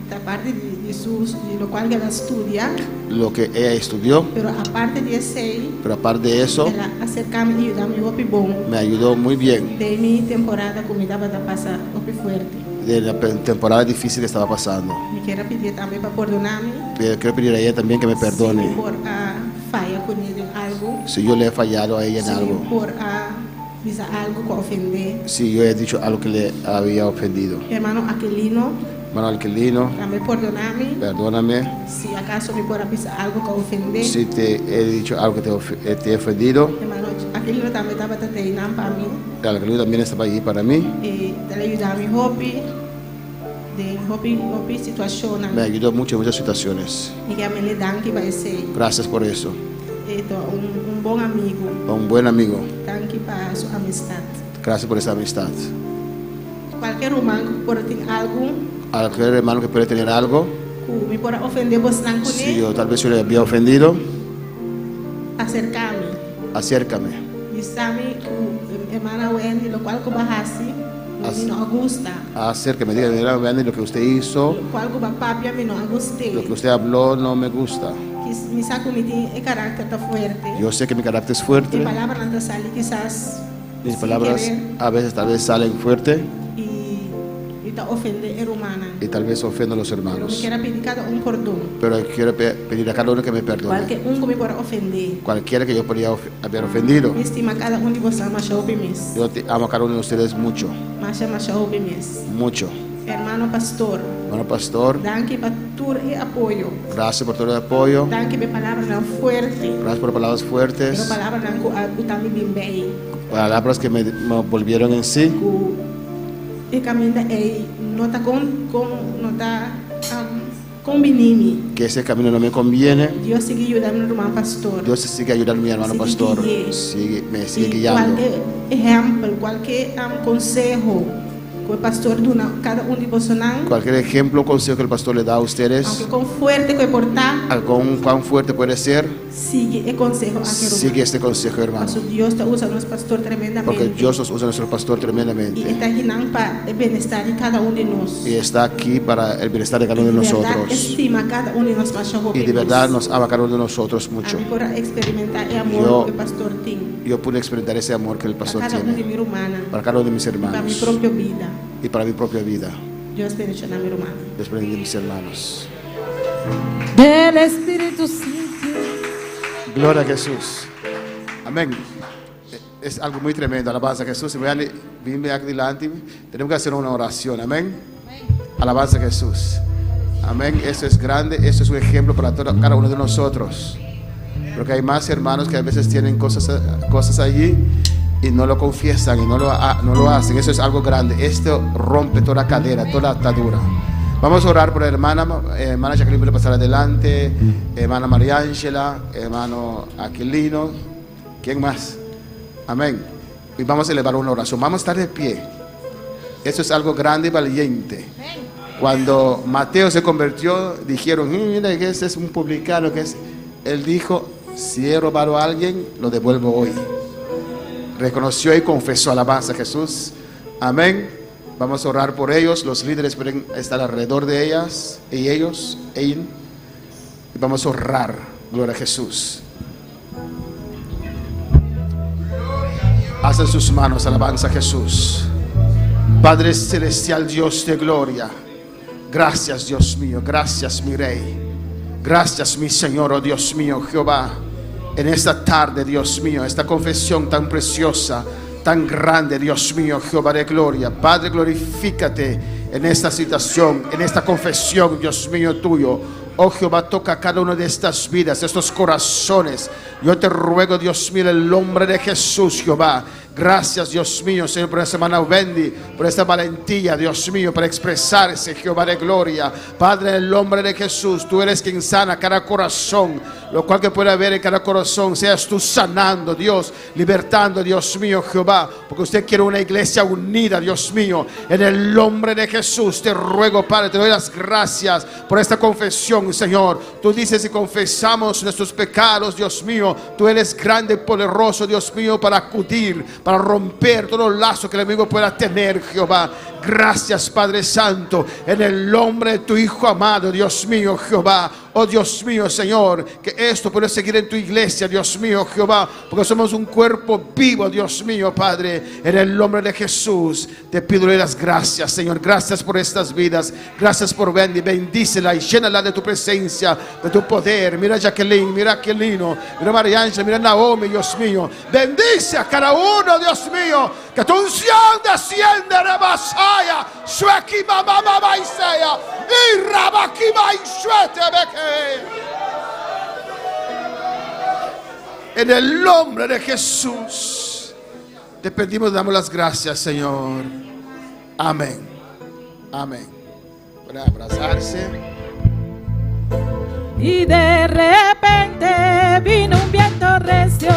ta parti di su di lokual ku el a studia. Lo que ella estudió. Pero aparte di esei. Pero aparte de eso. El a aserká mi i yuda mi hopi bon. Me ayudó muy bien. Den mi temporada ku mi tabata pasa hopi fuerte. De la temporada difícil que estaba pasando. Mi kier a pidié tambe pa pordona mi. Pero quiero pedir a ella también que me perdone. Si mi por a faya kuné den algo. Si yo le he fallado a ella en Si mi algo. por a bisa algo ku a ofendé. Si yo he dicho algo que le había ofendido. Hermano Aquilino. Hermano Aquilino, Tambe pordoná mi. Perdóname. Si akaso mi por a bisa algu ku a ofendé. Si te he dicho algo que te, eh, te he ofendido. Hermano Aquilino tambe tabata teinan pa mi. El Aquilino también estaba allí para mí. E el a yuda mi hopi den hopi hopi situashonnan. Me ayudó mucho en muchas situaciones. Mi ke a mele danki pa esei. Gracias por eso. E ta un un bon amigu. Un buen amigo. Danki pa su amistat. Gracias por esa amistad. Kualke ruman ku por tin algu. Cualquier hermano que puede tener algo. Ku mi por a ofendé bosnan kuné. Si yo tal vez yo le había ofendido. Aserká mi. Acércame. Bisa mi ku hermana Wendy lokual ku bo a hasi mi no a gusta. Acércame, dígame, hermana Wendy, lo que usted hizo. Lokual ku bo a papia mi no a gust'é. Lo que usted habló no me gusta. Kis mi sa ku mi tin e karakter ta fuerte. Yo sé que mi carácter es fuerte. Mi palabranan ta sali kisas. Mis Sin palabras querer. a veces tal vez salen fuerte. Y mi ta ofende e rumannan. Y tal vez ofendo a los Pero mi hermanos. kier a pidi kada un pordon. Pero quiero pedir a cada uno que me perdone. Kualke un ku mi por a ofende. Cualquiera que yo podría haber ofendido. Mi stima kada un di boso masha hopi mes. Yo te amo a cada uno de ustedes mucho. Masha masha hopi mes. Mucho. Hermano pastor. Hermano pastor. Danki pa tur e apoyo. Gracias por todo el apoyo. Danki pa e palabranan fuerte. Gracias por palabras fuertes. Pero palabranan ku a buta mi bin bei. Palabras que me, me volvieron en sí. Ku e kaminda ei no ta kon kon no ta um, kombiní mi. Que ese camino no me conviene. Dios sigui yuda mi ruman pastor. Dios sigue ayudando a mi hermano Sigui pastor. gui'é. Sigue, me sigue I guiando. kualke ehèmpel, kualke um, konseho ku e pastor duna kada un di bosonan, Cualquier ejemplo o consejo que el pastor le da a ustedes, aunke kon fuerte ku e por ta, algún cuán fuerte puede ser, sigui e konseho aki, ruman. sigue este consejo, hermano. Paso Dios ta usa nos pastor Porque tremendamente. Dios nos usa a nuestro pastor I e tremendamente. ta akinan pa e bienestar di kada un di nos. Y está aquí para el bienestar de cada uno de I di bèrdat nosotros. e stima kada un di nos masha hopi Y de verdad mes. nos ama cada uno de nosotros mucho. Ami por a eksperimentá e amor Yo- ku e pastor tin Yo pude experimentar ese amor que el pa pastor kada un di tiene mi rumannan para cada uno de mis i pa mi hermanos propio bida. y para mi propia vida. Dios bendishoná mi rumannan. Dios bendiga a mis hermanos. Del Espíritu Santo. Gloria a Jesús. Amén. Es algo muy tremendo. Alabanza a Jesús. Vean, ven adelante. Tenemos que hacer una oración. Amén. Alabanza a Jesús. Amén. Eso es grande. Eso es un ejemplo para todo, cada uno de nosotros. Porque hay más hermanos que a veces tienen cosas, cosas allí y no lo confiesan y no lo, no lo hacen. Eso es algo grande. Esto rompe toda cadena, toda atadura. Vamos a orar por la hermana, hermana Jacqueline puede pasar adelante, hermana María Ángela, hermano Aquilino, ¿quién más? Amén. Y vamos a elevar una oración. Vamos a estar de pie. Eso es algo grande y valiente. Cuando Mateo se convirtió, dijeron, mira que ese es un publicano que es. Él dijo, si he robado a alguien, lo devuelvo hoy. Reconoció y confesó alabanza a Jesús. Amén. Vamos a orar por ellos. Los líderes pueden estar alrededor de ellas y ellos. Y vamos a orar. Gloria a Jesús. Hacen sus manos, alabanza a Jesús. Padre celestial, Dios de gloria. Gracias, Dios mío. Gracias, mi Rey. Gracias, mi Señor, oh Dios mío, Jehová. En esta tarde, Dios mío, esta confesión tan preciosa, tan grande, Dios mío, Jehová de gloria. Padre, glorifícate en esta situación, en esta confesión, Dios mío, tuyo. Oh Jehová, toca cada una de estas vidas, estos corazones. Yo te ruego, Dios mío, en el nombre de Jesús, Jehová. Gracias, Dios mío, Señor, por esta hermana Wendy, por esta valentía, Dios mío, para expresarse, Jehová de gloria. Padre, en el nombre de Jesús, tú eres quien sana cada corazón, lo cual que pueda haber en cada corazón, seas tú sanando, Dios, libertando, Dios mío, Jehová, porque usted quiere una iglesia unida, Dios mío. En el nombre de Jesús, te ruego, Padre, te doy las gracias por esta confesión, Señor. Tú dices y confesamos nuestros pecados, Dios mío. Tú eres grande y poderoso, Dios mío, para acudir, para romper todos los lazos que el enemigo pueda tener, Jehová. Gracias, Padre Santo, en el nombre de tu Hijo amado, Dios mío, Jehová. Oh Dios mío, Señor, que esto pueda seguir en tu iglesia, Dios mío, Jehová, porque somos un cuerpo vivo, Dios mío, Padre. En el nombre de Jesús, te pido las gracias, Señor. Gracias por estas vidas. Gracias por Wendy. Bendícela y llénala de tu presencia, de tu poder. Mira a Jacqueline, mira a Aquilino, mira a María Ángel, mira a Naomi, Dios mío. Bendice a cada uno, Dios mío. Que tu unción desciende, Rebasaya, Shueki, mamá, mamá, Isaiah, y Rabakima, y Shuete, Beke. En el nombre de Jesús, te pedimos, damos las gracias, Señor. Amén. Amén. Pueden abrazarse. Y de repente vino un viento recio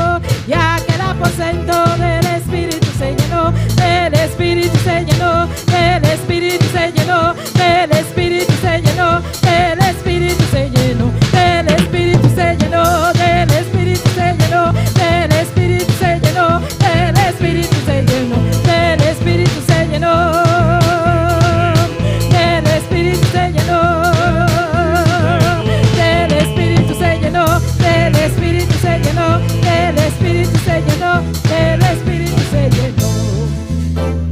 y aquel aposento del Espíritu se llenó, del Espíritu se llenó, del Espíritu se llenó, del Espíritu se llenó, del Espíritu se llenó, del Espíritu se llenó, del Espíritu se llenó, del Espíritu se llenó, del Espíritu se llenó, del Espíritu se llenó, del Espíritu se llenó, del Espíritu se llenó, del Espíritu se llenó, del Espíritu se llenó, del Espíritu se llenó.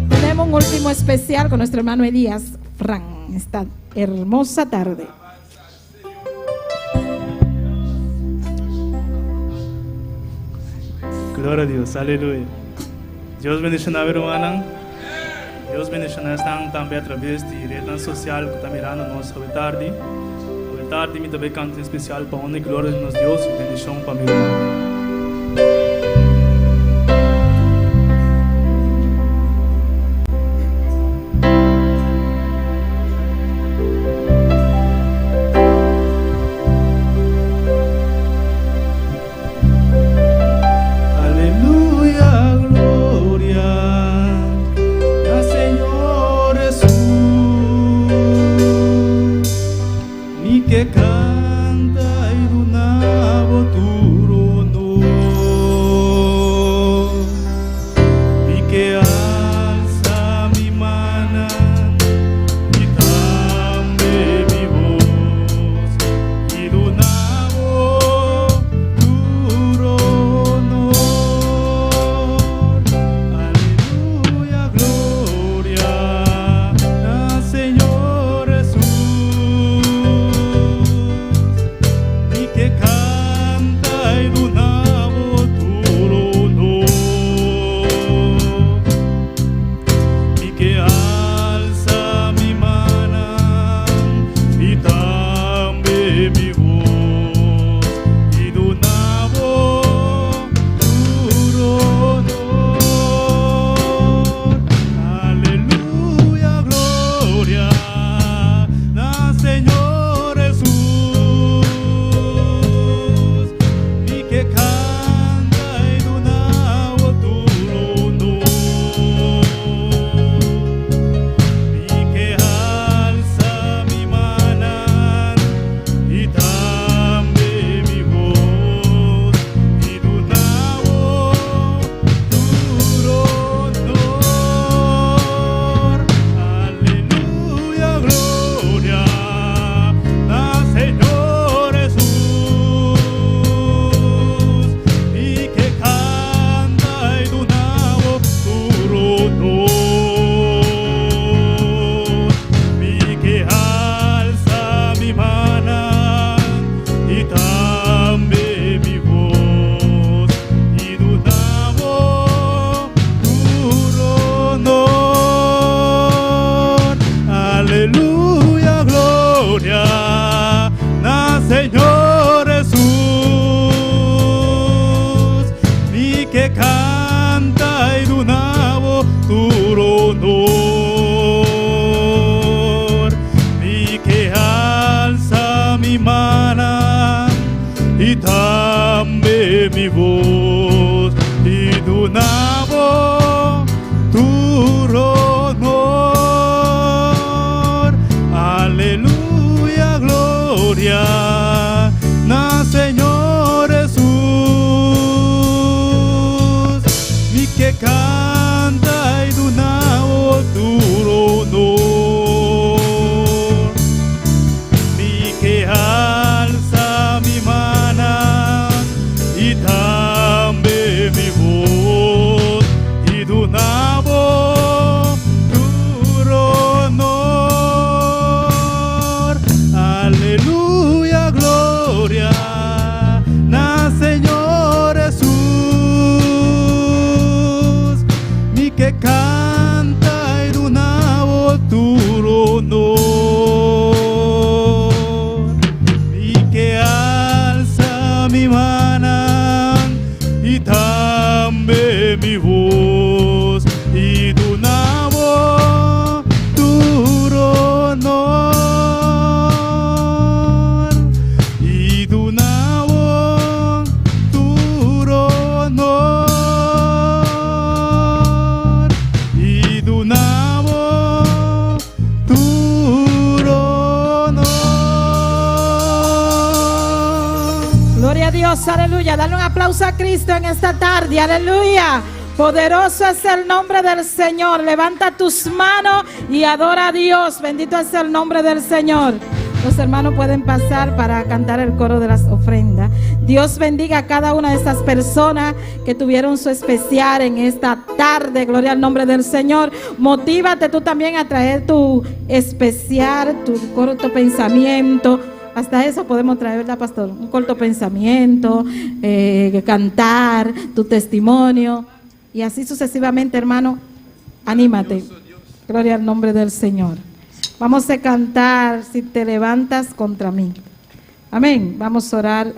Tenemos un último especial con nuestro hermano Elías Fran esta hermosa tarde. Gloria a Dios, aleluya. Dios bendiciona rumannan. Dios bendiciona esnan tambe atraves di ret social cu ta mirando nos awe tardi. Awe tardi mi tambe canta especial pa honra y gloria di nos Dios y bendicion pa mi ruman. Aleluya, gloria al Señor Jesús. Mi ke canta y duna bo tur honor. Mi ke alsa mi mannan y tambe mi voz y duna bo tur honor. Aleluya, gloria al Señor Jesús. Mi ke canta y duna bo tur honor. Mi ke alsa mi mannan y tambe mi voz y duna bo tur honor. Aleluya, gloria al Señor Jesús. Mi ke canta y duna bo tur honor. Mi ke alsa mi mannan y tambe mi voz y duna bo tur honor. Aleluya, gloria al Señor Jesús. Mi ke canta y duna bo tur honor. Mi ke alsa mi mannan y tambe mi voz y duna bo tur honor. Aleluya, gloria al Señor Jesús. Mi ke canta y duna bo tur honor. Mi ke alsa mi mannan y tambe mi voz y duna bo tur honor. Aleluya, gloria al Señor Jesús. Mi ke canta y duna bo tur honor. Mi ke alsa duna bo tur honor i duna bo tur honor. Gloria a Dios, aleluya. Dale un aplauso a Cristo en esta tarde, aleluya. Poderoso es el nombre del Señor. Levanta tus manos y adora a Dios. Bendito es el nombre del Señor. Los hermanos pueden pasar para cantar el coro de las ofrendas. Dios bendiga a cada una de estas personas que tuvieron su especial en esta tarde. Gloria al nombre del Señor. Motívate tú también a traer tu especial, tu corto pensamiento. Hasta eso podemos traer, ¿verdad, pastor? Un corto pensamiento, cantar tu testimonio. Y así sucesivamente, hermano, anímate. Gloria al nombre del Señor. Vamos a cantar si te levantas contra mí. Amén. Vamos a orar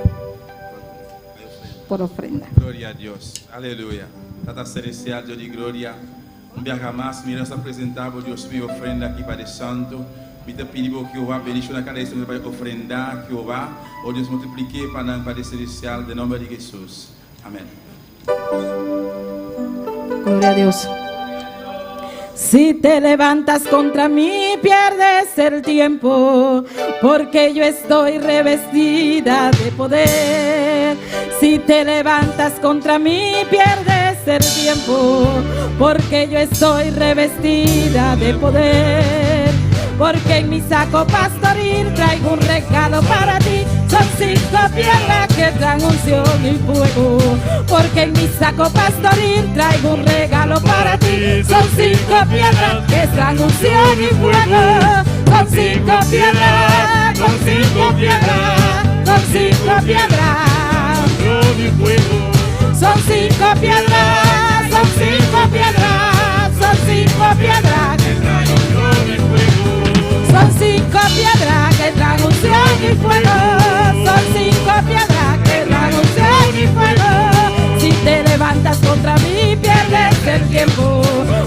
por ofrenda. Gloria a Dios. Aleluya. Tata Celestial, Dios de gloria. Un viaje más, mira, nos presentamos, Dios mío, ofrenda aquí, Padre Santo. Mi te pido, Jehová, bendición a cada uno para ofrendar, Jehová. Oh Dios, multiplique para el Padre Celestial, de nombre de Jesús. Amén. Gloria a Dios. Si te levantas contra mí, pierdes el tiempo, porque yo estoy revestida de poder. Si te levantas contra mí, pierdes el tiempo, porque yo estoy revestida de poder. Porque en mi saco pastoril traigo un regalo para ti. Son 5 piedras que traen unción y fuego. Porque en mi saco pastoril traigo un regalo para ti. Son 5 piedras que traen unción y fuego. Son 5 piedras, son 5 piedras, son 5 piedras. Son 5 piedras, son 5 piedras, son 5 piedras. Son 5 piedras que traen unción y fuego. Son 5 piedras que traen unción y fuego. Si te levantas contra mí, pierdes el tiempo,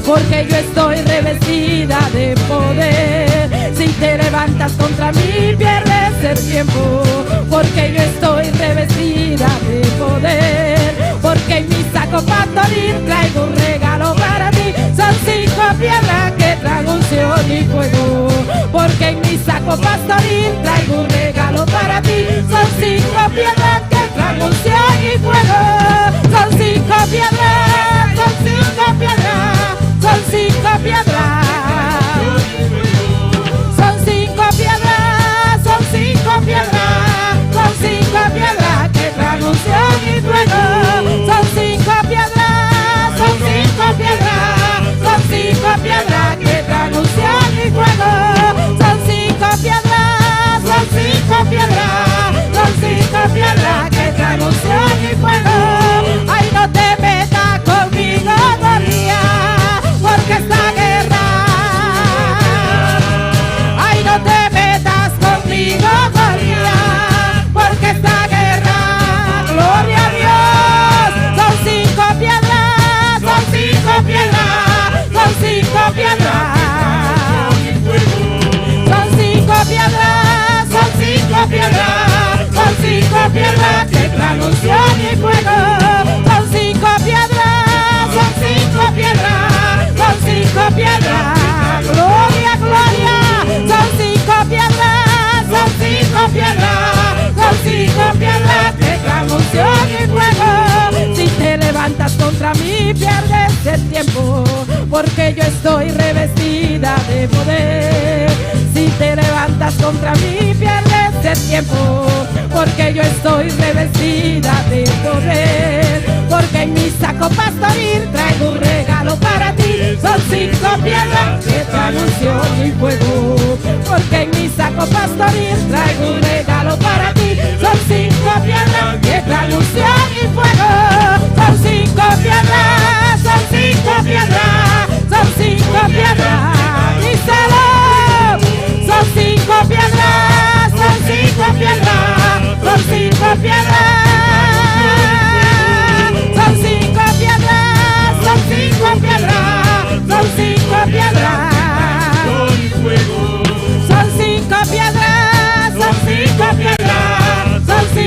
porque yo estoy revestida de poder. Si te levantas contra mí, pierdes el tiempo, porque yo estoy revestida de poder. Porque en mi saco pastoril traigo un regalo para ti. Son 5 piedras que traen unción y fuego. Porque en mi saco pastoril traigo un regalo para ti. Son 5 piedras que traen unción y fuego. Son 5 piedras, son 5 piedras, son 5 piedras. Son 5 piedras, son 5 piedras, son 5 piedras que traen unción y fuego. Son 5 piedras, son 5 piedras, son 5 piedras que traen unción y fuego. Son 5 piedras, son 5 piedras, son 5 piedras que traen unción y fuego. Ay, no te metas conmigo, Goliat, porque esta guerra. Ay, no te metas conmigo, Goliat, porque esta guerra. Gloria a Dios. Son 5 piedras, son 5 piedras, son 5 piedras. Son 5 piedras, son 5 piedras, son 5 piedras que traen unción y fuego. Son 5 piedras, son 5 piedras, son 5 piedras. Gloria, gloria. Son 5 piedras, son 5 piedras, son 5 piedras que traen unción y fuego. Si te levantas contra mí, pierdes el tiempo, porque yo estoy revestida de poder. Si te levantas contra mí, pierdes el tiempo, porque yo estoy revestida de poder. Porque en mi saco pastoril traigo un regalo para ti. Son 5 piedras que traen unción y fuego. Porque en mi saco pastoril traigo un regalo para ti. Son 5 piedras que traen unción y fuego. Son 5 piedras, son 5 piedras, son 5 piedras. Díselo. Son 5 piedras, son 5 piedras, son 5 piedras. Son 5 piedras, son 5 piedras, son 5 piedras. Son 5 piedras, son 5 piedras, son 5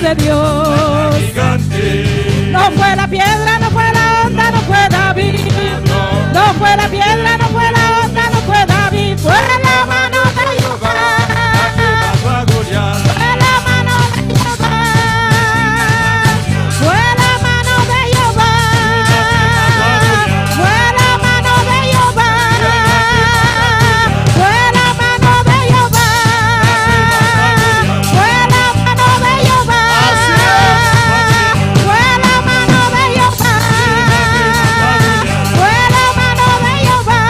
de Dios. No fue la piedra, no fue la onda, no fue David. No fue la piedra, no fue la onda, no fue David. Fue la mano de Jehová. Fue la mano de Jehová. Fue la mano de Jehová. Fue la mano de Jehová. Fue la mano de Jehová. Fue la mano de Jehová. Fue la mano de Jehová. Fue la mano de Jehová.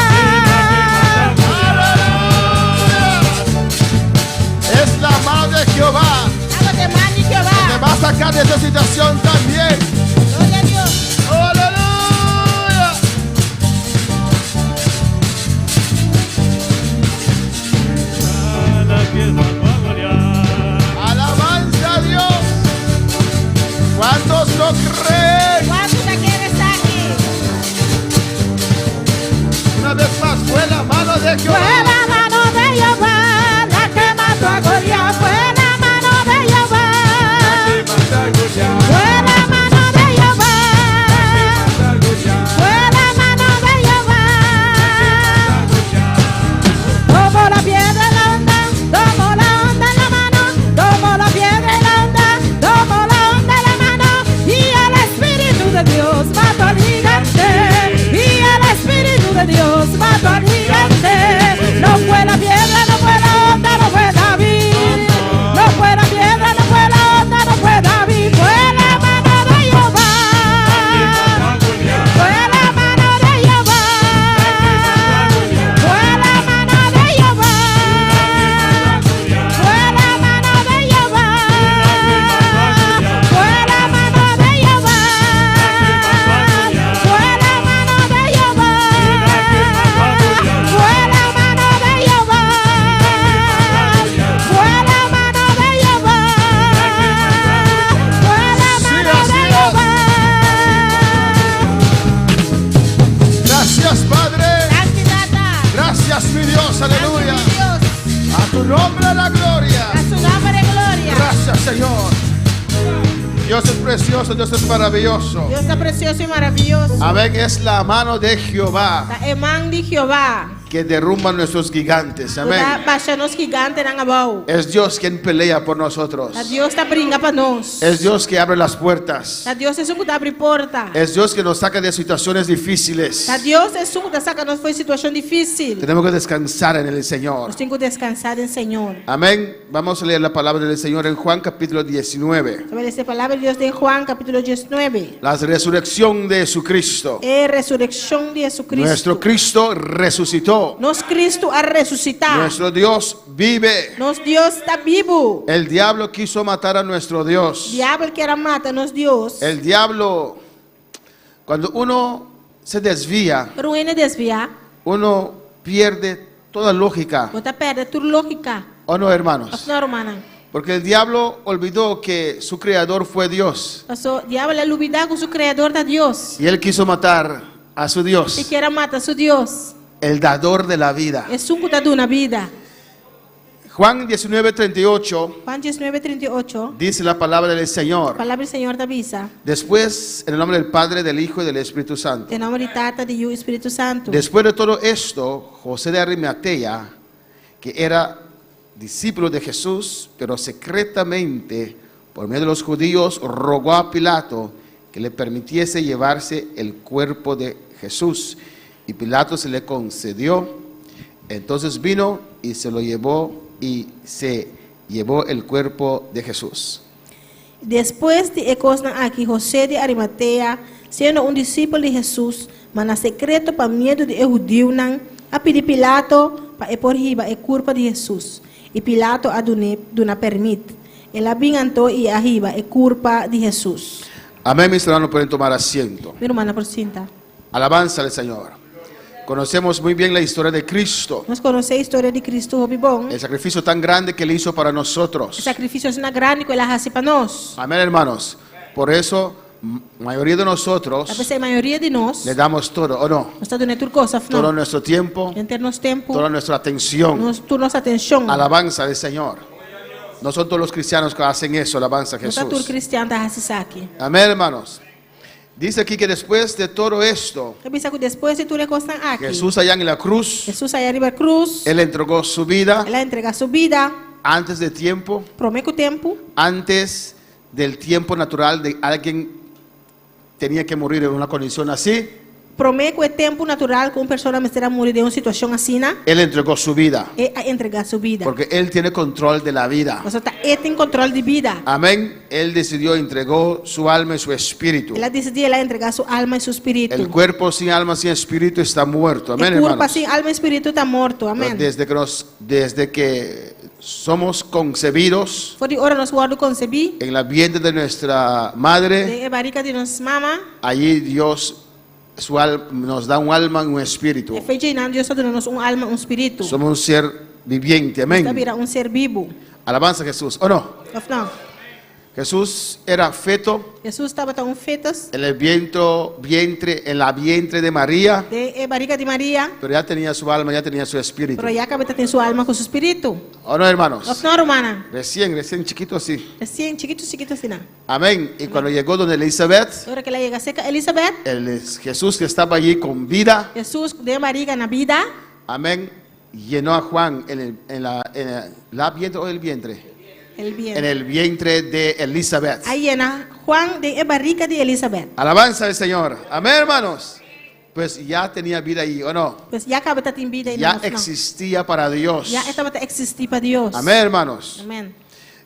Es la mano de Jehová. Que te va a sacar de esa situación también. Gloria a Dios. Aleluya. Alabanza a Dios. ¿Cuántos lo creen? ¿Cuántos te quieres aquí? Una vez más, fue la mano de Jehová. Fue la mano de Jehová la que mató a Goliat. Fue la mano de Jehová. Fue la mano de Jehová. Fue la mano de Jehová. Tomó la piedra en la onda, tomó la onda en la mano, tomó la piedra en la onda, tomó la onda en la mano. Y el Espíritu de Dios mató al gigante. Y el Espíritu de Dios mató al gigante. No fue la piedra, no fue la onda, no fue David. No fue la piedra, no fue la onda, no fue David. Fue la mano de Jehová. Fue la mano de Jehová. Fue la mano de Jehová. Fue la mano de Jehová. Fue la mano de Jehová. Fue la mano de Jehová. Fue la mano de Jehová. Fue la mano de Jehová. Fue la mano de Jehová. Gracias, Padre. Gracias, mi Dios. Aleluya. A tu nombre la gloria. A su nombre gloria. Gracias, Señor. Dios es precioso, Dios es maravilloso. Dios ta presioso i maravioso. Amén. Es la mano de Jehová Ta e man di Jehová. que derrumba nuestros gigantes. Amén. Ta basha nos gigantenan abou. Es Dios quien pelea por nosotros. Ta Dios ta bringa pa nos. Es Dios que abre las puertas. Ta Dios esun ku ta habri porta. Es Dios que nos saca de situaciones difíciles. Ta Dios esun ku ta saka nos for di situashon difísil. Tenemos que descansar en el Señor. Nos tin ku deskansá den Señor. Amén. Vamos a leer la palabra del Señor en Juan capítulo 19. Nos ta bai lesa palabra di Dios den Juan kapítulo 19. La resurrección de Jesucristo. E resurekshon di Jesucristo. Nuestro Cristo resucitó. Nos Cristo a resusitá. Nuestro Dios vive. Nos Dios ta bibu. El diablo quiso matar a nuestro Dios. Diabel kier a mata nos Dios. El diablo, cuando uno se desvía, Ora un hende desviá. uno pierde toda lógica. Bo ta pèrdè tur lógika. ¿O no, hermanos? Òf no, rumannan. Porque el diablo olvidó que su creador fue Dios. Pasó diabel a lubidá ku su kreador ta Dios. Y él quiso matar a su Dios, E kier a mata su Dios. el dador de la vida. Esun ku ta duna bida. Juan 19:38 Juan 19, 38. dice la palabra del Señor. Palabra di Señor ta bisa. Después, en el nombre del Padre, del Hijo y del Espíritu Santo. Den nòmber di Tata, di Yu i Spiritu Santu. Después de todo esto, José de Arimatea, que era discípulo de Jesús, pero secretamente, por medio de los judíos, rogó a Pilato que le permitiese llevarse el cuerpo de Jesús. Y Pilato se le concedió. Entonces vino y se lo llevó y se llevó el cuerpo de Jesús. Despues di e kosnan aki, José di Arimatea, siendo un disipel di Hesus, ma na sekreto pa miedu di e hudiunan, a pidi Pilato pa e por hiba e kurpa di Hesus. I Pilato a dun'é duna pèrmit. El a bin anto i a hiba e kurpa di Hesus. Amén, mis hermanos, pueden tomar asiento. Mi rumannan por sinta. Alabanza al Señor. Conocemos muy bien la historia de Cristo, Nos konosé e historia di Kristu hopi bon. el sacrificio tan grande que él hizo para nosotros. E sakrifisio asina grandi ku el a hasi pa nos. Amén, hermanos. Por eso, mayoría de nosotros P'esei mayoria di nos, le damos todo, ¿o no? nos ta duna tur kos, òf Todo no? nuestro tiempo, Henter nos tempu, toda nuestra atención. nos, tur nos atenshon. Alabanza al Señor. No son todos los cristianos que hacen eso, alabanza a No ta tur Jesús. kristian ta hasi esaki. Amén, hermanos. Dice aquí que después de todo esto, Ta bisa ku despues di tur e kosnan aki, Jesús allá en la cruz, Hesus aya riba krus, Él entregó su vida El a entregá su bida antes de tiempo, promé ku tempu, antes del tiempo natural de alguien tenía que morir en una condición así. promé ku e tempu natural ku un persona mester a muri den un situashon asina, Él entregó su vida, E a entregá su bida. porque Él tiene control de la vida. Pasobra ta E tin kontròl di bida. Amén. Él decidió, entregó su alma y su espíritu. El a disidí, el a entregá su alma i su spiritu. El cuerpo sin alma, sin espíritu está muerto. Amén, E kurpa hermanos. sin alma i spiritu ta morto. Amèn. Desde que, nos, desde que somos concebidos For di ora nos wòrdu konsebí en la vientre de nuestra madre, den e barika di nos mama, allí Dios su al- nos da un alma y un espíritu. e fecha einan Dios ta duna nos un alma, un spiritu. Somos un ser viviente. Nos ta Amén. bira un ser bibu. Alabanza a Jesús. ¿O no? Òf no? Jesús era feto Hesus tabata un fetus en el viento, vientre, en la vientre de María, den e barika di Maria, pero ya tenía su alma, ya tenía su espíritu. pero ya kaba tabatin su alma ku su spiritu. ¿O no, hermanos? Òf no, rumannan? Recién, recién chiquito así. Resien chikitu chikitu asina. Amén. Y cuando llegó donde Elizabeth, Ora ku el a yega serka Elisabet, el es- Jesús que estaba allí con vida, Hesus den barika na bida, amén, llenó a Juan en, el- en la, en la, la vientre o el vientre, el en vientre. el vientre de Elizabeth. A yena Juan den e barika di Elisabet. Alabanza al Señor. Amén, hermanos. Pues ya tenía vida ahí, ¿o no? Pues ya kaba tabatin bida ei Ya òf no. existía para Dios. Ya e tabata eksistí pa Dios. Amén, hermanos. Amèn.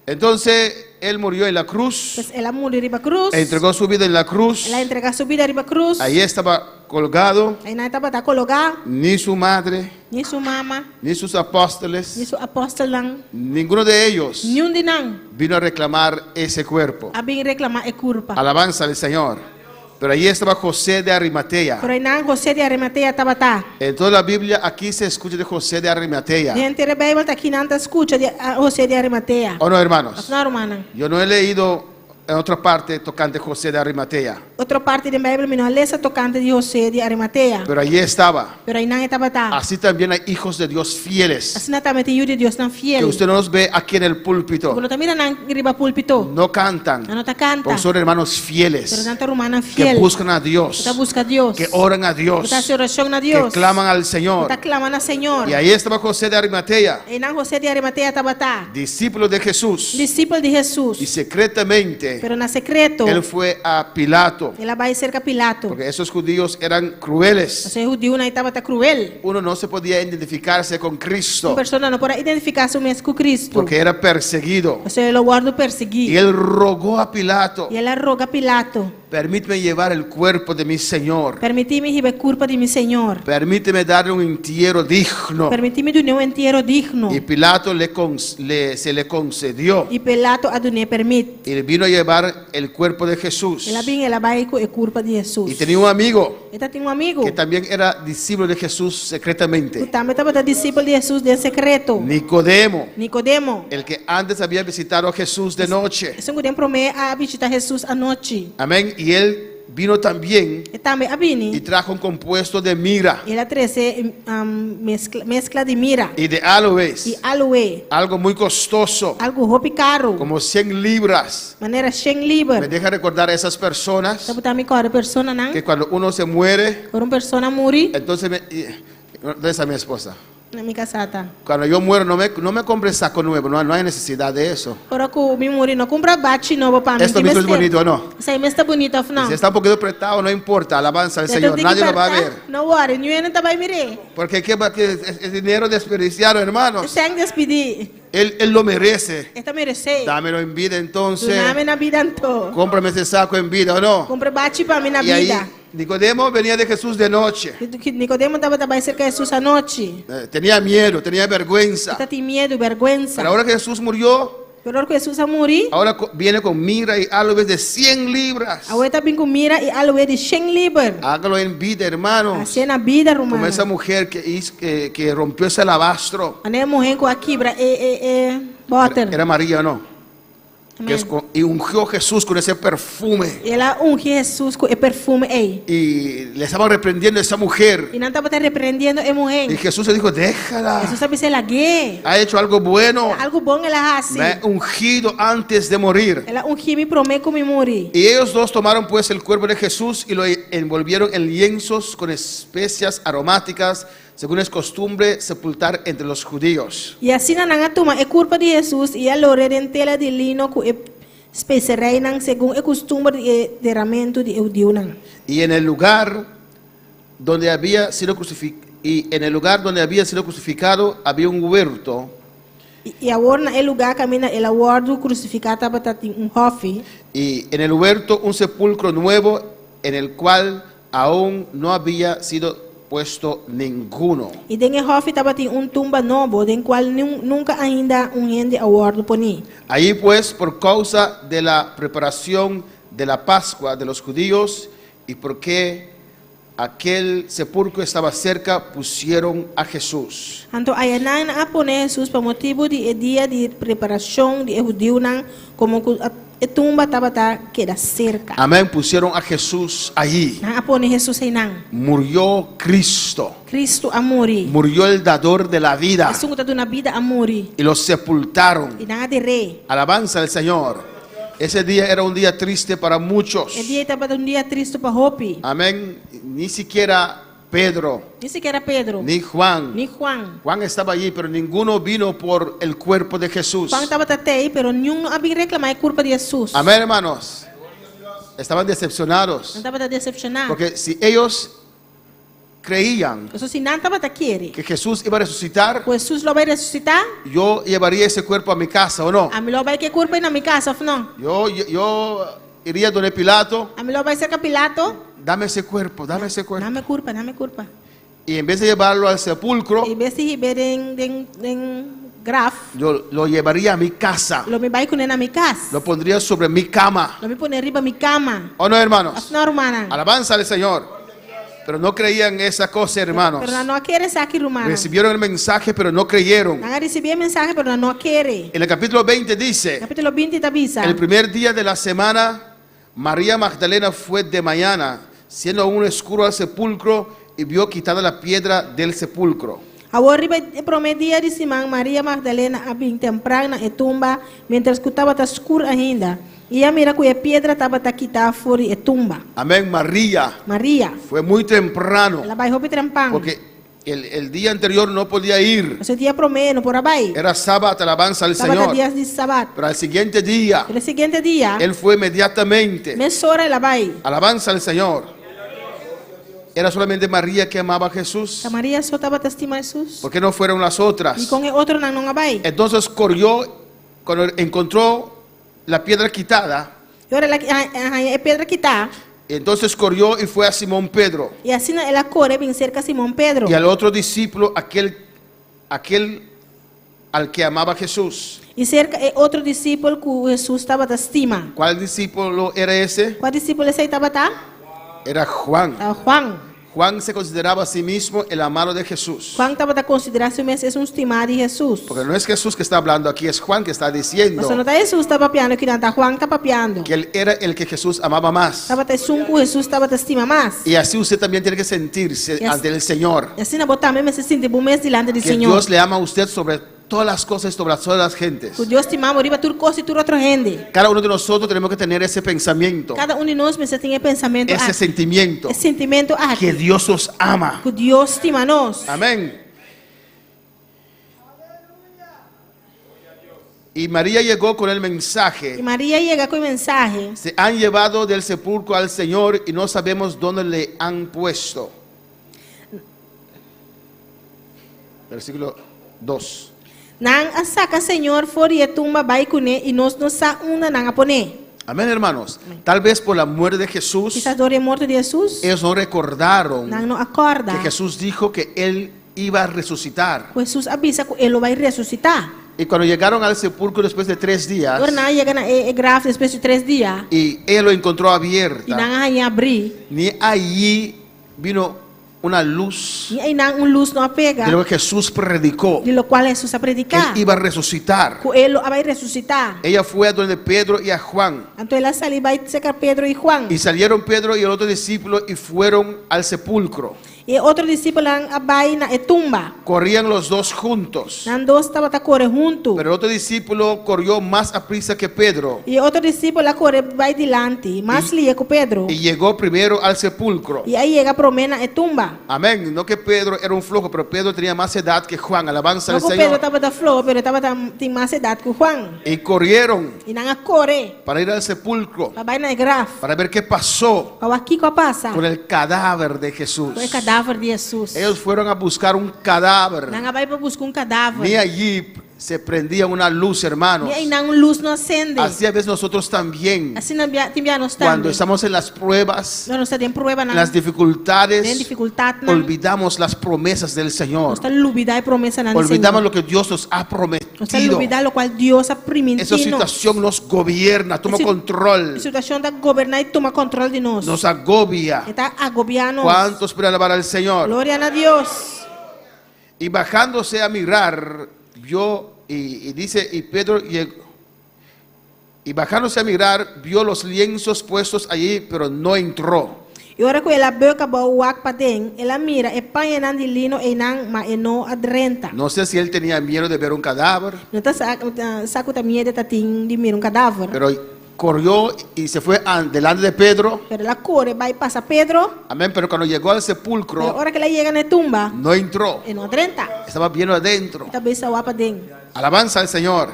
Entonces, él murió en la cruz, Pues el a muri riba krus. entregó su vida en la cruz. El a entregá su bida riba krus. Ahí estaba colgado, Einan e tabata kologá. ni su madre, Ni su mama, ni sus apóstoles, ni su apòstelnan, ninguno de ellos niun di nan vino a reclamar ese cuerpo. a bin reklamá e kurpa. Alabanza al Señor. Pero allí estaba José de Arimatea. Pero einan José di Arimatea tabata. En toda la Biblia aquí se escucha de José de Arimatea. Den henter Beibel ta akinan ta skucha di ah, José di Arimatea. ¿O no, hermanos? No, rumannan. Yo no he leído en otra parte tocante José de Arimatea, Otro parti di Beibel mi no a lesa tokante di José di Arimatea. pero allí estaba. Pero einan e tabata. Así también hay hijos de Dios fieles, Asina tambe tin yu di Diosnan que fiel. usted no los ve aquí en el púlpito. Bo no ta mira nan riba púlpito. No cantan, Nan no ta kanta. porque son hermanos Pero fieles nan ta rumannan que fiel. buscan a Dios, Ku ta buska Dios. que oran a Dios, Ku ta hasi orashon na que Dios. claman al Ku Señor. ta klama na Señor. Y ahí estaba José de Arimatea, Einan José di Arimatea tabata. discípulo de Jesús, Disipel di Hesus. y secretamente Pero na sekreto, él fue a Pilato, el a bai serka Pilato. porque esos judíos eran crueles. Pasobra e hudiunan ei tabata kruel. Uno no se podía identificarse con Un Cristo persona no por a identifiká su mes ku Kristu. porque era perseguido. Pasobra e lo wòrdu persiguí. Y él rogó a Pilato, I el a roga Pilato, permíteme llevar el cuerpo de mi Señor, permití mi hiba e kurpa di mi Señor. permíteme darle un entierro digno. Permití mi dun'é un entiero digno. Y Pilato le, con- le- se le concedió I Pilato a dun'é pèrmit. y le vino a llevar el cuerpo de Jesús. El a bin, el a bai ku e kurpa di Hesus. Y tenía un amigo E tabatin un amigu que también era discípulo de Jesús secretamente, ku tambe tabata disipel di Hesus den sekreto. Nicodemo, Nicodemo. el que antes había visitado a Jesús de noche. Esun ku den promé a bishitá Hesus anochi. Amén. Y él vino también E tambe a bini. y trajo un compuesto de mira El a trese um, meskla, meskla di mira y de aloes, i aloe. algo muy costoso, Algu hopi karu. como 100 libras. Manera 100 Me liber. deja recordar a esas personas Ta pone mi kòrda personanan. que cuando uno se muere, Ora un persona muri, entonces, me, y- ¿dónde está mi esposa? na mi kasá ta. Cuando yo muero, no me, no me compre saco nuevo, no, no hay necesidad de eso. Ora ku mi muri, no kumpra bachi nobo pa mi. Esto mismo es bonito, ¿o no? Esaki mes ta bunita òf no? Si está un poquito apretado, no importa, alabanza al Señor, nadie lo va a ver. No worry, niun hende no ta bai mir'é. Porque ¿qué va- qué es, es dinero desperdiciado, hermanos. Sèn desperdisiá. Él, él lo merece. E ta meresé. Dámelo en vida entonces. Duna mi na bida anto. Cómprame ese saco en vida, ¿o no? Kumpra bachi pa mi na Y ahí bida. Nicodemo venía de Jesús de noche. Nicodemo tabata bai serka Hesus anochi. Eh, Tenía miedo, tenía vergüenza. E tabatin miedu, bèrgwensa. Pero ahora que Jesús murió, Pero ora ku Hesus a muri, ahora viene con mira y aloes de 100 libras. awor e ta bin ku mira i aloe di 100 liber. Hágalo en vida, hermanos. Hasié na bida, Como ruman. esa mujer que, que rompió ese alabastro. Manera e muhé ku a kibra e e e bòter. ¿Era María o no? Que es y ungió a Jesús con ese perfume. El a ungi Hesus ku e perfume ei. Y le estaban reprendiendo a esa mujer. I nan tabata reprendiendo e muhé. Y Jesús le dijo, déjala. Hesus a bis'é, Lag'é. Ha hecho algo bueno. Algu bon el a hasi. Me ha ungido antes de morir. El a ungi mi promé ku mi muri. Y ellos dos tomaron pues el cuerpo de Jesús y lo envolvieron en lienzos con especias aromáticas, según es costumbre sepultar entre los judíos. I asina nan a tuma e kurpa di Hesus i a lor'é den tela di lino ku e spesereinan segun e kustumber di e deramentu di e hudiunan. Y en el lugar donde había sido y en el lugar donde había sido crucificado había un huerto. I awor na e lugá kaminda el a wòrdu krusifiká tabata tin un hòfi. Y en el huerto un sepulcro nuevo en el cual aún no había sido puesto ninguno. I den e hòfi tabatin un tumba nobo, den kual nunka ainda un hende a wòrdu poní. Allí pues, por causa de la preparación de la Pascua de los judíos, y porque aquel sepulcro estaba cerca, pusieron a Jesús. Anto ayanan nan a pone Hesus pa motibu di e dia di preparashon di e hudiunan, komo ku e tumba tabata keda serka. Amén, pusieron a Jesús allí. Nan a pone Hesus einan. Murió Cristo. Cristo a muri. Murió el dador de la vida. Esun ku ta duna bida a muri. Y lo sepultaron. I nan a der'é. Alabanza al Señor. Ese día era un día triste para muchos. E dia ei tabata un dia tristu pa hopi. Amén. Ni siquiera Pedro. Ni sikiera Pedro. Ni Juan. Ni Juan. Juan estaba allí, pero ninguno vino por el cuerpo de Jesús. Juan tabata tei, pero niun no a bin reklamá e kurpa di Hesus. Amén, hermanos. Estaban decepcionados. Nan tabata desepshoná. Porque si ellos creían Pasobra si nan tabata kere. que Jesús iba a resucitar, Ku Hesus lo bai resusitá. yo llevaría ese cuerpo a mi casa, ¿o no? Ami lo bai ku e kurpa ei na mi kas, òf no? Yo, yo iría donde Pilato. Ami lo bai serka Pilato. Dame ese cuerpo, dame ese cuerpo. Dame kurpa, dame kurpa. Y en vez de llevarlo al sepulcro, En bes di hib'é den, den, den graf, yo lo llevaría a mi casa. Lo mi bai kuné na mi kas. Lo pondría sobre mi cama. Lo mi pon'é riba mi kama. ¿O no, hermanos? Òf no, rumannan? Alabanza al Señor. Pero no creían esa cosa, hermanos. Pero nan no a kere esaki, rumannan. Recibieron el mensaje, pero no creyeron. Nan a risibí e mensahe, pero nan no a kere. En el capítulo 20 dice, Kapítulo 20 ta bisa. El primer día de la semana, María Magdalena fue de mañana, siendo aún oscuro al sepulcro, y vio quitada la piedra del sepulcro. Awor riba e promé dia di siman, Maria Magdalena a bin tempran na e tumba, miéntras ku tabata skur ainda, i a mira ku e piedra tabata kitá for di e tumba. Amén, María. Maria. Fue muy temprano. El a bai hopi trempan. Porque el, el día anterior no podía ir. Pasobra e dia promé e no por a bai. Era sábado, alabanza al Tabata Señor. dia di sabat. Pero al siguiente día, Pero e siguiente dia, él fue inmediatamente. mesora el a bai. Alabanza al Señor. Era solamente María que amaba a Jesús. Ta Maria so tabata stima Hesus. ¿Por qué no fueron las otras? Dikon e otronan no a bai? Entonces corrió, cuando encontró la piedra quitada, I ora el a haña e piedra kitá. entonces corrió y fue a Simón Pedro I asina el a kore bin serka Simon Pedro. y al otro discípulo, aquel, aquel al que amaba Jesús. I serka e otro disipel ku Hesus tabata stima. ¿Cuál discípulo era ese? Kua disipel esei tabata? Era Juan. Tabata Juan. Juan se consideraba a sí mismo el amado de Jesús. Juan tabata konsiderá su mes esun stimá di Hesus. Porque no es Jesús que está hablando aquí, es Juan que está diciendo Pasobra no ta Hesus ta papiando akinan, ta Juan ta papiando. que él era el que Jesús amaba más. Tabata esun ku Hesus tabata stima mas. Y así usted también tiene que sentirse Y así- ante el Señor. I asina bo tambe mester sinti bo mes dilanti di Que Señor. Dios le ama a usted sobre todas las cosas, sobre todas las gentes. Ku Dios stima bo riba tur kos i tur otro hende. Cada uno de nosotros tenemos que tener ese pensamiento, Kada un di nos mester tin e pensamentu ese aki, sentimiento, e sentimentu aki, que Dios nos ama. ku Dios stima nos. Amén. Y María llegó con el mensaje. I Maria yega ku e mensahe. Se han llevado del sepulcro al Señor y no sabemos dónde le han puesto. Versículo 2. Nan a saka Señor for di e tumba bai kuné i nos no sa unda nan a pon'é. Amén, hermanos. Tal vez por la muerte de Jesús, Kisas dor di e morto di Hesus, ellos no recordaron nan no a kòrda que Jesús dijo que él iba a resucitar. ku Hesus a bisa ku e lo bai resusitá. Y cuando llegaron al sepulcro después de tres días, Ora nan a yega na e graf despues di tres dia, y él lo encontró i abierta, nan a haña abrí. ni allí vino una luz Ni einan un lus no a pega. de lo que Jesús predicó. Di lokual Hesus a Que prediká. él iba a resucitar. Ku e lo a bai resusitá. Ella fue a donde Pedro y a Juan. Anto el a sali bai serka Pedro i Juan. Y salieron Pedro y el otro discípulo y fueron al sepulcro. I e otro disipelnan a bai na e tumba. Corrían los dos juntos. Nan dos tabata kore huntu. Pero el otro discípulo corrió más a prisa que Pedro I e otro disipel a kore bai dilanti, mas lihé ku Pedro. y llegó primero al sepulcro. I a yega promé na e tumba. Amén. No que Pedro era un flojo, pero Pedro tenía más edad que Juan. Alabanza No al ku Pedro Señor. tabata floho, pero e tabata tin mas edat ku Juan. Y corrieron I nan a kore para ir al sepulcro, pa bai na e graf, para ver qué pasó pa wak kiko a pasa con el cadáver de Jesús. ku e kadaver di Hesus. Ellos fueron a buscar un cadáver. Nan a bai pa buska un kadaver. Ni allí se prendía una luz, hermanos. Ni einan un lus no a sende. Así a veces nosotros también, Asina tin bia nos cuando tambe. estamos en las pruebas, Ora nos ta den prueba en nan, las den dificultades, difikultatnan, olvidamos las promesas del Señor. nos ta lubidá e promesanan di Olvidamos Señor. lo que Dios nos ha Nos ta prometido. lubidá lokual Dios a Esa primintí nos. situación nos gobierna, toma E control, situashon ta goberná i tuma kontròl di nos. nos agobia. E ta agobiá nos. ¿Cuántos pueden alabar al Señor? Gloria na Dios. Y bajándose a mirar, vio, y, y dice, y Pedro llegó, y bajándose a mirar, vio los lienzos puestos allí, pero no entró. I ora ku el a bùk abou wak paden, el a mira e pañanan di lino einan, ma e no a drenta. No sé si él tenía miedo de ver un cadáver, No ta sa sa ku ta miedu e tatin di mira un kadaver. pero corrió y se fue an- delante de Pedro. Pero el a kore bai pasa Pedro. Amén, pero cuando llegó al Pero sepulcro, ora ku el a yega na e tumba, no entró. e no a drenta. Estaba viendo adentro. E ta bezig wak paden. Alabanza al Señor.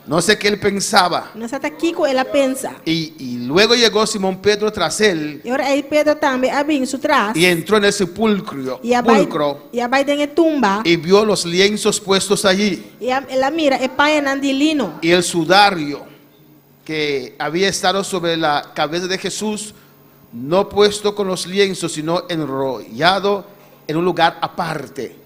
No sé qué él pensaba. No sa ta kiko el a pensa. Y, y luego llegó Simón Pedro tras él I ora ei Pedro tambe a bin su tras. y entró en el sepulcro, I a bai, sepulcro i a bai den e tumba. y vio los lienzos puestos allí I a, el a mira e pañanan di lino. y el sudario que había estado sobre la cabeza de Jesús, no puesto con los lienzos, sino enrollado en un lugar aparte.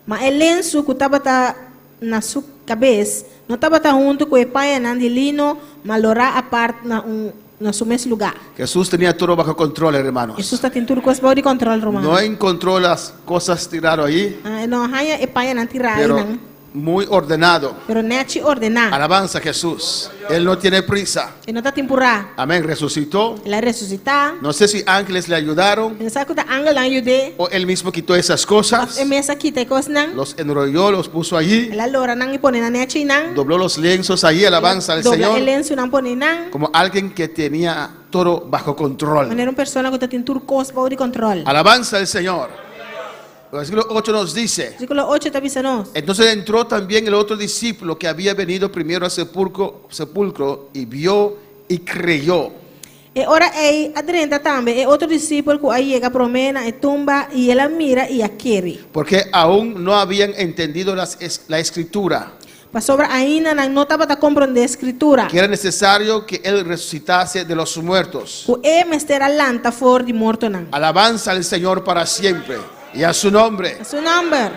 Ma e lensu ku tabata na su kabes, no tabata huntu ku e pañanan di lino, ma lorá apart na un na su mes lugá. Jesús tenía todo bajo control, hermanos. Hesus tatin tur kos bou di kontròl, ruman. No encontró las cosas tiradas allí, Ah, no a haña e pañanan tirá pero einan, muy ordenado. pero nèchi ordená. Alabanza a Jesús. Él no tiene prisa. E no ta tin purá. Amén. Resucitó. El a resusitá. No sé si ángeles le ayudaron No sa ku ta angelnan a yud'é. o él mismo quitó esas cosas. E mes a kita e kosnan. Los enrolló, los puso allí. El a lora nan i pone nan nèchi einan. Dobló los lienzos allí. Alabanza al Dobla Señor. e lensunan pone nan. Como alguien que tenía todo bajo control. Manera un persona ku tatin tur kos bou di kontròl. Alabanza al Señor. El versículo 8 nos dice. Versíkulo 8 ta bisa nos. Entonces entró también el otro discípulo que había venido primero al sepulcro, sepulcro y vio y creyó. E ora ei a drenta tambe e otro disipel ku a yega promé na e tumba i el a mira i a kere. Porque aún no habían entendido las es- la escritura, Pasobra ainda nan no tabata komprondé Skritura. que era necesario que él resucitase de los muertos. Ku e mester a lanta for di mortonan. Alabanza al Señor para siempre y a su nombre. A su nòmber.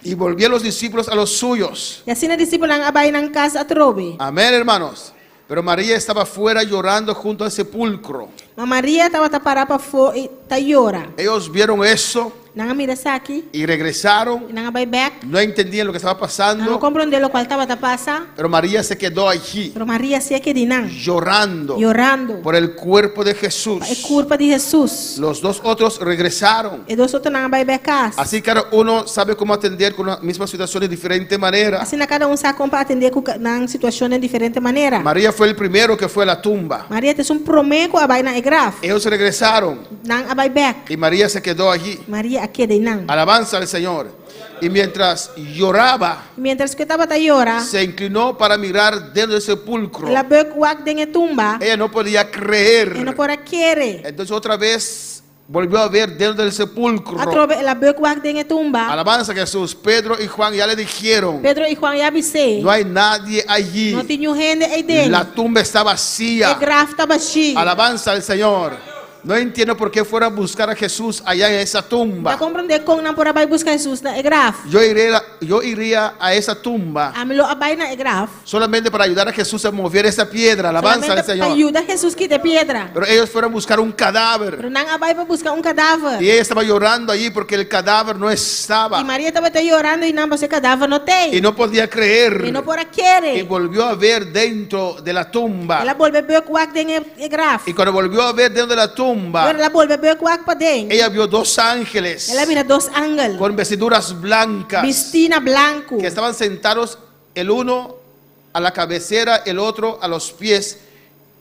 Y volvieron los discípulos a los suyos. I asina e disipelnan a bai nan kas atrobe. Amén, hermanos. Pero María estaba fuera llorando junto al sepulcro. Ma Maria tabata pará pafó i ta yora. Ellos vieron eso Nan a mira esaki. y regresaron. I nan a bai bèk. No entendían lo que estaba Nan no pasando. komprondé lokual tabata pasa. Pero María se quedó allí Pero Maria sí a keda einan. llorando Yorando. por el cuerpo de Jesús. E kurpa di Hesus. Los dos otros regresaron. E dos otronan a bai bèk kas. Así cada uno sabe cómo atender con la misma situación de diferente manera. Asina kada un sa kon pa atendé ku nan situashon den diferente manera. María fue el primero que fue a la tumba. Maria ta esun promé ku a bai na e graf. Ellos regresaron Nan a bai bèk. y María se quedó allí. Maria a keda einan. Alabanza al Señor. Y mientras lloraba, Mientras ku e tabata yora, se inclinó para mirar dentro del sepulcro. el a bùk wak den e tumba. Ella no podía E no creer. por a kere. Entonces otra vez volvió a ver dentro del sepulcro. Atrobe el a bùk wak den e tumba. Alabanza a Jesús. Pedro y Juan ya le dijeron, Pedro i Juan ya a bis'é. no hay nadie allí. No tin niun hende eiden. La tumba está E vacía. graf ta bashí. Alabanza al Señor. No entiendo por qué fuera a buscar a Jesús allá en esa No tumba. ta komprondé kon nan por a bai buska Hesus na e graf. Yo iré yo iría a esa tumba Ami lo a bai na e graf. solamente para ayudar a Jesús a mover esa piedra. Alabanza al Solamente pa Señor. yuda Hesus kita e piedra. Pero ellos fueron a buscar un cadáver. Pero nan a bai pa buska un kadaver. Y ella estaba llorando allí porque el cadáver no I estaba. Maria tabata yorando einan pasobra e kadaver no t'ei. Y no podía creer. E no por a kere. Y volvió a ver dentro de la tumba. El a bolbe bùk wak den e graf. Y cuando volvió a ver dentro de la tumba, Ora el a bolbe bùk wak paden. ella vio dos ángeles El a mira dos angel. con vestiduras blancas Bistí na blanku. que estaban sentados el uno a la cabecera, el otro a los pies,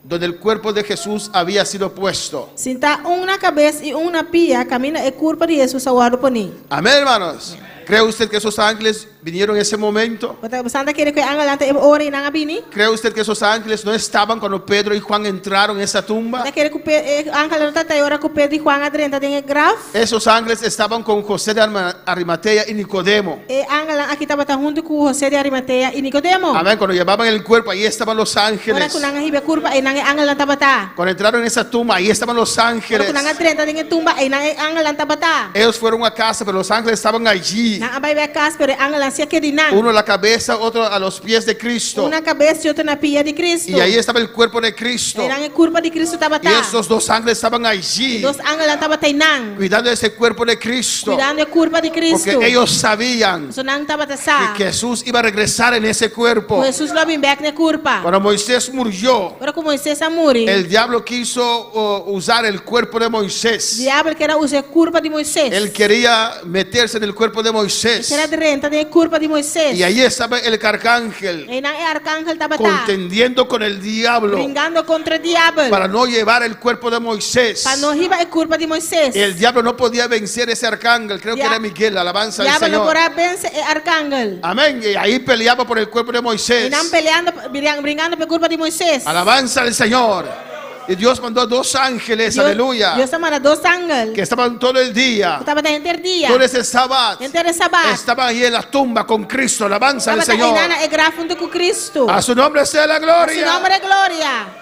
donde el cuerpo de Jesús había sido puesto. Sintá un na kabes i un na pia, kaminda e kurpa di Hesus a wòrdu poní. Amén, hermanos. ¿Cree usted que esos ángeles vinieron en ese momento? Bo ta kere ku e angelnan ta e ora ei nan a bini? ¿Cree usted que esos ángeles no estaban cuando Pedro y Juan entraron en esa tumba? Bo ta kere ku e angelnan no tabata ei ora ku Pedro i Juan a drenta den e graf? Esos ángeles estaban con José de Arimatea y Nicodemo. E angelnan aki tabata huntu ku José di Arimatea i Nicodemo. Amén. Cuando llevaban el cuerpo, ahí estaban los Ora ángeles. ku nan a hiba e kurpa, einan e angelnan tabata. Cuando entraron en esa tumba, ahí estaban los Ora ángeles. ku nan a drenta den e tumba, einan e angelnan tabata. Ellos fueron a casa, pero los ángeles estaban allí. Nan a bai bèk kas, pero e angelnan sí a keda einan. Uno a la cabeza, otro a los pies de Cristo. Un na kabes i otro na pia di Cristo. Y ahí estaba el cuerpo de Cristo. Einan e kurpa di Cristo tabata. Y esos dos ángeles estaban allí, E dos angelnan tabata einan. cuidando ese cuerpo de Cristo. Kuidando e kurpa di Cristo. Porque ellos sabían Pasobra nan tabata sa. que Jesús iba a regresar en ese cuerpo. Ku Hesus lo bin bèk na e kurpa. Cuando Moisés murió, Ora ku Moisés a muri. el diablo quiso oh, usar el cuerpo de Moisés. Diabel ker a usa e kurpa di Moisés. Él quería meterse en el cuerpo de Moisés. Ker a drenta den e kurpa di Moisés. Y ahí estaba el arcángel Einan e arkángel tabata. contendiendo con el diablo Bringando kontra e diabel. para no llevar el cuerpo de Moisés. Pa no hiba e kurpa di Moisés. El diablo no podía vencer ese arcángel, creo que era Miguel, alabanza al Diabel no Señor. por a vense e arkángel. Amén. Y ahí peleaba por el cuerpo de Moisés. Einan peleando, bringando pa e kurpa di Moisés. Alabanza al Señor. Y Dios mandó dos ángeles, Dios, aleluya, Dios a manda dos angel. que estaban todo el día, Ku tabata henter dia. todo ese sábado, Henter e sabat. estaban ahí en la tumba con Cristo, alabanza al Tabata Señor. einan na e graf huntu ku Cristo. A su nombre sea la A su gloria. nòmber gloria.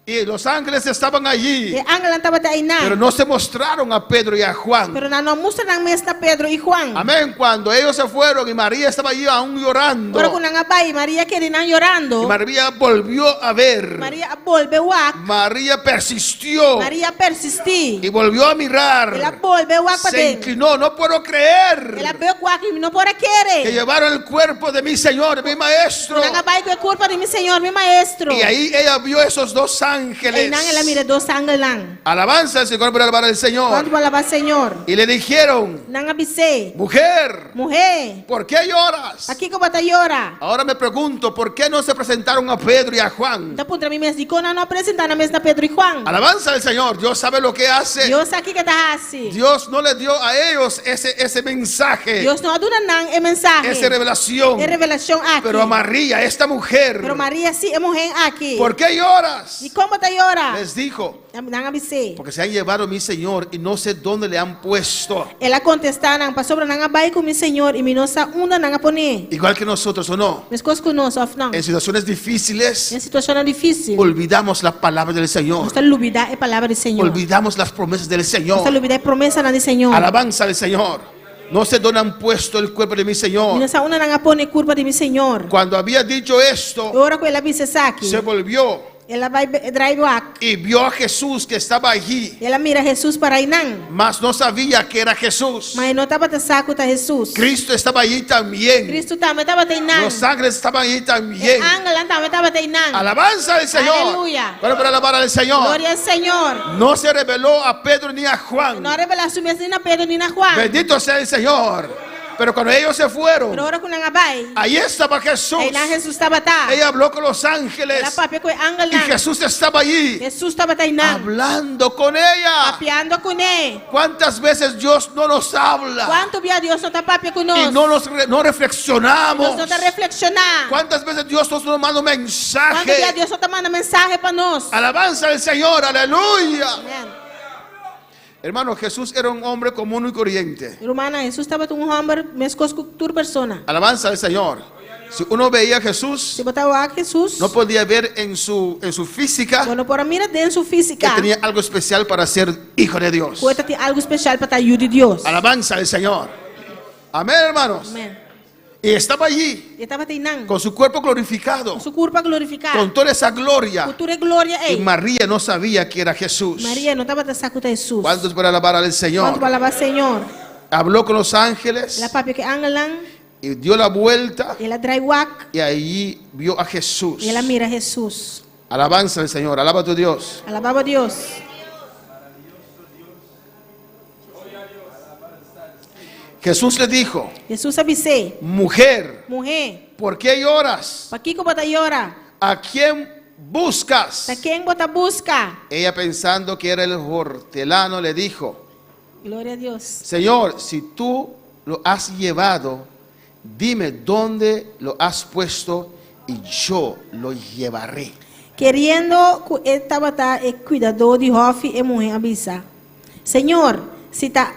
Y los ángeles estaban allí, E angelnan tabata einan. pero no se mostraron a Pedro y a Juan. Pero nan no a mustra nan mes na Pedro i Juan. Amén. Cuando ellos se fueron y María estaba allí aún llorando. Ora ku nan a bai, Maria a keda einan yorando. Y María volvió a ver. Maria a bolbe wak. María persistió. Maria a persistí. Y volvió a mirar. El a bolbe wak Se paden. inclinó. No puedo creer. El a bùk wak i mi no por a kere. Que llevaron el cuerpo de mi Señor, de mi Maestro. Nan a bai ku e kurpa di mi Señor, mi Maestro. Y ahí ella vio esos dos ángeles. Einan el a mira e dos angelnan. Alabanza al Señor por alabar al Señor. Kuantu por alabá Señor? Y le dijeron, Nan a bis'é. Mujer, Muhé. ¿por qué lloras? Pakiko bo ta yora? Ahora me pregunto, ¿por qué no se presentaron a Pedro y a Juan? Mi ta puntra mi mes dikon nan no a presentá nan mes na Pedro i Juan. Alabanza al Señor, Dios sabe lo que hace. Dios sa kiko e ta hasi. Dios no le dio a ellos ese, ese mensaje, Dios no a duna nan e mensahe. esa revelación. E revelashon aki. Pero a María, esta mujer, Pero Maria sí, e muhé aki. ¿por qué lloras? Dikon bo ta yora? Les dijo, Nan a bis'é. porque se han llevado a mi Señor y no sé dónde le han puesto. El a kontestá nan, pasobra nan a bai ku mi Señor i mi no sa unda nan a pon'é. Igual que nosotros o no. Meskos ku nos, òf no? En situaciones difíciles, Den situashonnan difísil, olvidamos la palabra del Señor. nos ta lubidá e palabra di Señor. Olvidamos las promesas del Nos ta Señor. lubidá e promesanan di Señor. Alabanza al Señor. No sé dónde han puesto el cuerpo de mi Mi Señor. no sa unda nan a pone e kurpa di mi Señor. Cuando había dicho esto, Ora ku el a bisa esaki, se volvió el a bai drai wak. y vio a Jesús que estaba allí, El a mira Hesus pará einan. mas no sabía que era Jesús. Ma e no tabata sa ku ta Hesus. Cristo estaba allí también. Cristo tambe tabata einan. Los ángeles estaban allí también. E angelnan tambe tabata einan. Alabanza al Señor. Aleluya. Bueno, para alabar al Señor. Gloria al Señor. No se reveló a Pedro ni a Juan. No a revelá su mes ni na Pedro ni na Juan. Bendito sea el Señor. Pero cuando ellos se fueron, Pero ora ku nan a bai, ahí estaba Jesús. einan Hesus tabata. Ella habló con los ángeles. El a papia ku e Y angelnan. Jesús estaba allí Hesus tabata einan. hablando con ella. Papiando kuné. ¿Cuántas veces Dios no nos habla? Kuantu bia Dios no ta papia ku nos? Y no nos re- no reflexionamos. Nos no ta reflekshoná. ¿Cuántas veces Dios nos manda un Kuantu bia mensaje? Dios no ta manda mensahe pa nos? Alabanza al Señor, aleluya. Amèn. Hermano, Jesús era un hombre común y corriente. Rumannan, Hesus tabata un hòmber meskos ku tur persona. Alabanza al Señor. Si uno veía a Jesús, Si bo ta wak Hesus, no podía ver en su, en su física bo no por a mira den su que físika tenía algo especial para ser hijo de Dios. ku e tabatin algu spesial pa ta yu di Dios. Alabanza al Señor. Amén, hermanos. Amèn. Y estaba allí E tabata einan. con su cuerpo glorificado, Ku su kurpa glorifiká. con toda esa gloria. Ku tur e gloria Y ei. María no sabía que era Jesús. Maria no tabata sa ku ta Hesus. ¿Cuántos para alabar al Kuantu Señor? pa alabá Señor? Habló con los ángeles El a papia ku e angelnan. y dio la vuelta El a drai wak. y allí vio a Jesús. I el a mira Hesus. Alabanza al Señor, alaba a tu Dios. Alabá bo Dios. Jesús le dijo, Hesus a bis'é, mujer, Muhé, ¿por qué lloras? pakiko bo ta yora? ¿A quién buscas? Ta ken bo ta buska? Ella pensando que era el hortelano le dijo, Gloria a Dios. Señor, si tú lo has llevado, dime dónde lo has puesto y yo lo llevaré. Keriendo ku e tabata e kuidadó di hòfi, e muhé a bisa, Señor, si ta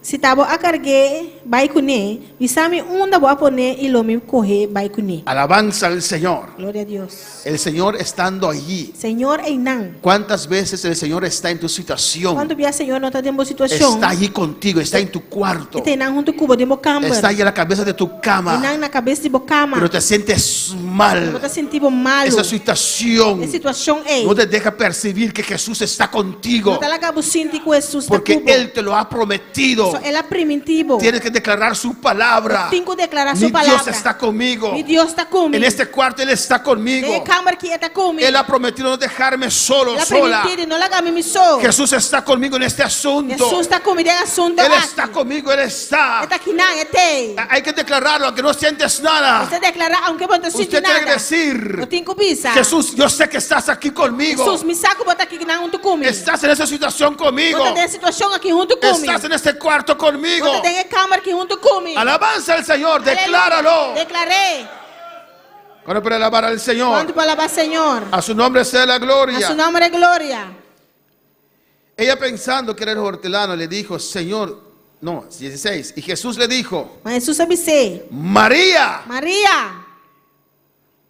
si ta bo a karg'é bai kuné, bisa mi unda bo a pon'é i lo mi koh'é bai kuné. Alabanza al Señor. Gloria a Dios. El Señor estando allí. Señor einan. ¿Cuántas veces el Señor está en tu situación? Kuantu bia Señor no ta den bo situashon? Está allí contigo, está en tu cuarto. E ta einan huntu ku bo den bo kamber. Está allí a la cabeza de tu cama. Einan na kabes di bo kama. Pero te sientes mal. Bo ta sinti bo malu. Esa situación E situashon ei. no te deja percibir que Jesús está contigo. No ta laga bo sinti ku Hesus ta Porque ku bo. Él te lo ha prometido. So, el a primintí bo. Tienes que declarar su palabra. Tin ku deklará su Mi palabra. Dios está conmigo. Mi Dios ta ku mi. En este cuarto Él está conmigo. Den e kamber aki e ta ku mi. Él ha prometido no dejarme solo, El a sola. primintí di no laga mi mi so. Jesús está conmigo en este asunto. Hesus ta ku mi den e asuntu Él aki. está conmigo, Él está. E ta akinan, e t'ei. Hay que declararlo, aunque no sientes nada. Mester deklará, aunke bo no ta sinti Usted tiene que nada. decir, Bo tin ku bisa. Jesús, yo sé que estás aquí conmigo. Hesus, mi sa ku bo ta akinan huntu ku mi. Estás en esa situación conmigo. Bo ta den e situashon aki huntu ku mi. Estás en este cuarto conmigo. Bo ta den e kamber aki huntu ku mi. Alabanza al Señor, Aleluya. decláralo. Deklar'é. Cuando para alabar al Señor. Kuantu pa alabá Señor? A su nombre sea la gloria. A su nombre gloria. Ella pensando que era el hortelano le dijo, Señor, no, 16. Y Jesús le dijo, Ma Hesus a bis'é. María, Maria.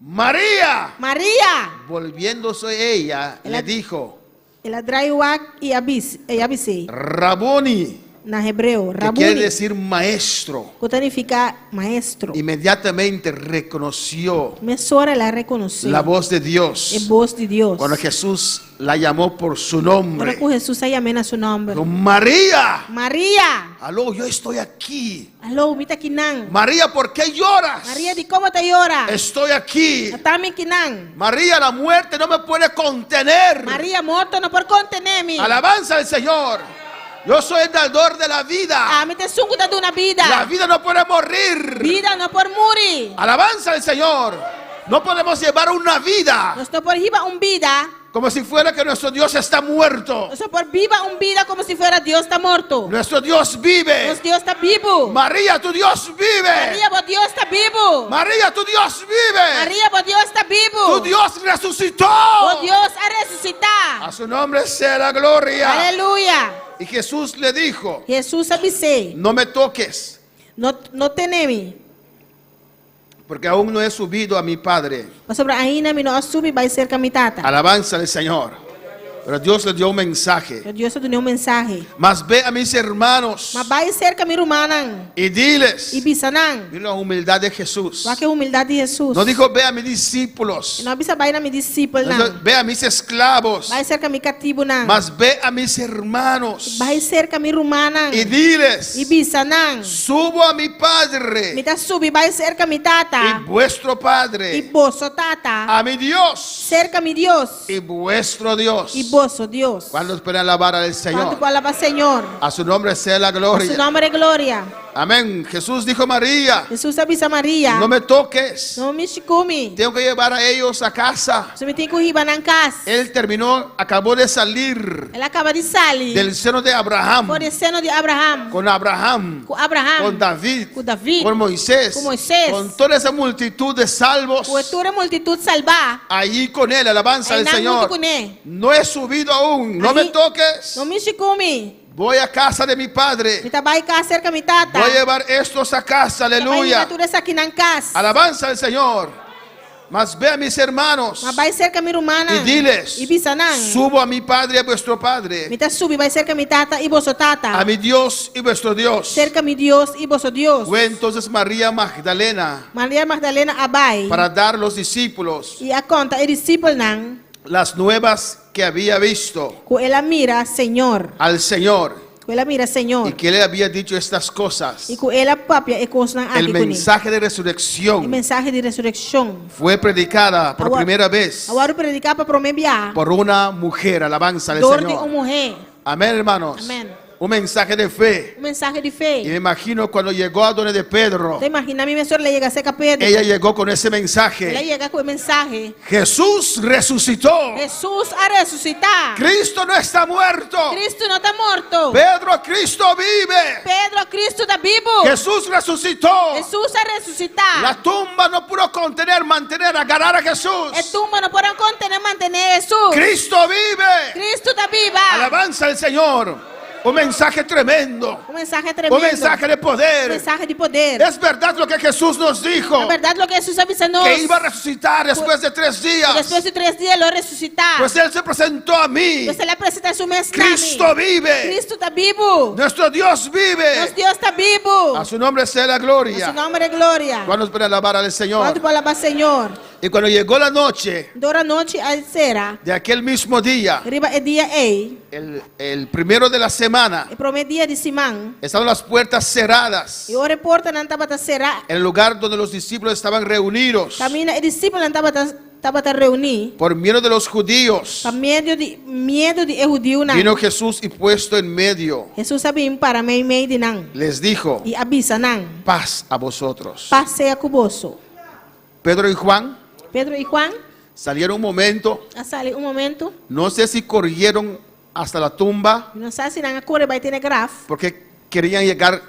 María. Maria. Volviéndose ella, le dijo, El a drai wak i a bis, i a bis'é. Raboni, Na hebreo, que Rabuni. quiere decir maestro. Ku ta nifiká maestro. Inmediatamente reconoció Mesora el a rekonosé. la voz de Dios. E bos di Dios. Cuando Jesús la llamó por su Ora nombre. ku Hesus a yam'é na su nòmber. Dijo, María, Maria. aló, yo estoy aquí. Aló, mi ta akinan. María, ¿por qué lloras? Maria, dikon bo ta yora? Estoy aquí. Ata mi akinan. María, la muerte no me puede contener. Maria, morto no por kontené mi. Alabanza al Señor. Yo soy el dador de la vida. Ami ta esun ku ta duna bida. La vida no puede morir. Bida no por muri. Alabanza al Señor. No podemos llevar una vida Nos no por hiba un bida. como si fuera que nuestro Dios está muerto. Nos no por biba un bida komo si fuera Dios ta morto. Nuestro Dios vive. Nos Dios ta bibu. María, tu Dios vive. Maria, bo Dios ta bibu. María, tu Dios vive. Maria, bo Dios ta bibu. Tu Dios resucitó. Bo Dios a resusitá. A su nombre sea la gloria. Aleluya. Y Jesús le dijo, Hesus a bis'é. no me toques, No, no tene mi. porque aún no he subido a mi Padre. Pasobra ainda mi no a subi bai serka mi tata. Alabanza al Señor. Pero Dios le dio un mensaje. Pero Dios a dun'é un mensahe. Mas ve a mis hermanos Ma bai serka mi rumannan. y diles. I bisa nan. Mira la humildad de Jesús. Wak e humildat di Hesus. No dijo ve a mis discípulos. No a bisa bai na mi disipelnan. No dijo, ve a mis esclavos. Bai serka mi katibunan. Mas ve a mis hermanos Bai serka mi rumannan. y diles. I bisa nan. Subo a mi Padre Mi ta subi bai serka mi tata. y vuestro I Padre. boso tata. A mi Dios Serka mi Dios. y vuestro Dios. I boso Dios. ¿Cuántos pueden alabar al Kuantu Señor? por alabá Señor? A su nombre sea la A su gloria. nòmber gloria. Amén. Jesús dijo a María, Hesus a bisa Maria. no me toques. No mishi ku mi. Tengo que llevar a ellos a casa. So mi tin ku hiba nan kas. Él terminó, acabó de salir El a kaba di sali. del seno de Abraham, For di seno di Abraham. con Abraham, Ku Abraham. con David, Ku David. con Moisés, Ku Moisés. con toda esa multitud de salvos. Ku tur e multitut salbá. Allí con él, alabanza al Einan Señor. huntu kuné. No he subido aún, no me Ahí- toques. No mishi ku mi. Voy a casa de mi padre. Mi ta bai kas serka mi tata. Voy a llevar estos a casa, Mi ta bai aleluya. hiba tur esakinan kas. Alabanza al Señor. Mas ve a mis hermanos Ma bai serka mi rumannan y diles, i bisa nan, Subo a mi Padre y a vuestro Padre, Mi ta subi bai serka mi Tata i boso Tata, a mi Dios y vuestro Dios. serka mi Dios i boso Dios. Fue entonces María Magdalena Maria Magdalena a bai para dar a los discípulos i a konta e disipelnan las nuevas que había visto ku el a mira Señor, al Señor ku el a mira y Señor que le había dicho estas cosas. i ku el a papia e kosnan El aki kuné. mensaje de E resurrección mensahe di resurekshon fue predicada por A wòrdu- primera vez a wòrdu prediká pa promé biaha por una mujer. Alabanza al dor di un Señor. muhé. Amén, hermanos. Amén. Un mensaje de fe. Un mensahe di Y fe. me imagino cuando llegó a donde de Pedro, Ta imaginá mi mes ora el a yega serka Pedro. ella llegó con ese El a mensaje. yega ku e mensahe. Jesús resucitó. Hesus a resusitá. Cristo no está muerto. Kristu no ta morto. Pedro, Cristo vive. Pedro, Kristu ta bibu. Jesús resucitó. Hesus a resusitá. La tumba no pudo contener, mantener, agarrar a Jesús. E tumba no por a kontené, mantené Hesus. Cristo vive. Kristu ta biba. Alabanza al Señor. Un mensaje tremendo. Un mensahe tremendo. Un mensaje de Un poder. mensahe di poder. Es verdad lo que Jesús nos dijo. Ta bèrdat loke Hesus a bisa nos. Que iba a resucitar después de tres días. Despues di tres dia, lo e resusitá. Pues Él se presentó a mí. Pues el a presentá su mes na mi. Cristo vive. Kristu ta bibu. Nuestro Dios vive. Nos Dios ta bibu. A su nombre sea la A su gloria. nòmber gloria. ¿Cuántos pueden alabar al Señor? Kuantu por alabá Señor? Y cuando llegó la noche Ora anochi a sera. de aquel mismo día, Riba e dia ei. el primero de la semana, E promé dia di siman. estaban las puertas cerradas. I ora e portanan tabata será. En el lugar donde los discípulos estaban reunidos Kaminda e disipelnan tabata tabata reuní. por miedo de los judíos. Pa miedu di miedu di e hudiunan. Vino Jesús y puesto en medio, Hesus a bin para meimei di nan. les dijo, I a bisa nan. paz a vosotros. Pas sea ku boso. Pedro y Juan Pedro i Juan salieron un momento, a sali un momento. no sé si corrieron hasta la tumba, No sa si nan a kore bai te na graf. porque querían llegar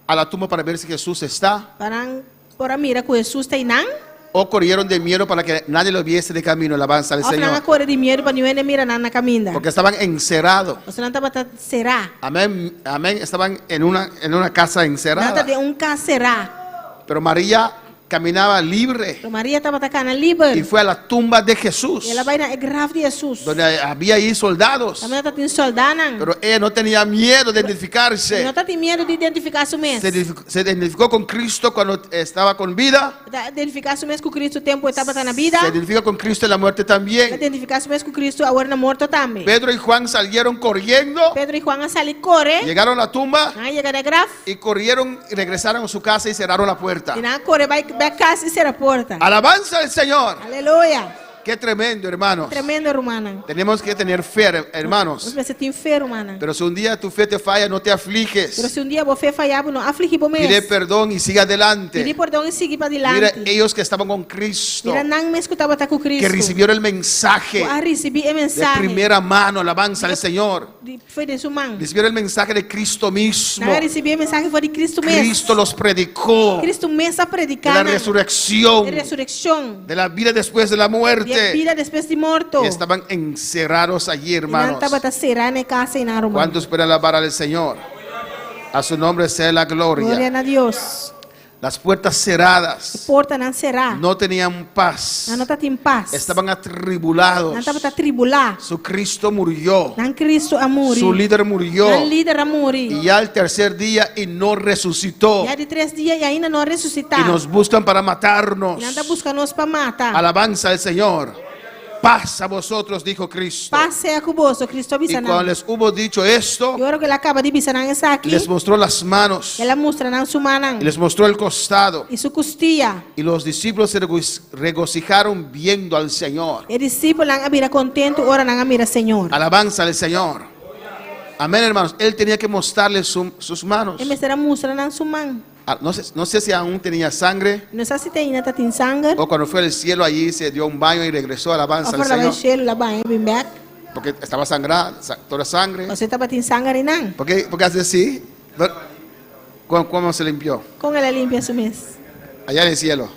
a la tumba para ver si Jesús está, Pa nan por a mira ku Hesus ta einan. o corrieron de miedo para que nadie lo viese de camino, alabanza al Òf nan a Señor, kore di miedu pa niun hende mira nan na kaminda. porque estaban encerrados. Pasobra nan tabata será. Amén, amén, estaban en una casa Nan encerrada. ta den un kas será. Pero María caminaba libre Pero Maria tabata kana liber. y fue a la tumba de Jesús, I el a bai na e graf di Hesus. donde había ahí soldados. Kaminda tabatin sòldánan. Pero ella no tenía miedo de identificarse. No tabatin miedu di identifiká su mes. Se identificó con Cristo cuando estaba con vida. El a identifiká su mes ku Kristu tempu e tabata na bida. Se identifica con Cristo en la muerte El a también. identifiká su mes ku Kristu awor na morto tambe. Pedro y Juan salieron corriendo, Pedro i Juan a sali kore. llegaron a la tumba Nan a yega na e graf. y corrieron y regresaron a su casa y cerraron la puerta. I nan a kore bai bèk kas i sera porta. Alabanza al Señor. Aleluya. Qué tremendo, hermanos. Tremendo, rumannan. Tenemos que tener fe, hermanos. Nos mester tin fe, rumannan. Pero si un día tu fe te falla, no te Pero afliges. si un dia bo fe faya bo, no afligí bo mes. Pide perdón y sigue Pidi adelante. pordon i sigui pa Mira dilanti. ellos que estaban con Cristo, Mira nan mes ku tabata ku que Kristu. recibieron el mensaje Ku a risibí e de mensahe. primera mano, alabanza al Señor. Di, for di su man. Recibieron el mensaje de Cristo mismo. Nan a risibí e mensahe for di Kristu mes. Cristo los predicó Kristu mes a de prediká la nan. resurrección, Di resurekshon. de la vida después de la Di e muerte. bida despues di morto. Y estaban encerrados allí, I nan hermanos. tabata será na e kas einan, ruman. ¿Cuántos pueden alabar al Señor? A su nombre sea la Gloria gloria. na Dios. Las puertas cerradas. Portanan será. No tenían paz. Nan no tabatin pas. Estaban atribulados. Nan tabata tribulá. Su Cristo murió. Nan Kristu a muri. Su líder murió. Nan lider a muri. Y ya el tercer día y no resucitó. Ya di tres dia i ainda no a resusitá. Y nos buscan para matarnos. Nan ta buska nos pa mata. Alabanza al Señor. Paz a vosotros, dijo Cristo. Pas sea ku boso, Kristu a Y bisa cuando nan. les hubo dicho esto, I ora ku el a kaba di bisa nan esaki. les mostró las manos El a mustra nan su mannan. y les mostró el costado. I su kustia. Y los discípulos se regocijaron viendo al Señor. E disipelnan a bira kontentu ora nan a mira Señor. Alabanza al Señor. Amén, hermanos. Él tenía que mostrarles sus manos. E mester a mustra nan su man. Ah, No sé, no sé si aún tenía sangre No sa si te ainda tabatin sanger. o cuando fue al cielo allí se dio un baño y regresó. Alabanza al Òf ora el a bai Señor. shelu, el a baña i bin bèk. Porque estaba sangrada, toda sangre. Pasobra tabatin sanger einan. ¿Por qué hace así? ¿Cómo se limpió? Kon el a limpia su mes? Allá en el cielo.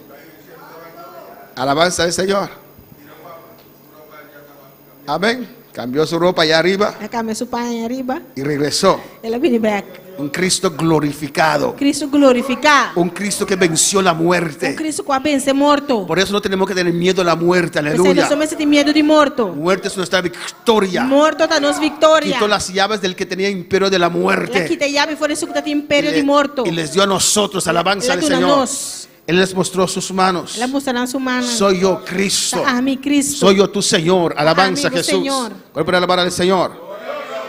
Alabanza al Señor. Amén. Cambió su ropa allá arriba El a kambia su paña ariba. y regresó. El a bini bèk. Un Cristo glorificado. Kristu glorifiká. Un Cristo que venció la Un muerte. Kristu ku a vense morto. Por eso no tenemos que tener miedo a la muerte. P'esei Aleluya. nos no mester tin miedu di morto. Muerte es nuestra victoria. Morto ta nos viktoria. Quitó las llaves del que tenía imperio de la El a muerte. kita yabi for di esun ku tabatin imperio Y di morto. y les dio a nosotros alabanza El al a duna Señor. nos. Él les mostró sus manos. El a mustra nan su mannan. Soy yo, Cristo. Ta ami, Cristo. Soy yo tu Señor. Alabanza a Ami, bo Jesús. Señor. ¿Cuál puede alabar al Señor?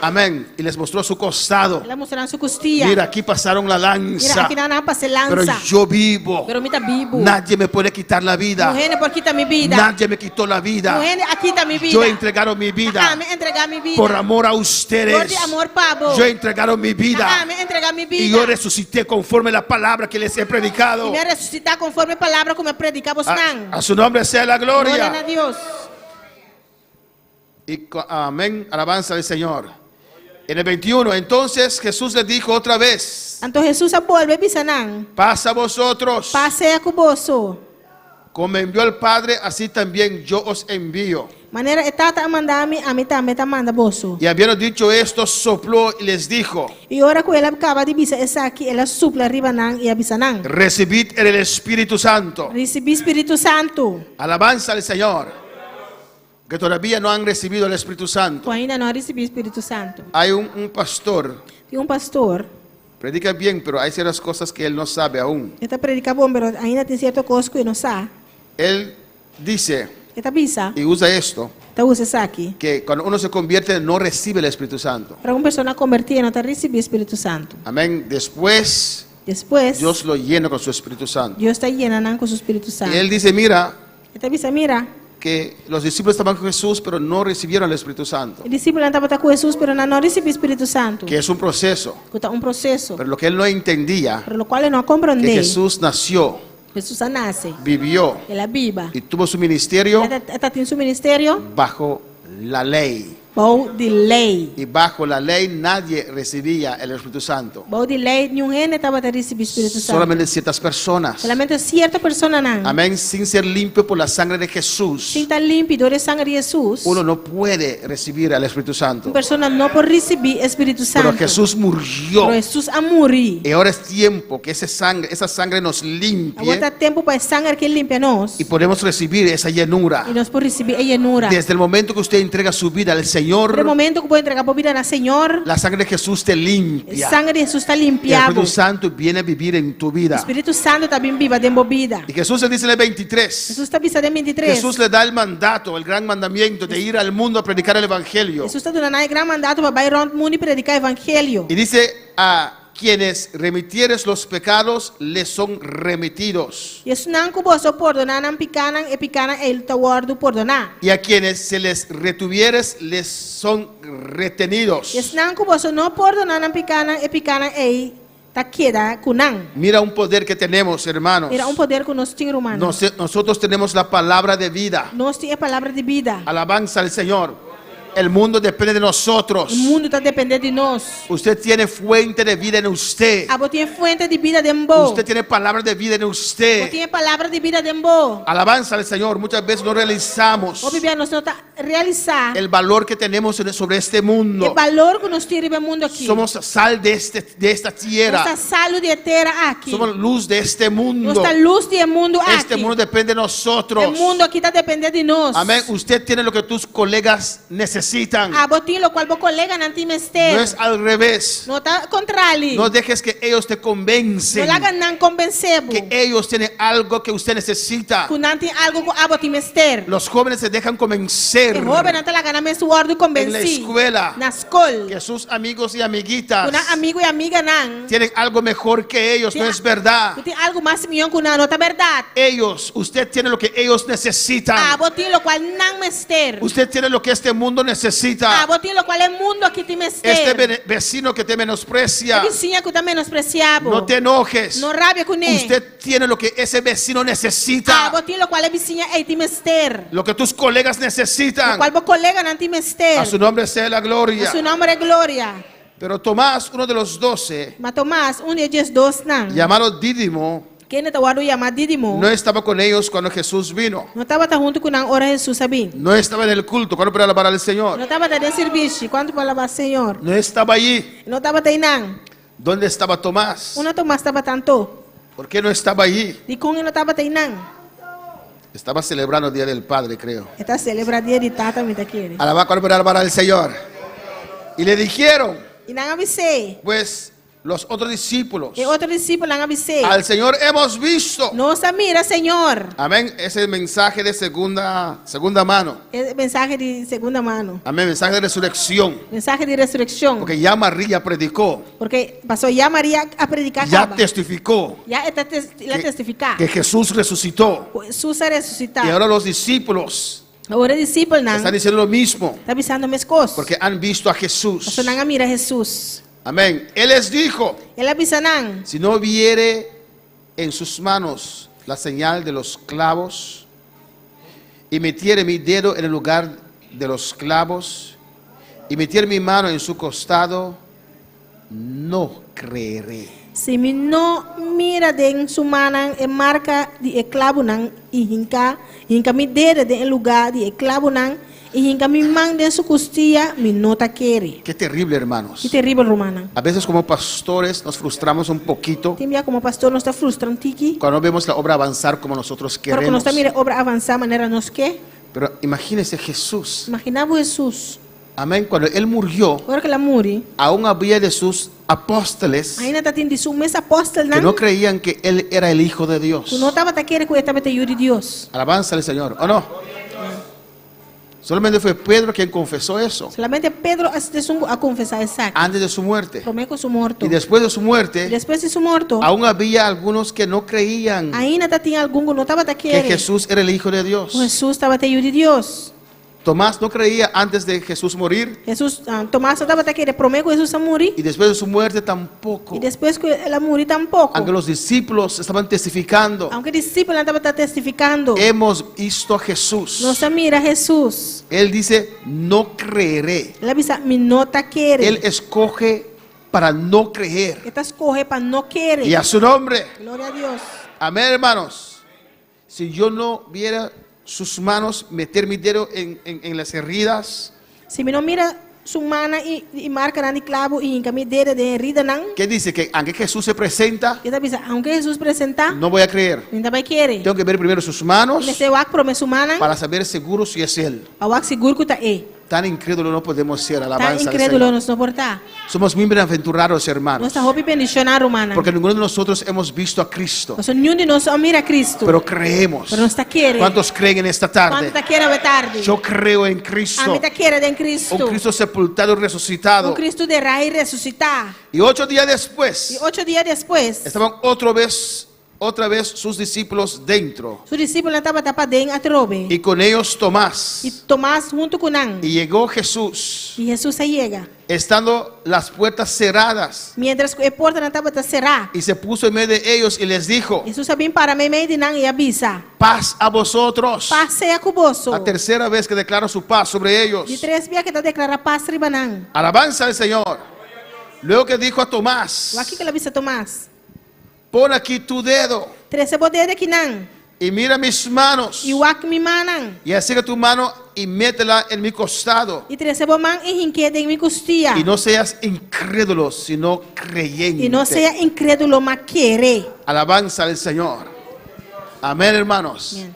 Amén. Y les mostró su costado. El a mustra nan su kustia. Mira, aquí pasaron la Mira, lanza. akinan nan a pasa lansa. Pero yo vivo. Pero mi ta bibu. Nadie me puede quitar la vida. Niun hende por kita mi bida. Nadie me quitó la vida. Niun hende a kita mi bida. Yo he entregado mi vida Ami a entregá mi bida. por amor a ustedes. Dor di amor pa bo. Yo he entregado mi vida. Ami a entregá mi bida. Y yo resucité conforme la palabra que les he predicado. I mi a resusitá konforme palabra ku mi a prediká bosnan. A su nombre sea la gloria. Gloria na Dios. Y amén, alabanza al Señor. En el 21, entonces Jesús les dijo otra vez, Anto Hesus a bolbe bisa nan. Paz a vosotros. Pas sea ku boso. Como me envió el Padre, así también yo os envío. Manera e Tata a manda mi, ami tambe ta manda boso. Y habiendo dicho esto, sopló y les dijo, I ora ku el a kaba di bisa esaki, el a supla riba nan i a bisa nan. Recibid el Espíritu Santo. Risibí Spiritu Santu. Alabanza al Señor. Que todavía no han recibido el Espíritu Santo. Ku ainda no a risibí Spiritu Santu. Hay un, un pastor, Tin un pastor, predica bien, pero hay ciertas cosas que él no sabe aún. e ta prediká bon, pero ainda tin sierto kos ku e no sa. Él dice, E ta bisa, y usa esto, ta usa esaki. que cuando uno se convierte no recibe el Espíritu Santo. Ora un persona konvertí, e no ta risibí Spiritu Santu. Amén. Después Despues, Dios lo llena con su Espíritu Santo. Dios ta yena nan ku su Spiritu Santu. Y él dice, mira, E ta bisa, mira, que los discípulos estaban con Jesús, pero no recibieron el Espíritu Santo, e disipelnan tabata ku Hesus, pero nan no a risibí Spiritu Santu. que es un proceso. Ku ta un proseso. Pero lo que él no entendía, Pero lokual e no a que komprondé, Jesús nació, Hesus a nase, vivió el a biba. y tuvo su ministerio E tabatin su ministerio bajo la ley. bou di lei. Y bajo la ley nadie recibía el Espíritu Santo. Bou di lei, niun hende tabata risibí Spiritu Santu. Solamente ciertas personas. Solamente sierto personanan. Amén. Sin ser limpio por la sangre de Jesús, Sin ta limpi dor di sanger di Hesus. uno no puede recibir al Espíritu Santo. Un persona no por risibí Spiritu Pero Santu. Jesús murió. Pero Hesus a muri. Y ahora es tiempo que ese sangre, esa sangre nos limpie Awor ta tempu pa e sanger akí limpia nos. y podemos recibir esa llenura. I nos por risibí e yenura. Desde el momento que usted entrega su vida al E Señor, momento ku bo entregá bo bida na Señor, la sangre de Jesús te limpia. sanger di Hesus ta Y el limpia bo. Espíritu Santo viene a vivir en tu vida. Spiritu Santu ta bin biba den bo bida. Y Jesús le dice en el 23, Hesus ta bisa den 23. Jesús le da el mandato, el gran mandamiento de ir al mundo a predicar el Evangelio. Hesus ta duna nan e gran mandato pa bai rònt mundu i prediká evangelio. Y dice a quienes remitieres los pecados, les son remitidos. I esnan ku boso pordoná nan pikánan, e pikánan ei ta wòrdu pordoná. Y a quienes se les retuvieres, les son retenidos. I esnan ku boso no pordoná nan pikánan, e pikánan ei ta keda ku nan. Mira un poder que tenemos, hermanos. Mira un poder ku nos tin, rumannan. Nosotros tenemos la palabra de vida. Nos tin e palabra di bida. Alabanza al Señor. El mundo depende de nosotros. E mundu ta dependé di nos. Usted tiene fuente de vida en usted. Abo tin fuente di bida den bo. Usted tiene palabra de vida en Bo usted. tin palabra di bida den bo. Alabanza al Señor. Muchas veces no realizamos Hopi bia nos no ta realisá el valor que tenemos sobre este e mundo. balor ku nos tin riba e mundu akí. Somos sal de, este, de esta tierra. Nos ta salu di e tera akí. Somos luz de este mundo. Nos ta lus di e mundu Este akí. mundo depende de nosotros. E mundu akí ta dependé di nos. Amén. Usted tiene lo que tus colegas necesitan. Abo tin lokual bo koleganan tin mester. No es al revés. No ta kontrali. No dejes que ellos te No convencen laga nan konvensé bo. que ellos tienen algo que usted necesita. Ku nan tin algu ku abo tin mester. Los jóvenes se dejan convencer E hóbennan ta laga nan mes wòrdu en la konvensí. escuela Na skol. que sus amigos y amiguitas Ku nan amigu i amiganan. tienen algo mejor que ellos. No es verdad. Ku tin algu mas mihó ku nan, no ta bèrdat. Ellos, usted tiene lo que ellos necesitan. Abo tin lokual nan mester. Usted tiene lo que este mundo necesita. Abo tin lokual e mundu akí tin mester. Este vecino que te menosprecia, E bisiña ku ta menospresiá bo. no te enojes. No rabia kuné. Usted tiene lo que ese vecino necesita, Abo tin lokual e bisiña ei tin mester. lo que tus colegas necesitan. Lokual bo koleganan tin mester. A su nombre sea la gloria. A su nòmber gloria. Pero Tomás, uno de los doce, Ma Tomás, un di e diesdosnan. llamado Dídimo, Kende ta wòrdu yamá Dídimo. no estaba con ellos cuando Jesús vino. No tabata huntu ku nan ora Hesus a bin. No estaba en el culto. ¿Cuándo para alabar al Señor? No tabata den sirbishi. Kuantu por alabá Señor? No estaba allí. No tabata einan. ¿Dónde estaba Tomás? Unda Tomas tabata anto? ¿Por qué no estaba allí? Dikon e no tabata einan? Estaba celebrando el Día del Padre, creo. E ta selebrá Dia di Tata, mi ta kere. Alabá cuando puede alabar al Señor. Y le dijeron, I nan a bis'é. Pues los otros discípulos, E otro disipelnan a bis'é. Al Señor hemos visto. Nos a mira Señor. Amén. Ese es el mensaje de segunda, segunda mano. E mensahe di segunda mano. Amén. Mensaje de resurrección. Mensahe di resurekshon. Porque ya María predicó. Porque pasó ya Maria a prediká Ya kaba. testificó Ya e ta el a testifiká. que Jesús resucitó. Ku Hesus a resusitá. Y ahora los discípulos Awor e disipelnan están diciendo lo mismo. ta bisando meskos. Porque han visto a Jesús. Pasobra nan a mira Hesus. Amén. Él les dijo, El a bisa nan. Si no viere en sus manos la señal de los clavos y metiere mi dedo en el lugar de los clavos y metiere mi mano en su costado, no creeré. Si mi no mira den su mannan e marka di e klabunan i hinka hinka mi dede den e lugá di e klabunan i hinka mi man den su kustia, mi no ta kere. Qué terrible, hermanos. Ki teribel, rumannan. A veces como pastores nos frustramos un poquito Tin bia komo pastor nos ta frustra un tiki. cuando no vemos la obra avanzar como nosotros Ora ku nos queremos. ta mira e obra avansá manera nos ke. Pero imagínese Jesús. Imaginá bo Hesus. Amén. Cuando él murió, Ora ku el a muri, aún había de sus apóstoles ainda tatin di su mes apòstelnan que no creían que él era el Hijo de Dios. ku no tabata kere ku e tabata e Yu di Dios. Alabanza al Señor, ¿o no? Solamente fue Pedro quien confesó eso Solamente Pedro a esun ku a konfesá esaki antes de su muerte. promé ku su morto. Y después de su muerte, I despues di su morto, aún había algunos que no creían ainda tatin algun ku no tabata que kere Jesús era el Hijo de Dios. ku Hesus tabata e Yu di Dios. Tomás no creía antes de Jesús morir. Jesús, ah, Tomás no tabata kere promé ku Jesús a muri. Y después de su muerte tampoco. I despues ku el a muri tampoko. Aunque los discípulos estaban testificando. Aunke disipelnan tabata testifikando. Hemos visto a Jesús. Nos a mira Jesús. Él dice, no creeré. El a bisa, mi no ta kere. Él escoge para no creer. E ta skohe pa no kere. Y a su nombre. Gloria a Dios. Amén, hermanos. Si yo no viera sus manos, meter mi dedo en, en- en las heridas. Si mi no mira su mannan i i markanan di klabu i hinka mi dede den heridanan. ¿Qué dice? Que aunque Jesús se presenta, E ta bisa, aunke Hesus presentá, no voy a creer. mi no ta bai kere. Tengo que ver primero sus manos Mi mester wak promé su mannan para saber seguro si es Él. pa wak sigur ku ta e. Tan incrédulo no podemos ser, Tan alabanza al incrédulo Señor. nos no por ta. Somos muy bienaventurados, hermanos. Nos ta hopi bendishoná, rumannan. Porque ninguno de nosotros hemos visto a Cristo. Pasobra niun di nos no a mira Cristo. Pero creemos. Pero nos ta kere. ¿Cuántos creen en esta tarde? Kuantu ta kere awe tardi? Yo creo en Cristo. Ami ta kere den Cristo. Un Cristo sepultado y resucitado. Un Cristo derá i resusitá. Y ocho días después, I ocho dia despues, estaban otra vez, otra vez sus discípulos dentro. su disipelnan tabata paden atrobe. Y con ellos Tomás. I Tomás huntu ku nan. Y llegó Jesús, I Hesus a yega. estando las puertas cerradas. Miéntras ku e portanan tabata será. Y se puso en medio de ellos y les dijo, Hesus a bin para meimei di nan i a bisa. Paz a vosotros. Pas sea ku boso. La tercera vez que declara su paz sobre ellos. Di tres bia ku e ta deklará pas riba nan. Alabanza al Señor. Luego que dijo a Tomás, Wak kiko el a bisa Tomás. Pon aquí tu dedo. Trese bo dede akinan. Y mira mis manos. I wak mi mannan. Y acerca tu mano y métela en mi costado. I trese bo man i hink'é den mi kustia. Y no seas incrédulo, sino creyente. I no sea inkrédulo, ma kere. Alabanza al Señor. Amén, hermanos. Amén.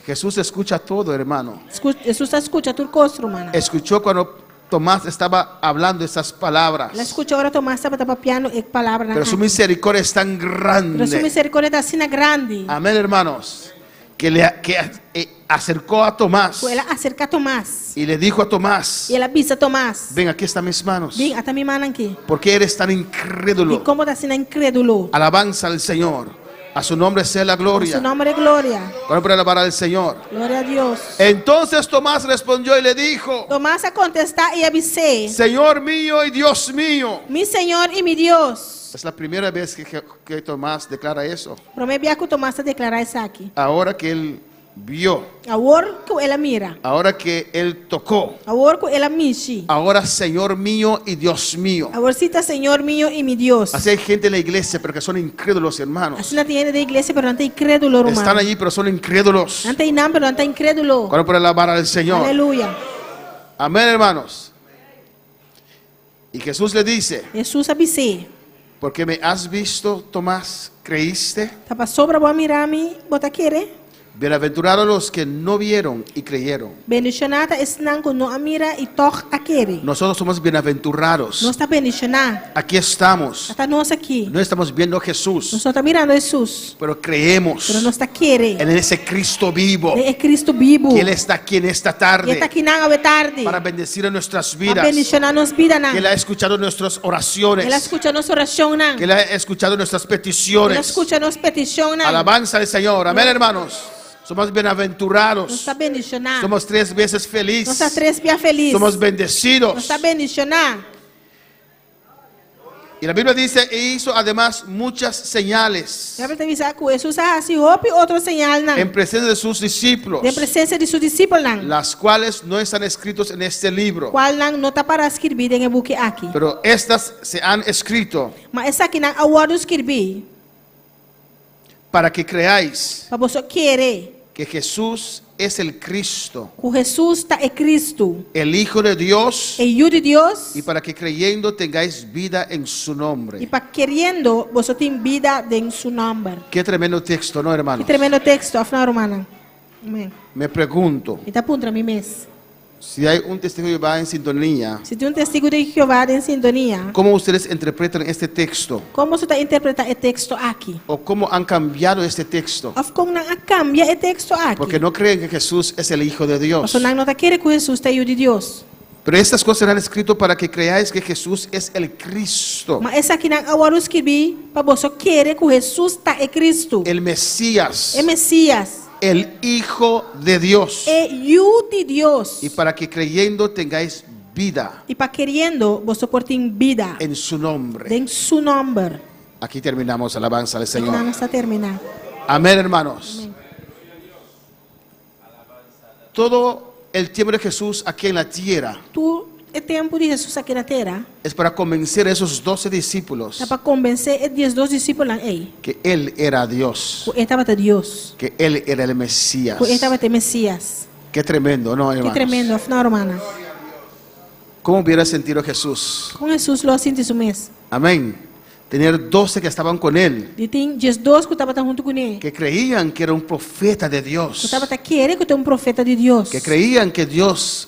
Jesús escucha todo, hermano. Hesus ta skucha tur kos, rumannan. Escuchó cuando Tomás estaba hablando esas palabras. El a skucha ora Tomás tabata papiando e palabranan Pero su aki. misericordia es tan Pero su grande. misericordia ta asina grandi. Amén, hermanos. Que le que, eh, acercó a Tomás Ku el a aserká Tomás. y le dijo a Tomás, I el a bisa Tomás. ven, aquí están mis manos. Bin, ata mi mannan aki. ¿Por qué eres tan incrédulo? Dikon bo ta asina inkrédulo? Alabanza al Señor. A su nombre sea la gloria. A su nombre gloria. Vamos a alabar al Señor. Gloria a Dios. Entonces Tomás respondió y le dijo, Tomás a kontestá i a bis'é, Señor mío y Dios mío. Mi Señor i mi Dios. Es la primera vez que, que Tomás declara eso. Promé bia ku Tomás ta deklará esaki. Ahora que él vio, Awor ku el a mira. ahora que él tocó, Awor ku el a mishi. ahora Señor mío y Dios mío. Awor sí ta Señor mío i mi Dios. Así hay gente en la iglesia, pero que son incrédulos, hermanos. Asina tin hende den iglesia, pero nan ta inkrédulo, Están ruman. allí, pero son incrédulos. Nan ta einan, pero nan ta inkrédulo. Cuando por alabar al Señor. Aleluya. Amén, hermanos. Y Jesús le dice, Hesus a bis'é. Porque me has visto, Tomás, creíste. Ta pasobra bo a mira mi, bo ta kere? Bienaventurados los que no vieron y creyeron. Bendishoná ta esnan ku no a mira i tòg a kere. Nosotros somos bienaventurados. Nos ta bendishoná. Aquí estamos. Ata nos aki. No estamos viendo a Jesús, Nos no ta mirando Hesus, pero creemos pero nos ta kere en ese Cristo vivo, den e Kristu bibu. que Él está aquí en esta I e tarde ta akinan awe tardi para bendecir a nuestras pa vidas, bendishoná nos bidanan. que Él ha escuchado nuestras El a oraciones, skucha nos orashonnan. que Él ha escuchado nuestras El a peticiones. skucha nos petishonnan. Alabanza al Señor. Amén, hermanos. Somos Nos bienaventurados. ta bendishoná. Somos tres veces feliz. Nos ta tres bia felis. Somos Nos bendecidos. ta bendishoná. Y la Biblia dice, e hizo además muchas señales Beibel ta bisa ku Hesus a hasi hopi otro señalnan en presencia de sus discípulos, den presensia di su disipelnan, las cuales no están escritos en este libro, kualnan no ta pará skirbí den e buki aki. pero estas se han escrito Ma esakinan a wòrdu skirbí para que creáis pa boso kere que Jesús es el Cristo, ku Hesus ta e Kristu, el Hijo de Dios, e Yu di Dios, y para que creyendo tengáis vida en su i nombre. pa keriendo boso tin bida den su nòmber. Qué tremendo texto, ¿no, Ki hermanos? tremendo teksto, òf no, rumannan? Amèn. Me pregunto, Mi ta puntra mi mes. si hay un testigo de Jehová en sintonía, Si tin un testigu di Jehová den sintonia, ¿cómo ustedes interpretan este texto? kon boso ta interpretá e teksto aki? ¿O cómo han cambiado este texto? Òf kon nan a kambia e teksto aki? Porque no creen que Jesús es el Hijo de Dios. Pasobra nan no ta kere ku Hesus ta e Yu di Dios. Pero estas cosas serán escrito para que creáis que Jesús es el Cristo, Ma esakinan a wòrdu skirbí pa boso kere ku Hesus ta e Kristu, el Mesías, e Mesías, el Hijo de Dios. e Yu di Dios. Y para que creyendo tengáis vida I pa keriendo boso por tin bida en su nombre. den su nòmber. Aquí terminamos, alabanza al Señor. Nos ta terminá. Amén, hermanos. Todo el tiempo de Jesús aquí en la tierra Tur e tempu di Hesus aki na tera es para convencer a esos doce discípulos ta pa konvensé e 12 disipelnan ei que Él era Dios, ku e tabata Dios, que Él era el Mesías. ku e tabata e Mesías. Qué tremendo, ¿no, Ki hermanos? tremendo, òf no, rumannan? ¿Cómo hubiera sentido Jesús? Kon Hesus lo a sinti su mes? Amén. Tener doce que estaban con Él, Di tin 12 ku tabata huntu kuné, que creían que era un profeta de ku Dios, tabata kere ku ta un profeta di Dios, que creían que Dios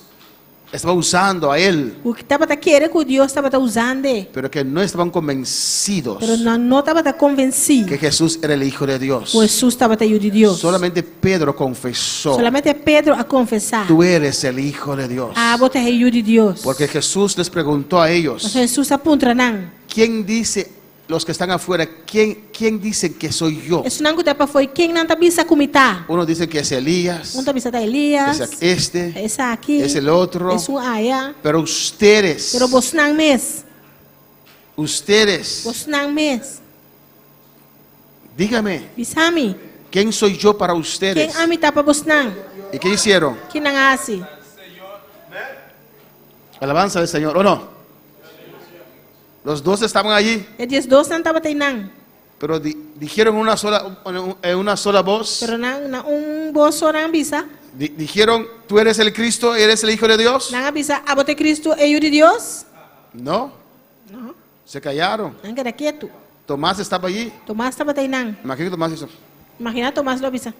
estaba usando a Él, ku tabata kere ku Dios tabata usand'é, pero que no estaban convencidos pero nan no tabata konvensí que Jesús era el Hijo de Dios. ku Hesus tabata Yu di Dios. Solamente Pedro confesó, Solamente Pedro a konfesá, tú eres el Hijo de Dios. Abo ta e Yu di Dios. Porque Jesús les preguntó a ellos, Pasobra Hesus a puntra nan, ¿quién dice, los que están afuera, quién, quién dice que soy yo? Esnan ku ta pafó, ken nan ta bisa ku mi ta? Uno dice que es Elías, Un ta bisa ta Elías, es este, esaki, es el otro. esun aya. Pero ustedes, Pero bosnan mes, ustedes, bosnan mes, dígame, Bisami, ¿quién soy yo para ustedes? ken ami ta pa bosnan? ¿Y qué hicieron? Ki nan a hasi? Alabanza al Señor, ¿o no? Los dos estaban allí, E 12 nan tabata einan, pero di- dijeron una sola, en una sola voz, pero nan na un bos so nan a bisa. di- dijeron, ¿tú eres el Cristo? ¿Eres el Hijo de Dios? Nan a bisa, abo ta e Cristo, e Yu di Dios? No, No, se callaron. nan a keda ketu. Tomás estaba allí. Tomás tabata einan. Imagínate que Tomás hizo. Imaginá Tomás lo a bisa.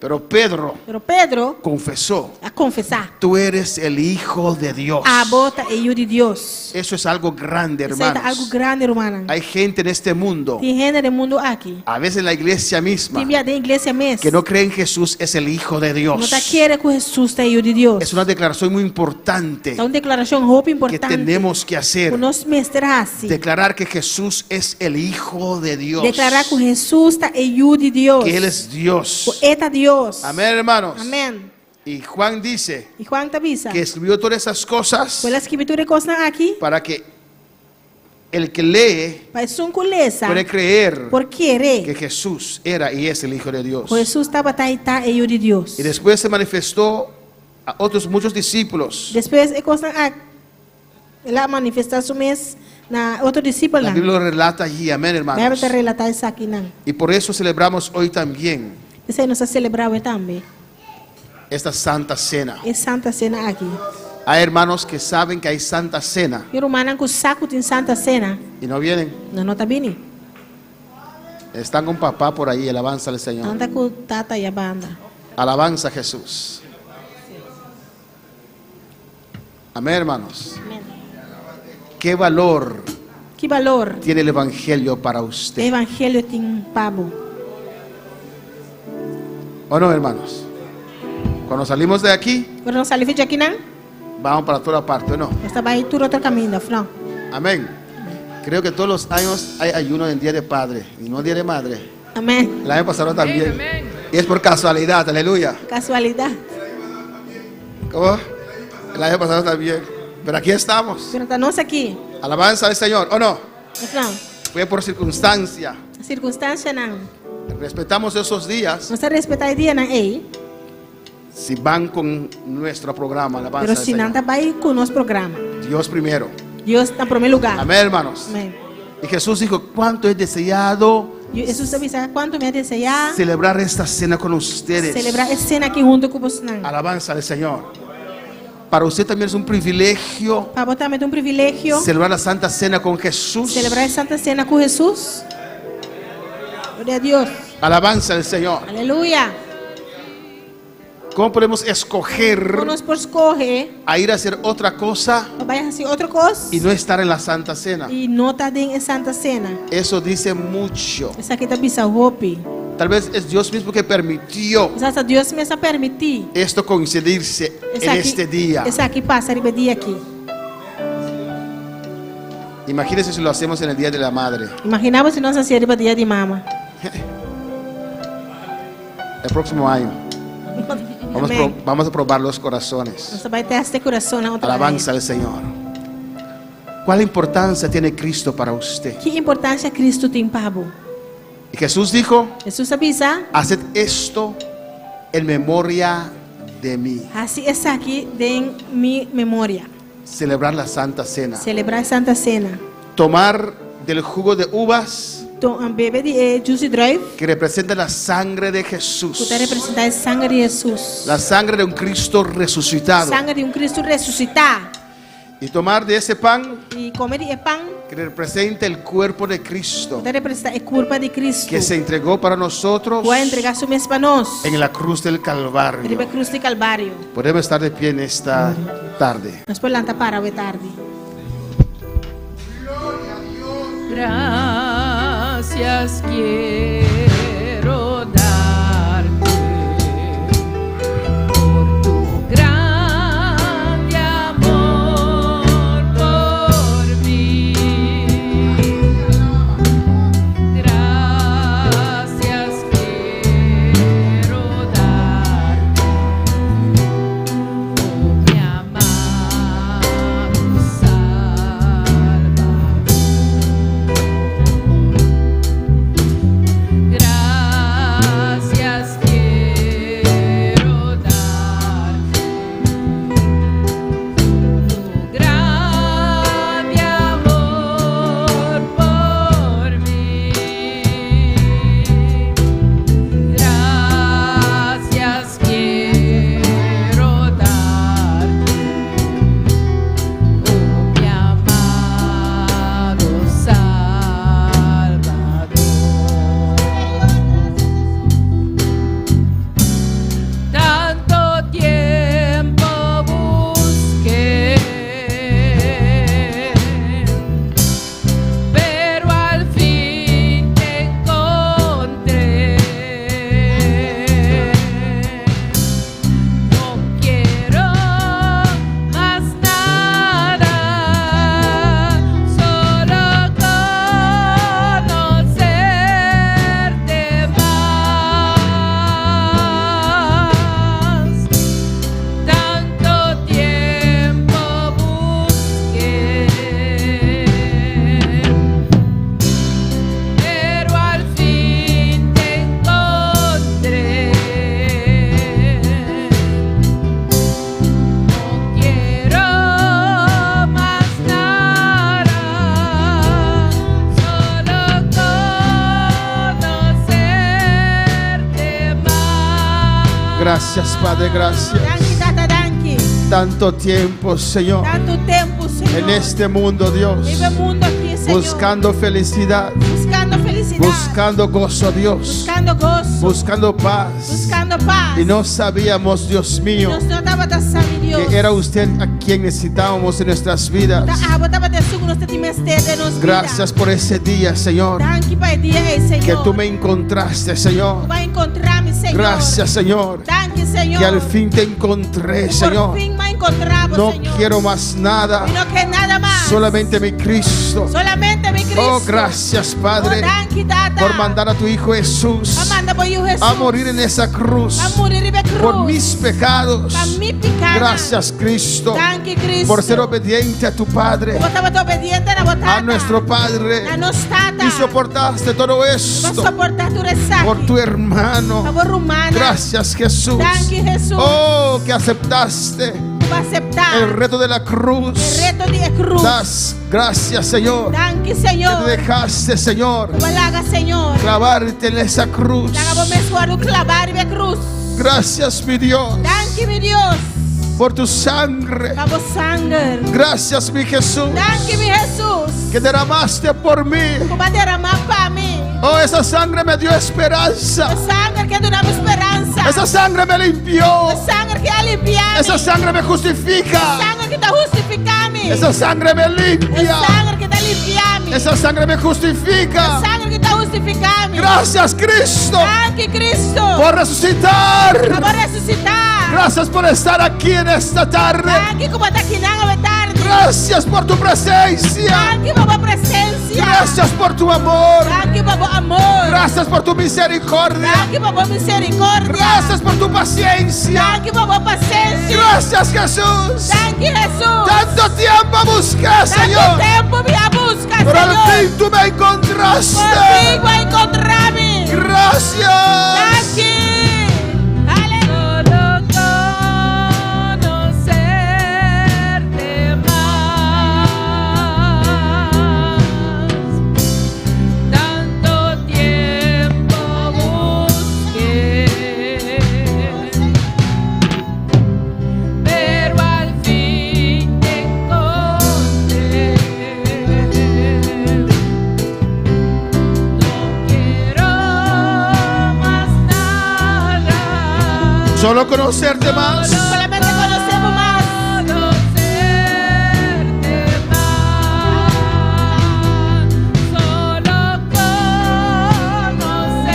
Pero Pedro Pero Pedro confesó, a konfesá, tú eres el Hijo de Dios. Abo ta e Yu di Dios. Eso es algo grande, Esei ta algu hermanos. grandi, rumannan. Hay gente en este mundo, Tin hende den mundu aki, a veces en la iglesia misma, Tin bia den iglesia mes, que no creen Jesús es el Hijo de no Dios. ta kere ku Hesus ta e Yu di Dios. Es una declaración muy importante Ta un deklarashon hopi que importante tenemos que hacer. ku nos mester hasi. Declarar que Jesús es el Hijo de Dios. Deklará ku Hesus ta e Yu di Dios. Que Él es Dios. Ku E ta Dios. Amén, hermanos. Amèn. Y Juan dice I Juan ta bisa que escribió todas esas cosas ku el a skirbi tur e kosnan aki para que el que lee pa esun ku lesa puede creer por kere que Jesús era y es el Hijo de Dios. ku Hesus tabata i ta e Yu di Dios. Y después se manifestó a otros muchos discípulos. Despues e kosnan aki, el a manifestá su mes na otro La disipelnan. Biblia lo relata allí, amén, Beibel hermanos. ta relatá esakinan. Y por eso celebramos hoy también P'esei nos ta selebrá awe tambe. Esta Santa Cena. E Santa Sena aki. Hay hermanos que saben que hay Santa Cena Tin rumannan ku sa ku tin Santa Sena. y no vienen. Nan no ta bini. Están con papá por ahí, alabanza al Señor. Nan ta ku tata ei banda. Alabanza a Jesús. Amén, hermanos. Amèn. ¿Qué valor Ki balor tiene el Evangelio para usted? Evangelio tin pa bo? ¿O no, hermanos? Cuando salimos de aquí, Ora nos sali for di akinan, vamos para toda parte, ¿o no? Nos ta bai tur otro kaminda, no? Amén. Creo que todos los años hay ayuno en Día de Padre y no Día de Madre. Amèn. El año pasado también. Y es por casualidad, aleluya. Kasualidat. ¿Cómo? El año pasado también. Pero aquí estamos. Pero ta nos aki. Alabanza al Señor, ¿o no? No. Fue por circunstancia. Sirkunstansianan. Respetamos esos días Nos ta respetá e dianan ei. si van con nuestro programa. Alabanza Pero al si Señor. nan ta bai ku nos programa. Dios primero. Dios na promé lugá. Amén, hermanos. Amèn. Y Jesús dijo, ¿cuánto he deseado Hesus a bisa kuantu mi a deseá celebrar esta cena con ustedes? selebrá e sena aki huntu ku bosonan. Alabanza al Señor. Para usted también es un privilegio Pa bo tambe ta un privilegio celebrar la Santa Cena con Jesús. selebrá e Santa Sena ku Hesus. Gloria na Dios. Alabanza al Señor. Aleluya. ¿Cómo podemos escoger Kon nos por skohe a ir a hacer otra cosa pa bai hasi otro kos y no estar en la Santa Cena? i no ta den e Santa Sena? Eso dice mucho. Esaki ta bisa hopi. Tal vez es Dios mismo que permitió Kisas ta Dios mes a permití esto coincidirse en esaki, este día. esaki pasa riba e dia aki. Imagínense si lo hacemos en el Día de la Madre. Imaginá bo si nos hasié riba dia di mama. El próximo año. Vamos, a Amèn. vamos a probar los corazones. Nos ta bai tèst e kurason otro Alabanza aña. al Señor. ¿Cuál importancia tiene Cristo para usted? Ki importansia Kristu tin pa bo? Y Jesús dijo, Hesus a bisa, haced esto en memoria de mí. hasi esaki den mi memoria. Celebrar la Santa Cena. Selebrá e Santa Sena. Tomar del jugo de uvas Bebe di e juice di drùif, que representa la sangre de Jesús. ku ta representá e sanger di Hesus. La sangre de un Cristo resucitado. Sanger di un Kristu resusitá. Y tomar de ese pan I kome di e pan, que representa el cuerpo de Cristo ku ta representá e kurpa di Kristu. que se entregó para nosotros Ku a entregá su mes pa nos. en la cruz del Calvario. Riba krus di Kalvario. Podemos estar de pie en esta tarde. Nos por lanta para awe tardi. Gracias quiero darte por tu grande amor por mí. Gracias quiero darte, oh mi amado Salvador. Gracias, Padre, gracias. Danki, Tata, danki. Tanto tiempo, Señor, Tantu tempu, Señor. en este mundo, Dios, Riba e mundu aki, Señor. buscando felicidad, Buskando felisidat. buscando gozo, Dios, Buskando goso. buscando paz. Buskando pas. Y no sabíamos, Dios mío, Nos no tabata sabi, Dios. que era usted a quien necesitábamos en nuestras vidas. Ta abo tabata esun ku nos tabatin mester den nos bida. Gracias por ese día, Señor, Danki pa e dia ei, Señor. que tú me encontraste, Señor. Ku bo a enkontrá mi, Señor. Gracias, Señor, Danki, Señor. que al fin te encontré, Por Señor. fin mi a enkontrá bo, No Señor. quiero más nada, Mi no ke nada mas. solamente mi Cristo. Solamente mi Cristo. Oh, gracias, Padre, Oh, danki, Tata. por mandar a tu Hijo Jesús Pa manda bo Yu Hesus. a morir en esa cruz Pa muri riba krus. por mis pecados. Pa mi pikánan. Gracias, Cristo, Danki, Cristo. por ser obediente a tu Padre, Bo tabata obediente na bo Tata. a nuestro Padre, Na nos Tata. y soportaste todo Pa esto soportá tur esaki. por tu hermano. Pa bo ruman. Gracias, Jesús. Danki, Hesus. Oh, que aceptaste Ku bo a aseptá el reto de la cruz. e reto di e krus. Das gracias, Señor, Danki, que Señor. te dejaste, Señor, Ku bo a laga, Señor. clavarte en esa cruz. Laga bo mes wòrdu klabá riba e krus. Gracias, mi Dios, Danki, mi Dios. por tu sangre. Pa bo sanger. Gracias, mi Jesús, Danki, mi Hesus. que derramaste por mí. Ku bo a deramá pa mi. Oh, esa sangre me dio esperanza. E sanger aki a duna mi speransa. Esa sangre me limpió. E sanger aki a limpia mi. Esa sangre me justifica. E sanger aki ta hustifiká mi. Esa sangre me limpia. E sanger aki ta limpia mi. Esa sangre me justifica. E sanger aki ta hustifiká mi. Gracias, Cristo, Danki, Cristo. por resucitar. Pa bo resusitá. Gracias por estar aquí en esta tarde. Danki ku bo ta akinan awe tardi. Gracias por tu presencia. Danki pa bo presensia. Gracias por tu amor. Danki pa bo amor. Gracias por tu misericordia. Danki pa bo miserikòrdia. Gracias por tu paciencia. Danki pa bo pasenshi. Gracias, Jesús. Danki, Hesus. Tanto tiempo busqué, Tantu Señor. tempu mi a buska, Pero al Señor. fin tú me encontraste. Por fin bo a enkontrá mi. Gracias. Danki. Solo conocerte más. Tanto tiempo busqué, pero al fin te encontré. No quiero más nada. Solo conocerte más. Solamente konosé bo mas. Conocerte más, solo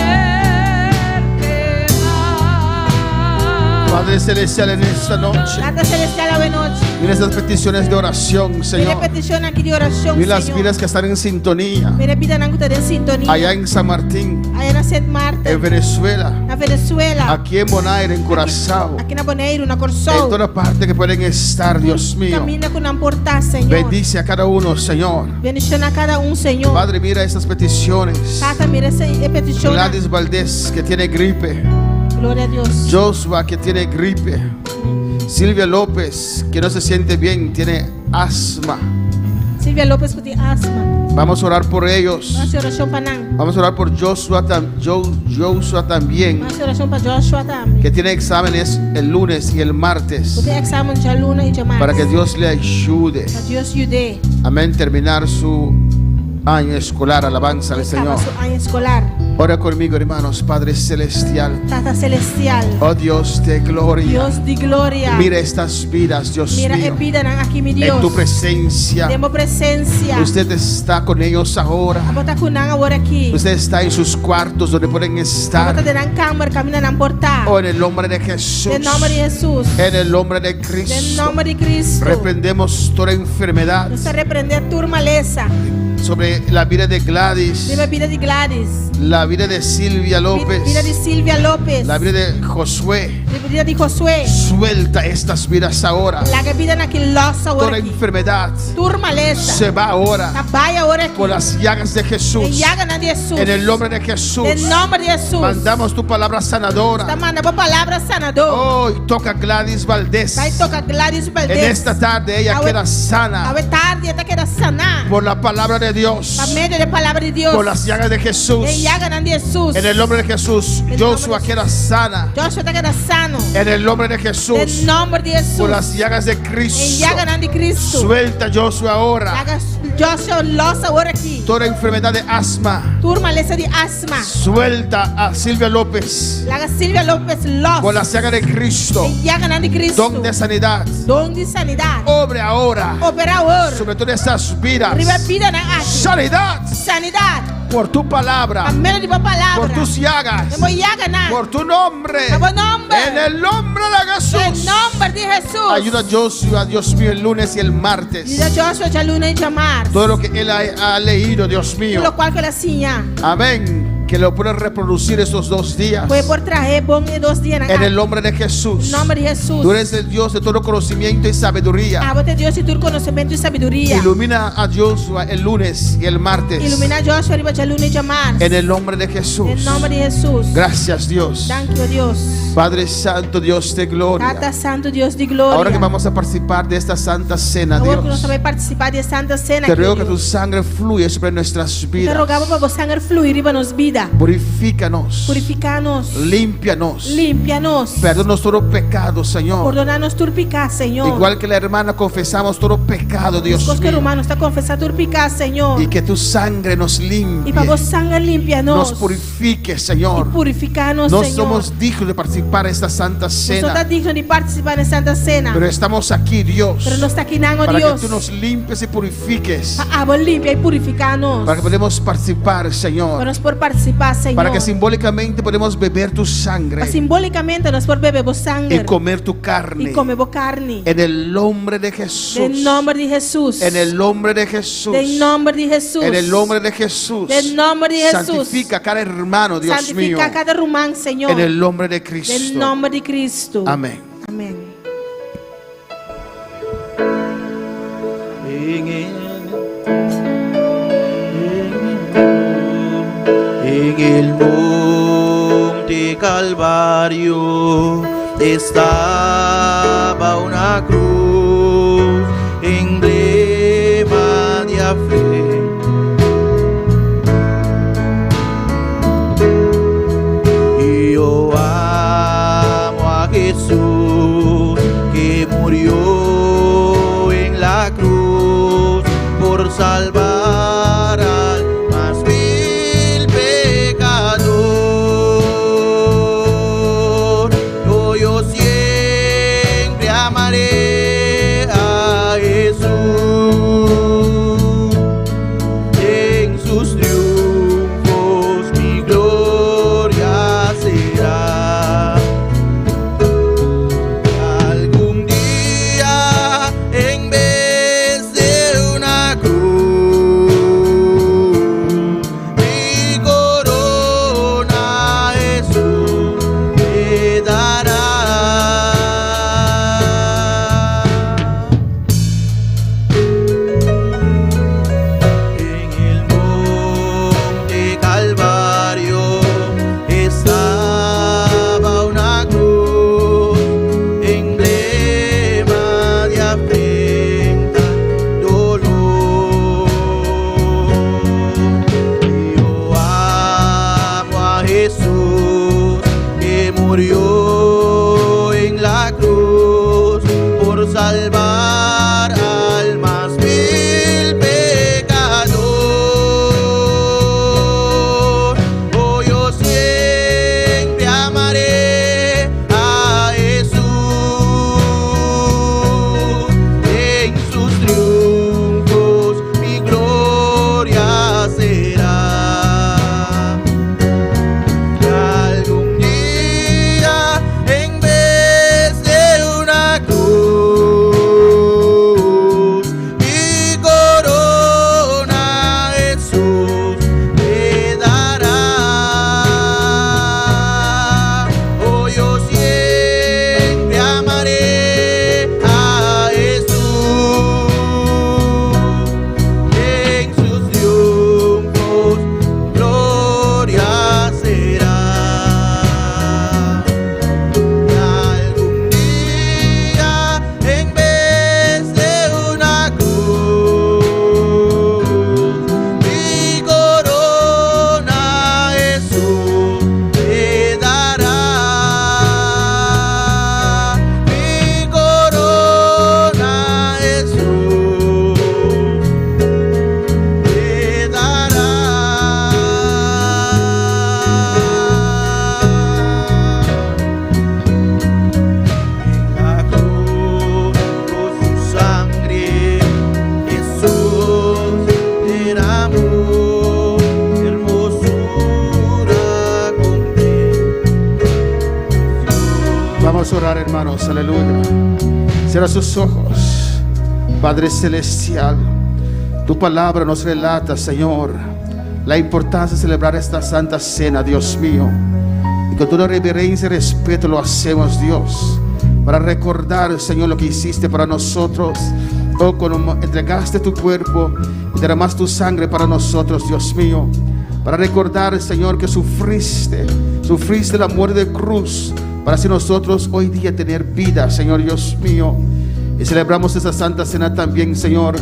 conocerte más. Padre Celestial, en esta noche, Tata Selestial, awe nochi. mira estas peticiones de oración, Mira Señor. petishon aki di orashon, Mira las Señor. vidas que están en sintonía. Mira bidanan ku ta den sintonia. Allá en San Martín, Aya na Sint Maarten. en Venezuela, Na Venezuela. aquí en Bonaire, en Curazao, Aki na Boneiru, na en Kòrsou. toda parte que pueden estar, Dios mío. Kaminda ku nan por ta, Señor. Bendice a cada uno, Señor. Bendishoná kada un, Señor. Padre, mira estas peticiones. Tata, mira e petishon. Gladys Valdés, que tiene gripe. Gloria a Dios. Joshua, que tiene gripe. Silvia López, que no se siente bien, tiene asma. Silvia López ku tin asma. Vamos a orar por ellos. Ban hasi orashon pa nan. Vamos a orar por Joshua, Joshua también, Ban hasi orashon pa Joshua tambe. que tiene exámenes el lunes y el martes, Ku tin èksamen djaluna i djamars. para que Dios le ayude. Pa Dios yud'é. Amén. Terminar su año escolar. Alabanza al Kaba Señor. su aña eskolar. Ora conmigo, hermanos, Padre Celestial. Tata Selestial. Oh Dios de gloria. Dios di gloria. Mira estas vidas, Dios Mira e mío. bidanan aki, mi Dios. En tu presencia. Den bo presensia. Usted está con ellos ahora. Abo ta ku nan awor aki. Usted está en sus cuartos donde pueden Abo estar. ta den nan kamber, kaminda nan por ta. Oh, en el nombre de Jesús. Den nòmber di Hesus. En el nombre de Den Cristo. nòmber di Cristo. Reprendemos toda enfermedad Nos ta reprendé tur malesa. sobre la vida de Gladys, Riba bida di Gladys. la vida de Silvia López, Bida di Silvia López. la vida de Josué. Bida di Josué. Suelta estas vidas ahora. Laga e bidanan aki lòs Toda awor aki. enfermedad Tur malesa. se va ahora Ta bai awor aki. por las llagas de Jesús. Den yaganan di Hesus. En el nombre de Jesús. Den nòmber di Hesus. Mandamos tu palabra sanadora. Ta manda bo palabra sanadó. Hoy toca Gladys Valdés. Bai toka Gladys Valdés. En esta tarde ella Awe- queda sana Awe tardi e ta keda saná. por la palabra de de Dios. Pa medio di palabra di Dios. Por las llagas de Jesús. Den yaganan di Hesus. En el nombre de Jesús. En el Joshua nombre de queda sana. Joshua ta keda sano. En el nombre de Jesús. Den nòmber di Hesus. Por las llagas de Den Cristo. yaganan di Kristu. Suelta Joshua ahora. Laga Joshua lòs awor aki. Toda enfermedad de asma. Tur malesa di asma. Suelta a Silvia López. Laga Silvia López lòs. Por las llagas de Cristo. Den yaganan di Kristu. Don de sanidad. Don di sanidat. Obre ahora. Operá awor. Sobre todas esas vidas. Riba bidanan aki. Sanidad. Sanidat. Por tu palabra. Pa medio di bo palabra. Por tus llagas. Den bo yaganan. Por tu nombre. Pa bo nòmber. En el nombre de Jesús. Den nòmber di Hesus. Ayuda a Joshua, Dios mío, el lunes y el martes. Yuda Joshua djaluna i djamars. Todo lo que él ha, ha leído, Dios mío. Lokual ku el a siña. Amén. Que lo pueda reproducir esos dos días. Ku e por trah'é bon e dos dianan. En el nombre de Jesús. Nòmber di Hesus. Tú eres el Dios de todo conocimiento y sabiduría. Abo ta Dios di tur konosementu i sabiduria. Ilumina a Joshua el lunes y el martes. Iluminá Joshua riba djaluna i djamars. En el nombre de Jesús. Den nòmber di Hesus. Gracias, Dios. Danki, o Dios. Padre Santo, Dios de gloria. Tata Santu, Dios di gloria. Ahora que vamos a participar de esta santa cena, Awor ku nos Dios, ta bai partisipá di e Santa Sena te aki, ruego que tu Dios. sangre fluya sobre nuestras Te vidas. roga Bo pa bo sanger flui riba nos bida. Purifícanos, Purifiká nos. límpianos, Limpia nos. perdónanos todo pecado, Señor. Pordoná nos tur piká, Señor. Igual que la hermana confesamos todo pecado, Dios Meskos ku mío. ruman nos ta konfesá tur piká, Señor. Y que tu sangre nos I limpie, pa bo sanger limpia nos nos. purifique, Señor. Purifiká nos, No Señor. somos dignos de participar en esta santa Nos no ta cena, digno di partisipá den Santa Sena. pero estamos aquí, Dios, Pero nos ta akinan, o para que Dios. tú nos limpies y purifiques, Pa abo limpia i purifiká nos. para que podamos participar, Pa Señor. nos por partisipá, Señor. Para que simbólicamente podemos beber tu sangre Pa simbólikamente nos por bebe bo y sanger. comer tu carne. I kome bo karni. En el nombre de Jesús. Den nòmber di Hesus. En el nombre de Jesús. Den nòmber di Hesus. En el nombre de Jesús. Den nòmber di Hesus. Santifica a cada hermano, Dios mío. Santifiká kada ruman, Señor. En el nombre de Cristo. Den nòmber di Kristu. Amén. Amèn. En el monte Calvario estaba una cruz, emblema de la fe. Y yo amo a Jesús que murió en la cruz por salvar al más vil pecador. Yo, yo siempre amaré a Jesús. En sus triunfos mi gloria será. Algún día en vez de una cruz, mi corona Jesús me dará. vida. Cierra sus ojos. Padre Celestial, tu palabra nos relata, Señor, la importancia de celebrar esta santa cena, Dios mío. Y con toda reverencia y respeto lo hacemos, Dios, para recordar, Señor, lo que hiciste para nosotros. Oh, cuando entregaste tu cuerpo y derramaste tu sangre para nosotros, Dios mío. Para recordar, Señor, que sufriste, sufriste la muerte de cruz, para así nosotros hoy día tener vida, Señor Dios mío. Y celebramos esta santa cena también, Señor,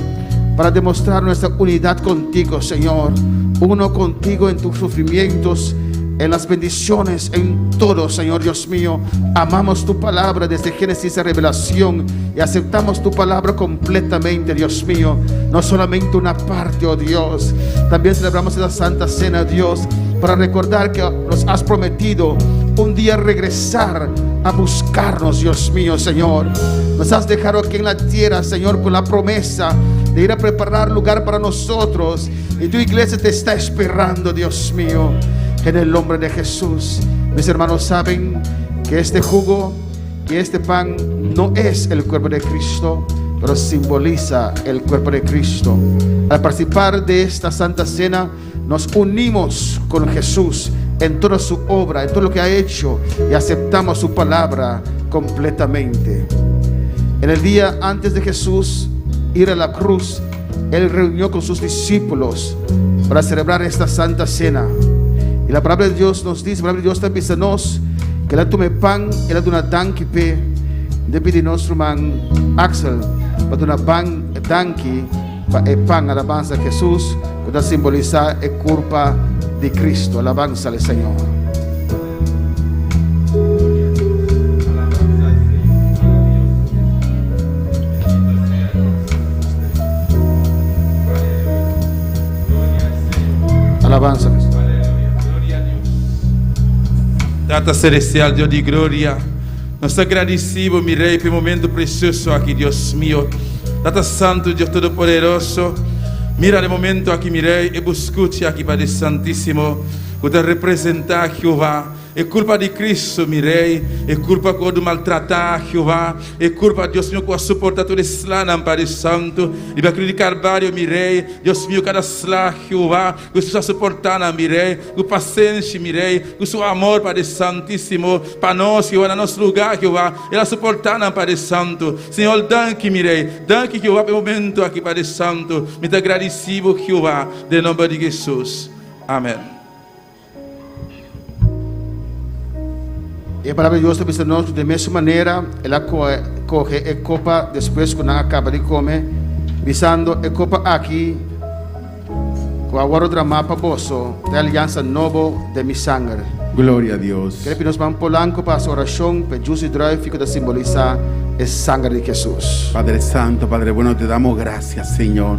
para demostrar nuestra unidad contigo, Señor. Uno contigo en tus sufrimientos, en las bendiciones, en todo, Señor Dios mío. Amamos tu palabra desde Génesis a Revelación y aceptamos tu palabra completamente, Dios mío. No solamente una parte, oh Dios. También celebramos esta santa cena, Dios, para recordar que nos has prometido un día regresar a buscarnos, Dios mío, Señor. Nos has dejado aquí en la tierra, Señor, con la promesa de ir a preparar lugar para nosotros. Y tu iglesia te está esperando, Dios mío, en el nombre de Jesús. Mis hermanos saben que este jugo y este pan no es el cuerpo de Cristo, pero simboliza el cuerpo de Cristo. Al participar de esta santa cena, nos unimos con Jesús en toda su obra, en todo lo que ha hecho, y aceptamos su palabra completamente. En el día antes de Jesús ir a la cruz, Él reunió con sus discípulos para celebrar esta santa cena. Y la palabra de Dios nos dice, la palabra de Dios también dice nos, que el tome pan, el duna danki pe, de pidi nuestro man Axel, pa duna pan danki, pa e pan alabanza a Jesús, que simboliza e culpa de Cristo, alabanza al Señor. Alabanza a Jesús. Tata Celestial, Dios de gloria, nos agradecemos, mi Rey, por el momento precioso aquí, Dios mío. Tata Santo, Dios Todopoderoso, mira el momento aquí, mi Rey, y buscuche aquí, Padre Santísimo, que te representa a Jehová. É culpa de Cristo, mi rei. É culpa quando maltratar Jeová. É culpa, Deus meu, que suportar todo esse lá, Padre Santo. E para cruz de Calvário, mi rei. Deus meu, cada slá, Jeová. Que você suportar, mi rei. Com paciência, mi rei. Com seu amor, Padre Santíssimo. Para nós, Jeová, no nosso lugar, Jeová. Ela suportar, Padre Santo. Senhor, danke, mi rei. Danke, Jeová, pelo momento aqui, Padre Santo. Me te agradecido, Jeová, de nome de Jesus. Amém. E palabra di Dios ta bisa nos, Di mesun manera el a kohe e kopa despues ku nan a kaba di kome, bisando, E kopa aki ku a wòrdu dramá pa boso ta e aliansa nobo den mi sanger. Gloria a Dios. Kere pidi nos man Polanco pa hasi orashon pa e jus di druif ku ta simbolisá e sanger di Hesus. Padre Santo, Padre bueno, te damos gracias, Señor.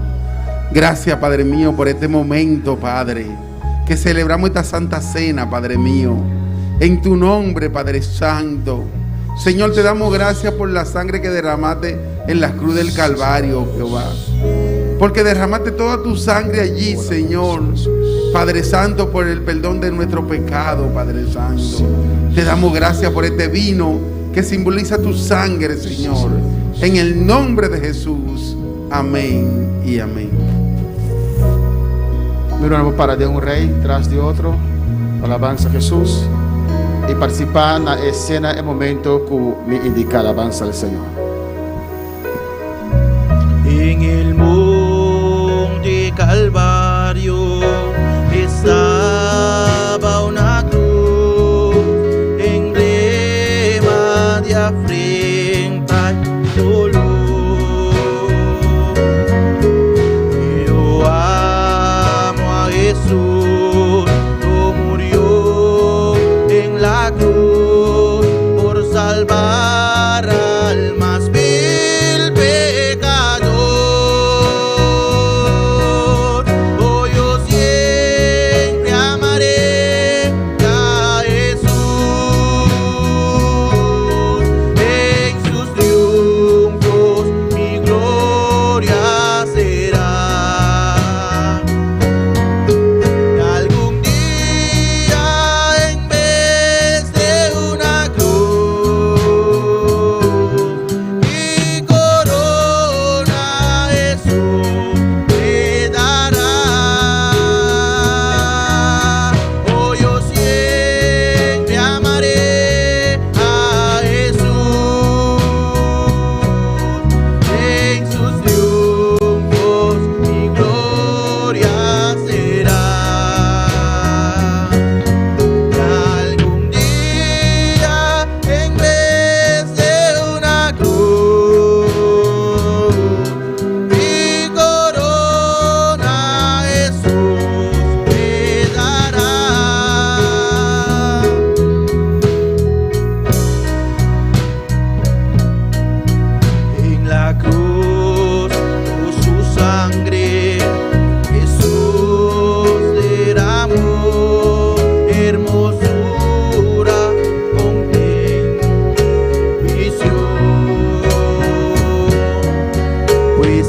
Gracias, Padre mío, por este momento, Padre, que celebramos esta Santa Cena, Padre mío. En tu nombre, Padre Santo. Señor, te damos gracias por la sangre que derramaste en la cruz del Calvario, Jehová. Porque derramaste toda tu sangre allí, Señor. Padre Santo, por el perdón de nuestro pecado, Padre Santo. Te damos gracias por este vino que simboliza tu sangre, Señor. En el nombre de Jesús. Amén y amén. Mira, para de un rey tras de otro. Alabanza a Jesús. Y participar en la escena el momento que me indica alabanza al Señor. En el monte Calvario estaba una cruz, emblema de afrenta y dolor. Yo amo a Jesús, que murió en la cruz por salvar al más vil pecador. Oh, yo siempre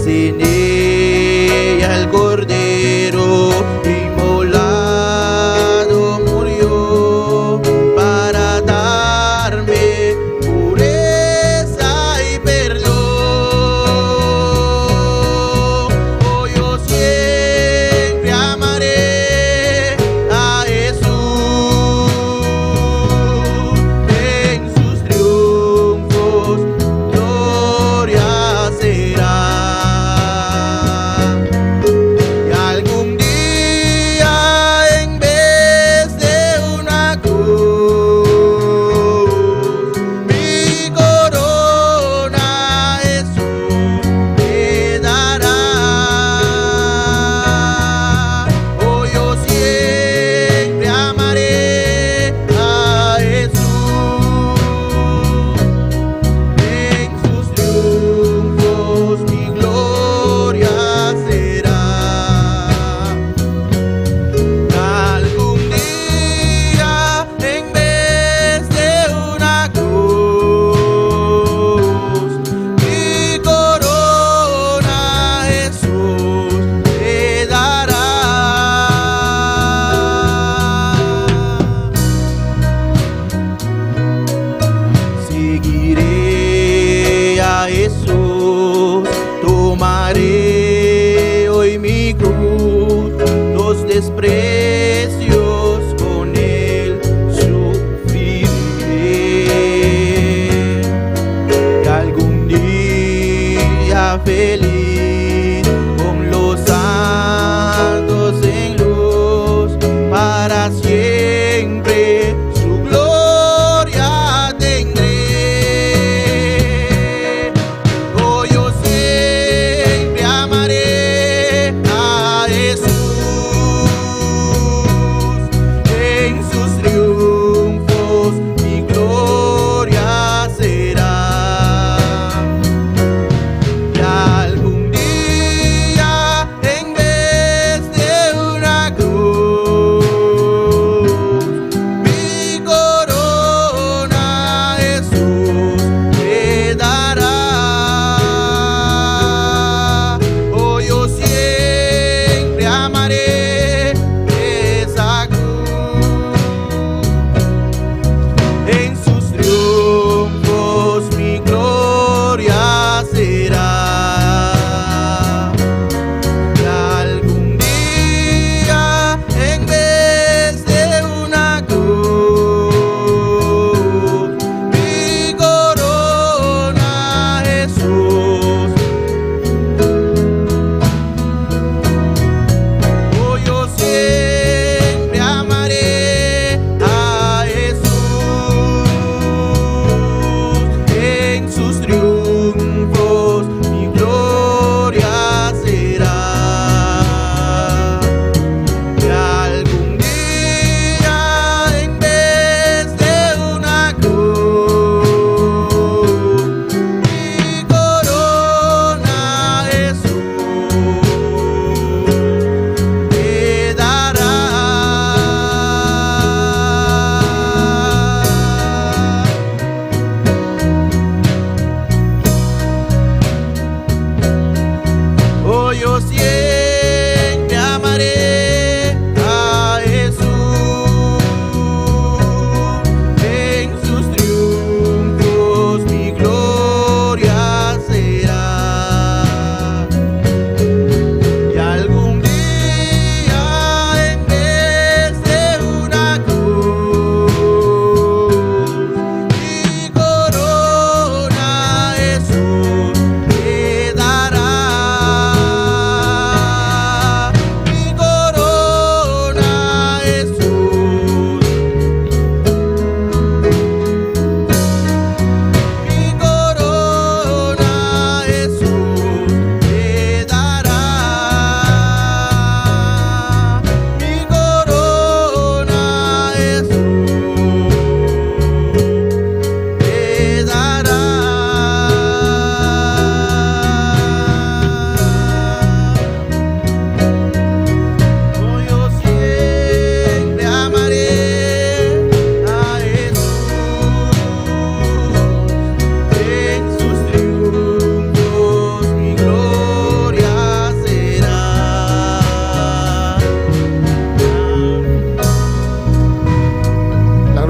en ella el Cordero inmolado murió para darme pureza y perdón. Oh, yo siempre amaré a Jesús en sus triunfos, gloria será. Y algún día en vez de una cruz, mi corona Jesús me dará. Oh, yo siempre amaré a Jesús. En sus triunfos mi gloria será. Algún día en vez de una cruz, mi corona Jesús me dará. Seguiré a Jesús, tomaré hoy mi cruz, los desprecios con él sufriré. Y algún día feliz con los santos en luz, para siempre su gloria tendré. Oh, yo siempre amaré a Jesús en sus triunfos mi gloria será. Y algún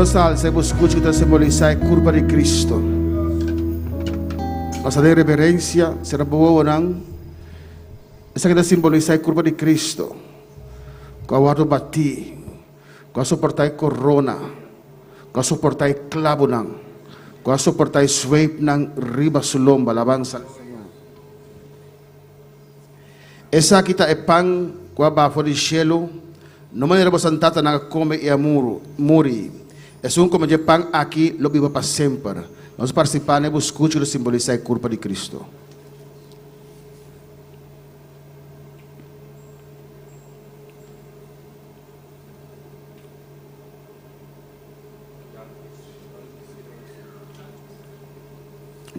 nos ta alsa e buskuchi ku ta simbolisá e kurpa di Kristu. Nos ta den reverensia, sera bo wowonan. Esaki ta simbolisá e kurpa di Kristu ku a wòrdu batí, ku a soportá e korona, ku a soportá e klabunan, ku a soportá e zweipnan riba su lomba. Alabansa al Señor. Esaki ta e pan ku a baha for di shelu, no manera bosan tatanan a kome i a muri. Esun ku kome dje pan aki lo biba pa semper. Nos partisipá na e buskuchi ku ta simbolisá e kurpa di Kristu.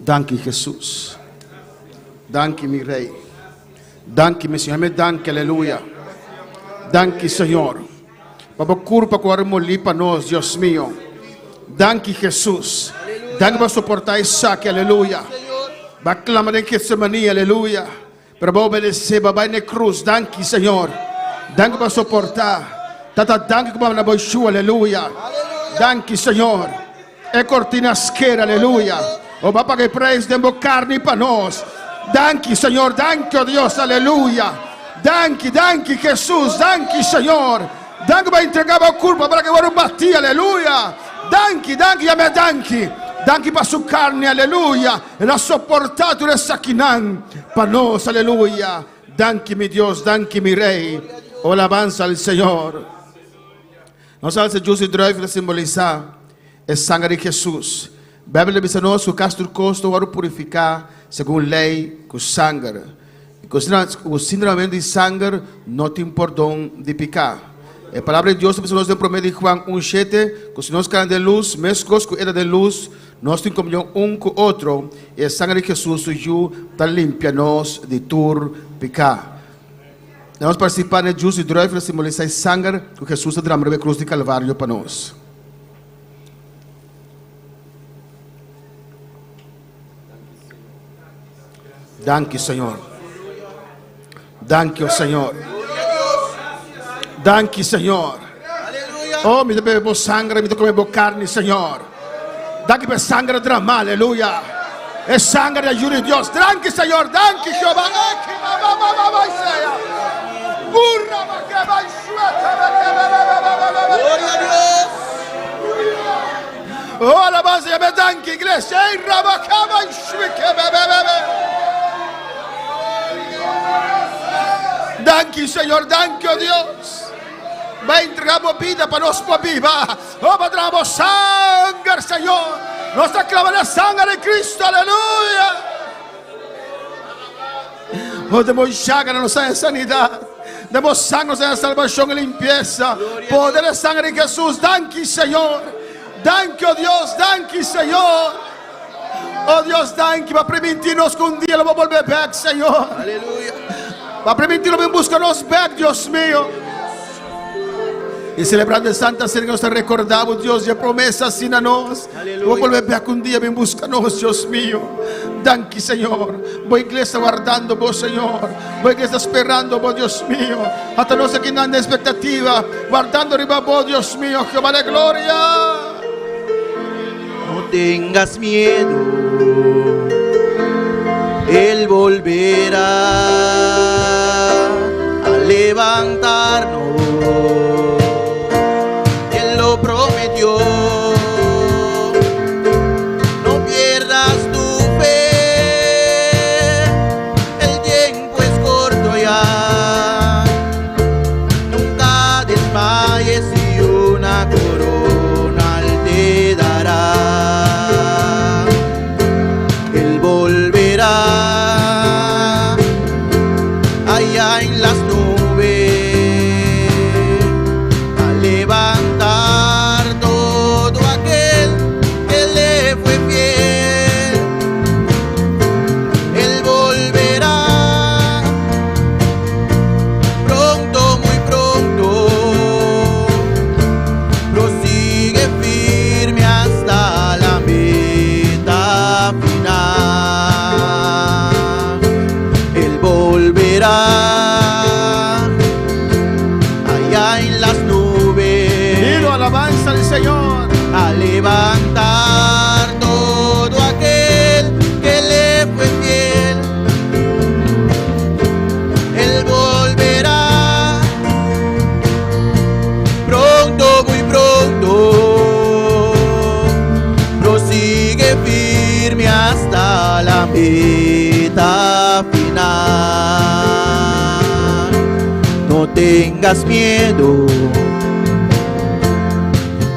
Danki Jesus. Danki mi Rey. Danki mi Señor. Me danki, aleluya. Danki Señor. Pa bo curpa cu a moli pa nos, Dios mío. Danki Jesus. Danki pa soporta esaki, aleluya. Ba clama den Getsemani, aleluya. Pero bo obedece, bo bai na e cruz. Danki Señor. Danki pa soporta. Tata, danki ku bo na bo Yeshua, aleluya. Danki Señor. E cortina skera, aleluya. O ba paga e prijs den bo carni pa nos. Danki Señor, danki oh Dios, aleluya. Danki, danki Jesus, danki Señor. Danki pa entrega bo curpa para ke wòrdu bati, aleluya. Danki, danki, yam'e danki. Danki pa su carni, aleluya. El a soportá tur esakinan pa nos, aleluya. Danki mi Dios, danki mi Rey. Oh, alabansa al Señor. Nos alsa jus di druif ta simbolisá e sanger di Jesus. Bijbel ta bisa nos ku kas tur kos ta wòrdu purifiká segun lei ku sanger. I ku sin derramamentu di sanger no tin pordon di piká. E Palabra di Dios ta bisa nos den Promé di Juan un shete ku si nos kana den lus meskos ku e ta den lus, Nos tin komunion un ku otro, i e sanger di Hesus, su Yu, ta limpia nos di tur piká. Nos partisipá na e djus di druif ta simbolisá e sanger ku Hesus a drama riba e krus di Kalvario pa nos. Danki, Señor. Danki, o Señor. Danki, Señor. Oh, mi ta bebe bo sangre, mi ta come bo carne, Señor. Danki pa e sangre drama, aleluya. E sangre di ayuda di Dios. Danki, Señor. Danki, Jehová. Gloria a Dios. Oh, alabanza, ya me danki, iglesia. Danki, Señor, danki, oh Dios. Va a entregar bo vida para nos por viva. Oh, va a sangre, Señor. Nos aclama la sangre de Cristo, aleluya. Oh, demos llaga nos de sanidad. Demos sangre nos de salvación y limpieza. Poder de sangre de Jesús. Danki, Señor. Danki, oh Dios. Danki, Señor. Oh Dios, danki. Pa permitirnos que un día lo va a volver back, Señor. Aleluya. Pa permitirnos ven buscarnos back, Dios mío. Y celebrando el Santa Cena, nos recordamos, Dios, de promesas sin a nos. Voy a volver back un día, ven buscarnos, Dios mío. Danki, Señor. Voy iglesia guardando vos, Señor. Voy iglesia esperando vos, Dios mío. Hasta nos aquí en expectativa, guardando arriba vos, Dios mío. Jehová de gloria. No tengas miedo, Él volverá a levantarnos. Él lo prometió. No pierdas tu fe, el tiempo es corto ya. Nunca desmayes y una corona Él te dará. Él volverá allá en las nubes a levantar todo aquel que le fue fiel. Él volverá pronto, muy pronto. Prosigue firme hasta la meta final. Él volverá allá en las nubes. Dilo, alabanza al Señor. A meta final. No tengas miedo,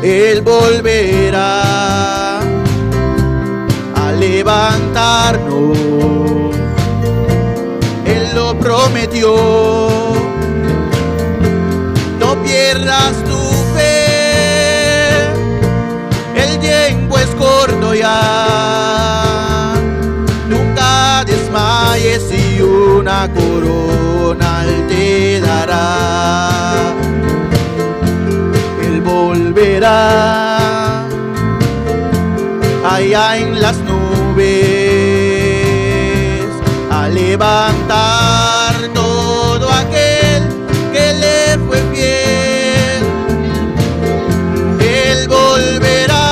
Él volverá a levantarnos. Él lo prometió. No pierdas tu fe, el tiempo es corto ya. Nunca desmayes y una corona Él te dará. Él volverá allá en las nubes a levantar todo aquel que le fue fiel. Él volverá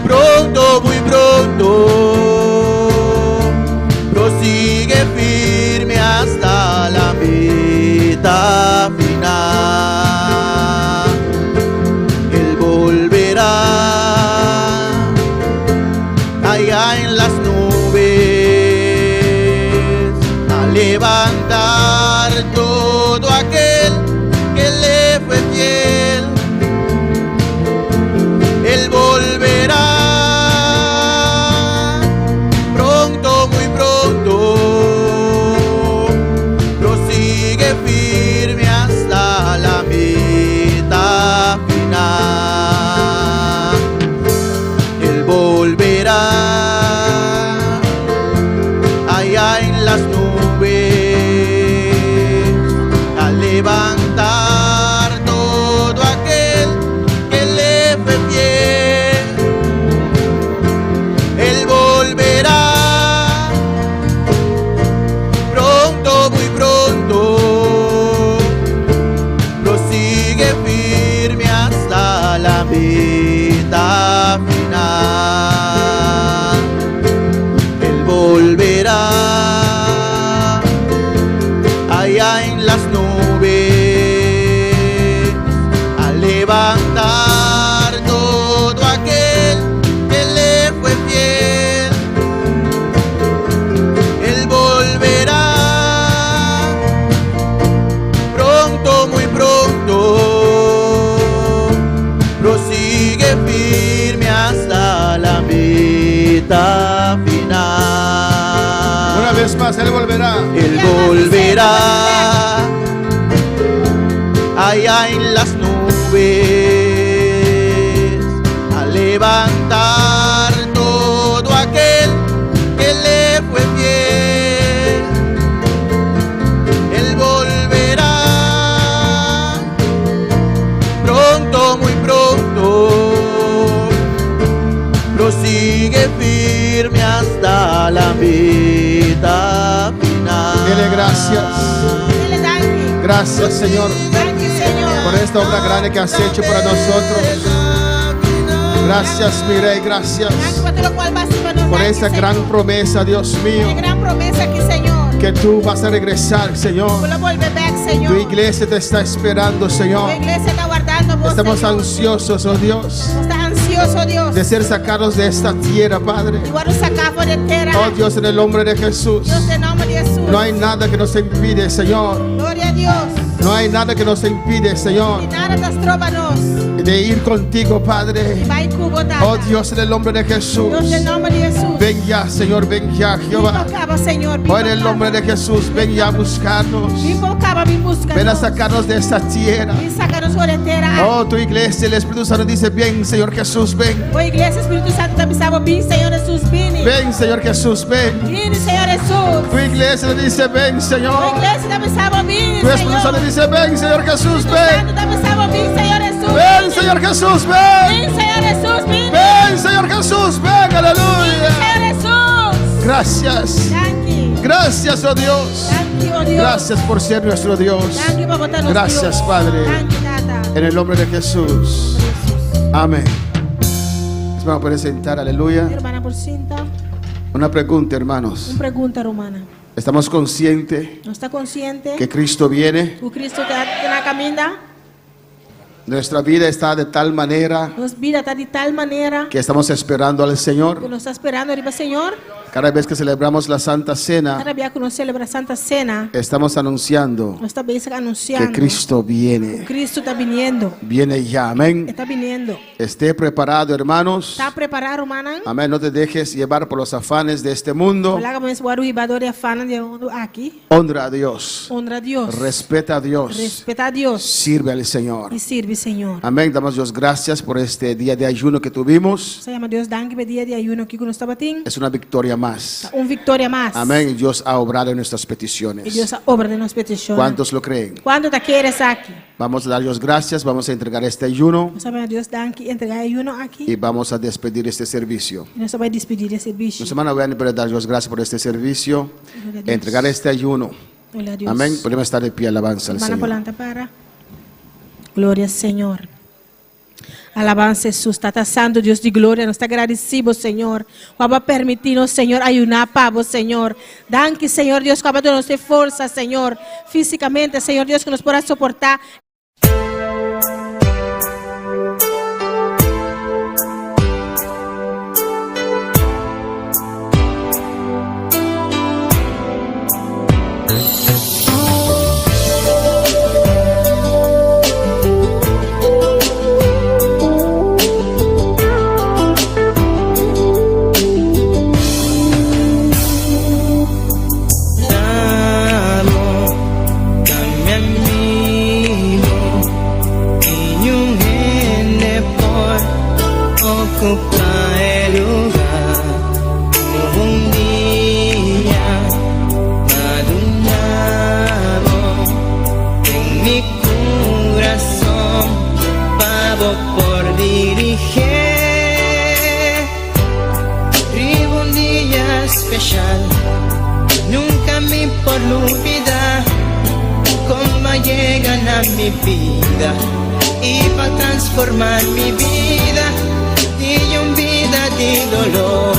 pronto, muy pronto. Prosigue firme hasta la meta final. Él volverá allá en las nubes a levantar todo aquel que le fue fiel. Él volverá pronto, muy pronto. Prosigue firme hasta la meta final. Él volverá allá en las nubes a levantar todo aquel que le fue fiel. Él volverá pronto, muy pronto. Prosigue firme hasta la meta final. Él volverá allá en las nubes a levantar todo aquel que le fue fiel. Él volverá pronto, muy pronto. Prosigue firme hasta la meta final. Una vez más, Él volverá. Él volverá allá en las nubes a levantar todo aquel que le fue fiel. Él volverá pronto, muy pronto. Prosigue firme hasta la meta final. Dele gracias. Gracias, Señor, por esta obra grande que has hecho para nosotros. Gracias, mi Rey, gracias por esa gran promesa, Dios mío, Gran promesa aki, Señor. que tú vas a regresar, Señor. Bo lo bolbe bèk, Señor. Tu iglesia te está esperando, Señor. Tu iglesia ta wardando bo, Estamos Señor. ansiosos, oh Dios, Nos ta ansioso, Dios. de ser sacados de esta tierra, Padre. Di wòrdu saká for di e tera. Oh Dios, en el nombre de Jesús. Dios, den nòmber di Hesus. No hay nada que nos impide, Señor. Gloria na Dios. No hay nada que nos impide, Señor, I nada ta stroba nos. de ir contigo, Padre. Bai ku bo, Tata. Oh Dios, en el nombre de Jesús. Dios, den nòmber di Hesus. Ven ya, Señor, ven ya, Jehová. Kaba, Señor. Oh, en el nombre de Jesús, ven ya a buscarnos. Bin kaba, bin buska. Ven a sacarnos de esta tierra. Bin saka nos for di e tera. Oh, tu iglesia, el Espíritu Santo dice, ven, Señor Jesús, ven. Bo iglesia, Spiritu Santu ta bisa, bin, Señor Hesus, bini. Ven, Señor Jesús, ven. Bini, Señor Hesus. Tu iglesia le dice, ven, Bo Señor. iglesia ta bisa, bini, Tu Espíritu Santo Señor. dice, ven, Señor Jesús, ven. Santu ta bisa, bin, Señor Hesus. Ven, Señor Jesús, ven. Bin, Señor Hesus, bini. Ven, Señor Jesús, ven, aleluya. Señor Hesus. Gracias. Danki. Gracias, oh Dios. Danki, oh Dios. Gracias por ser nuestro Dios. Danki pa bo ta nos Gracias, Dios. Padre. Danki, Tata. En el nombre de Jesús. Amén. Hermano, pueden sentar, aleluya. Rumannan por sinta. Una pregunta, hermanos. Un pregunta, rumannan. ¿Estamos conscientes Nos ta konsiente que Cristo viene? ku Kristu ta na kaminda? Nuestra vida está de tal manera Nos bida ta di tal manera que estamos esperando al ku Señor. nos ta sperando riba Señor. Cada vez que celebramos la Santa Cena, Kada bia ku nos selebrá Santa Sena, estamos anunciando nos ta bezig que anunsiando Cristo viene. Kristu ta biniendo. Viene ya, amén. E ta biniendo. Esté preparado, hermanos. Ta prepará, rumannan. Amén. No te dejes llevar por los afanes de este mundo. No laga bo mes wòrdu hibá dor di afannan di e mundu aki. Honra a Dios. Honra Dios. Respeta a Dios. Respetá Dios. Sirve al Señor. I sirbi Señor. Amén. Damos Dios gracias por este día de ayuno que tuvimos. Nos ta yama Dios danki pa e dia di ayuno aki ku nos tabatin. Es una victoria más. Ta un viktoria mas. Amén. Dios ha obrado en nuestras I peticiones. Dios a obra den nos petishonnan. ¿Cuántos lo creen? Kuantu ta kere esaki? Vamos a dar Dios gracias. Vamos a entregar este ayuno Nos ta yama Dios danki i entregá e ayuno aki. y vamos a despedir este servicio. I nos ta bai dispidí di e servisio. Nuestra hermana Wendy puede dar Dios gracias por este servicio. Gloria a Dios. Entregar este ayuno. Gloria a Dios. Amén. Podemos estar de pie, alabanza al Hermana Señor. por lanta para. Gloria al Señor. Alabanza Jesús, Tata Santo, Dios di gloria, nos ta gradisí bo, Señor. Ku a permití nos, Señor, ayuná pa bo, Señor. Danki, Señor Dios, ku a duna nos e forsa, Señor, físikamente, Señor Dios, ku nos por a soportá. Special Nunca mi por lubida Con bo a yega na mi bida Y pa transforma mi bida Di un bida di dolor.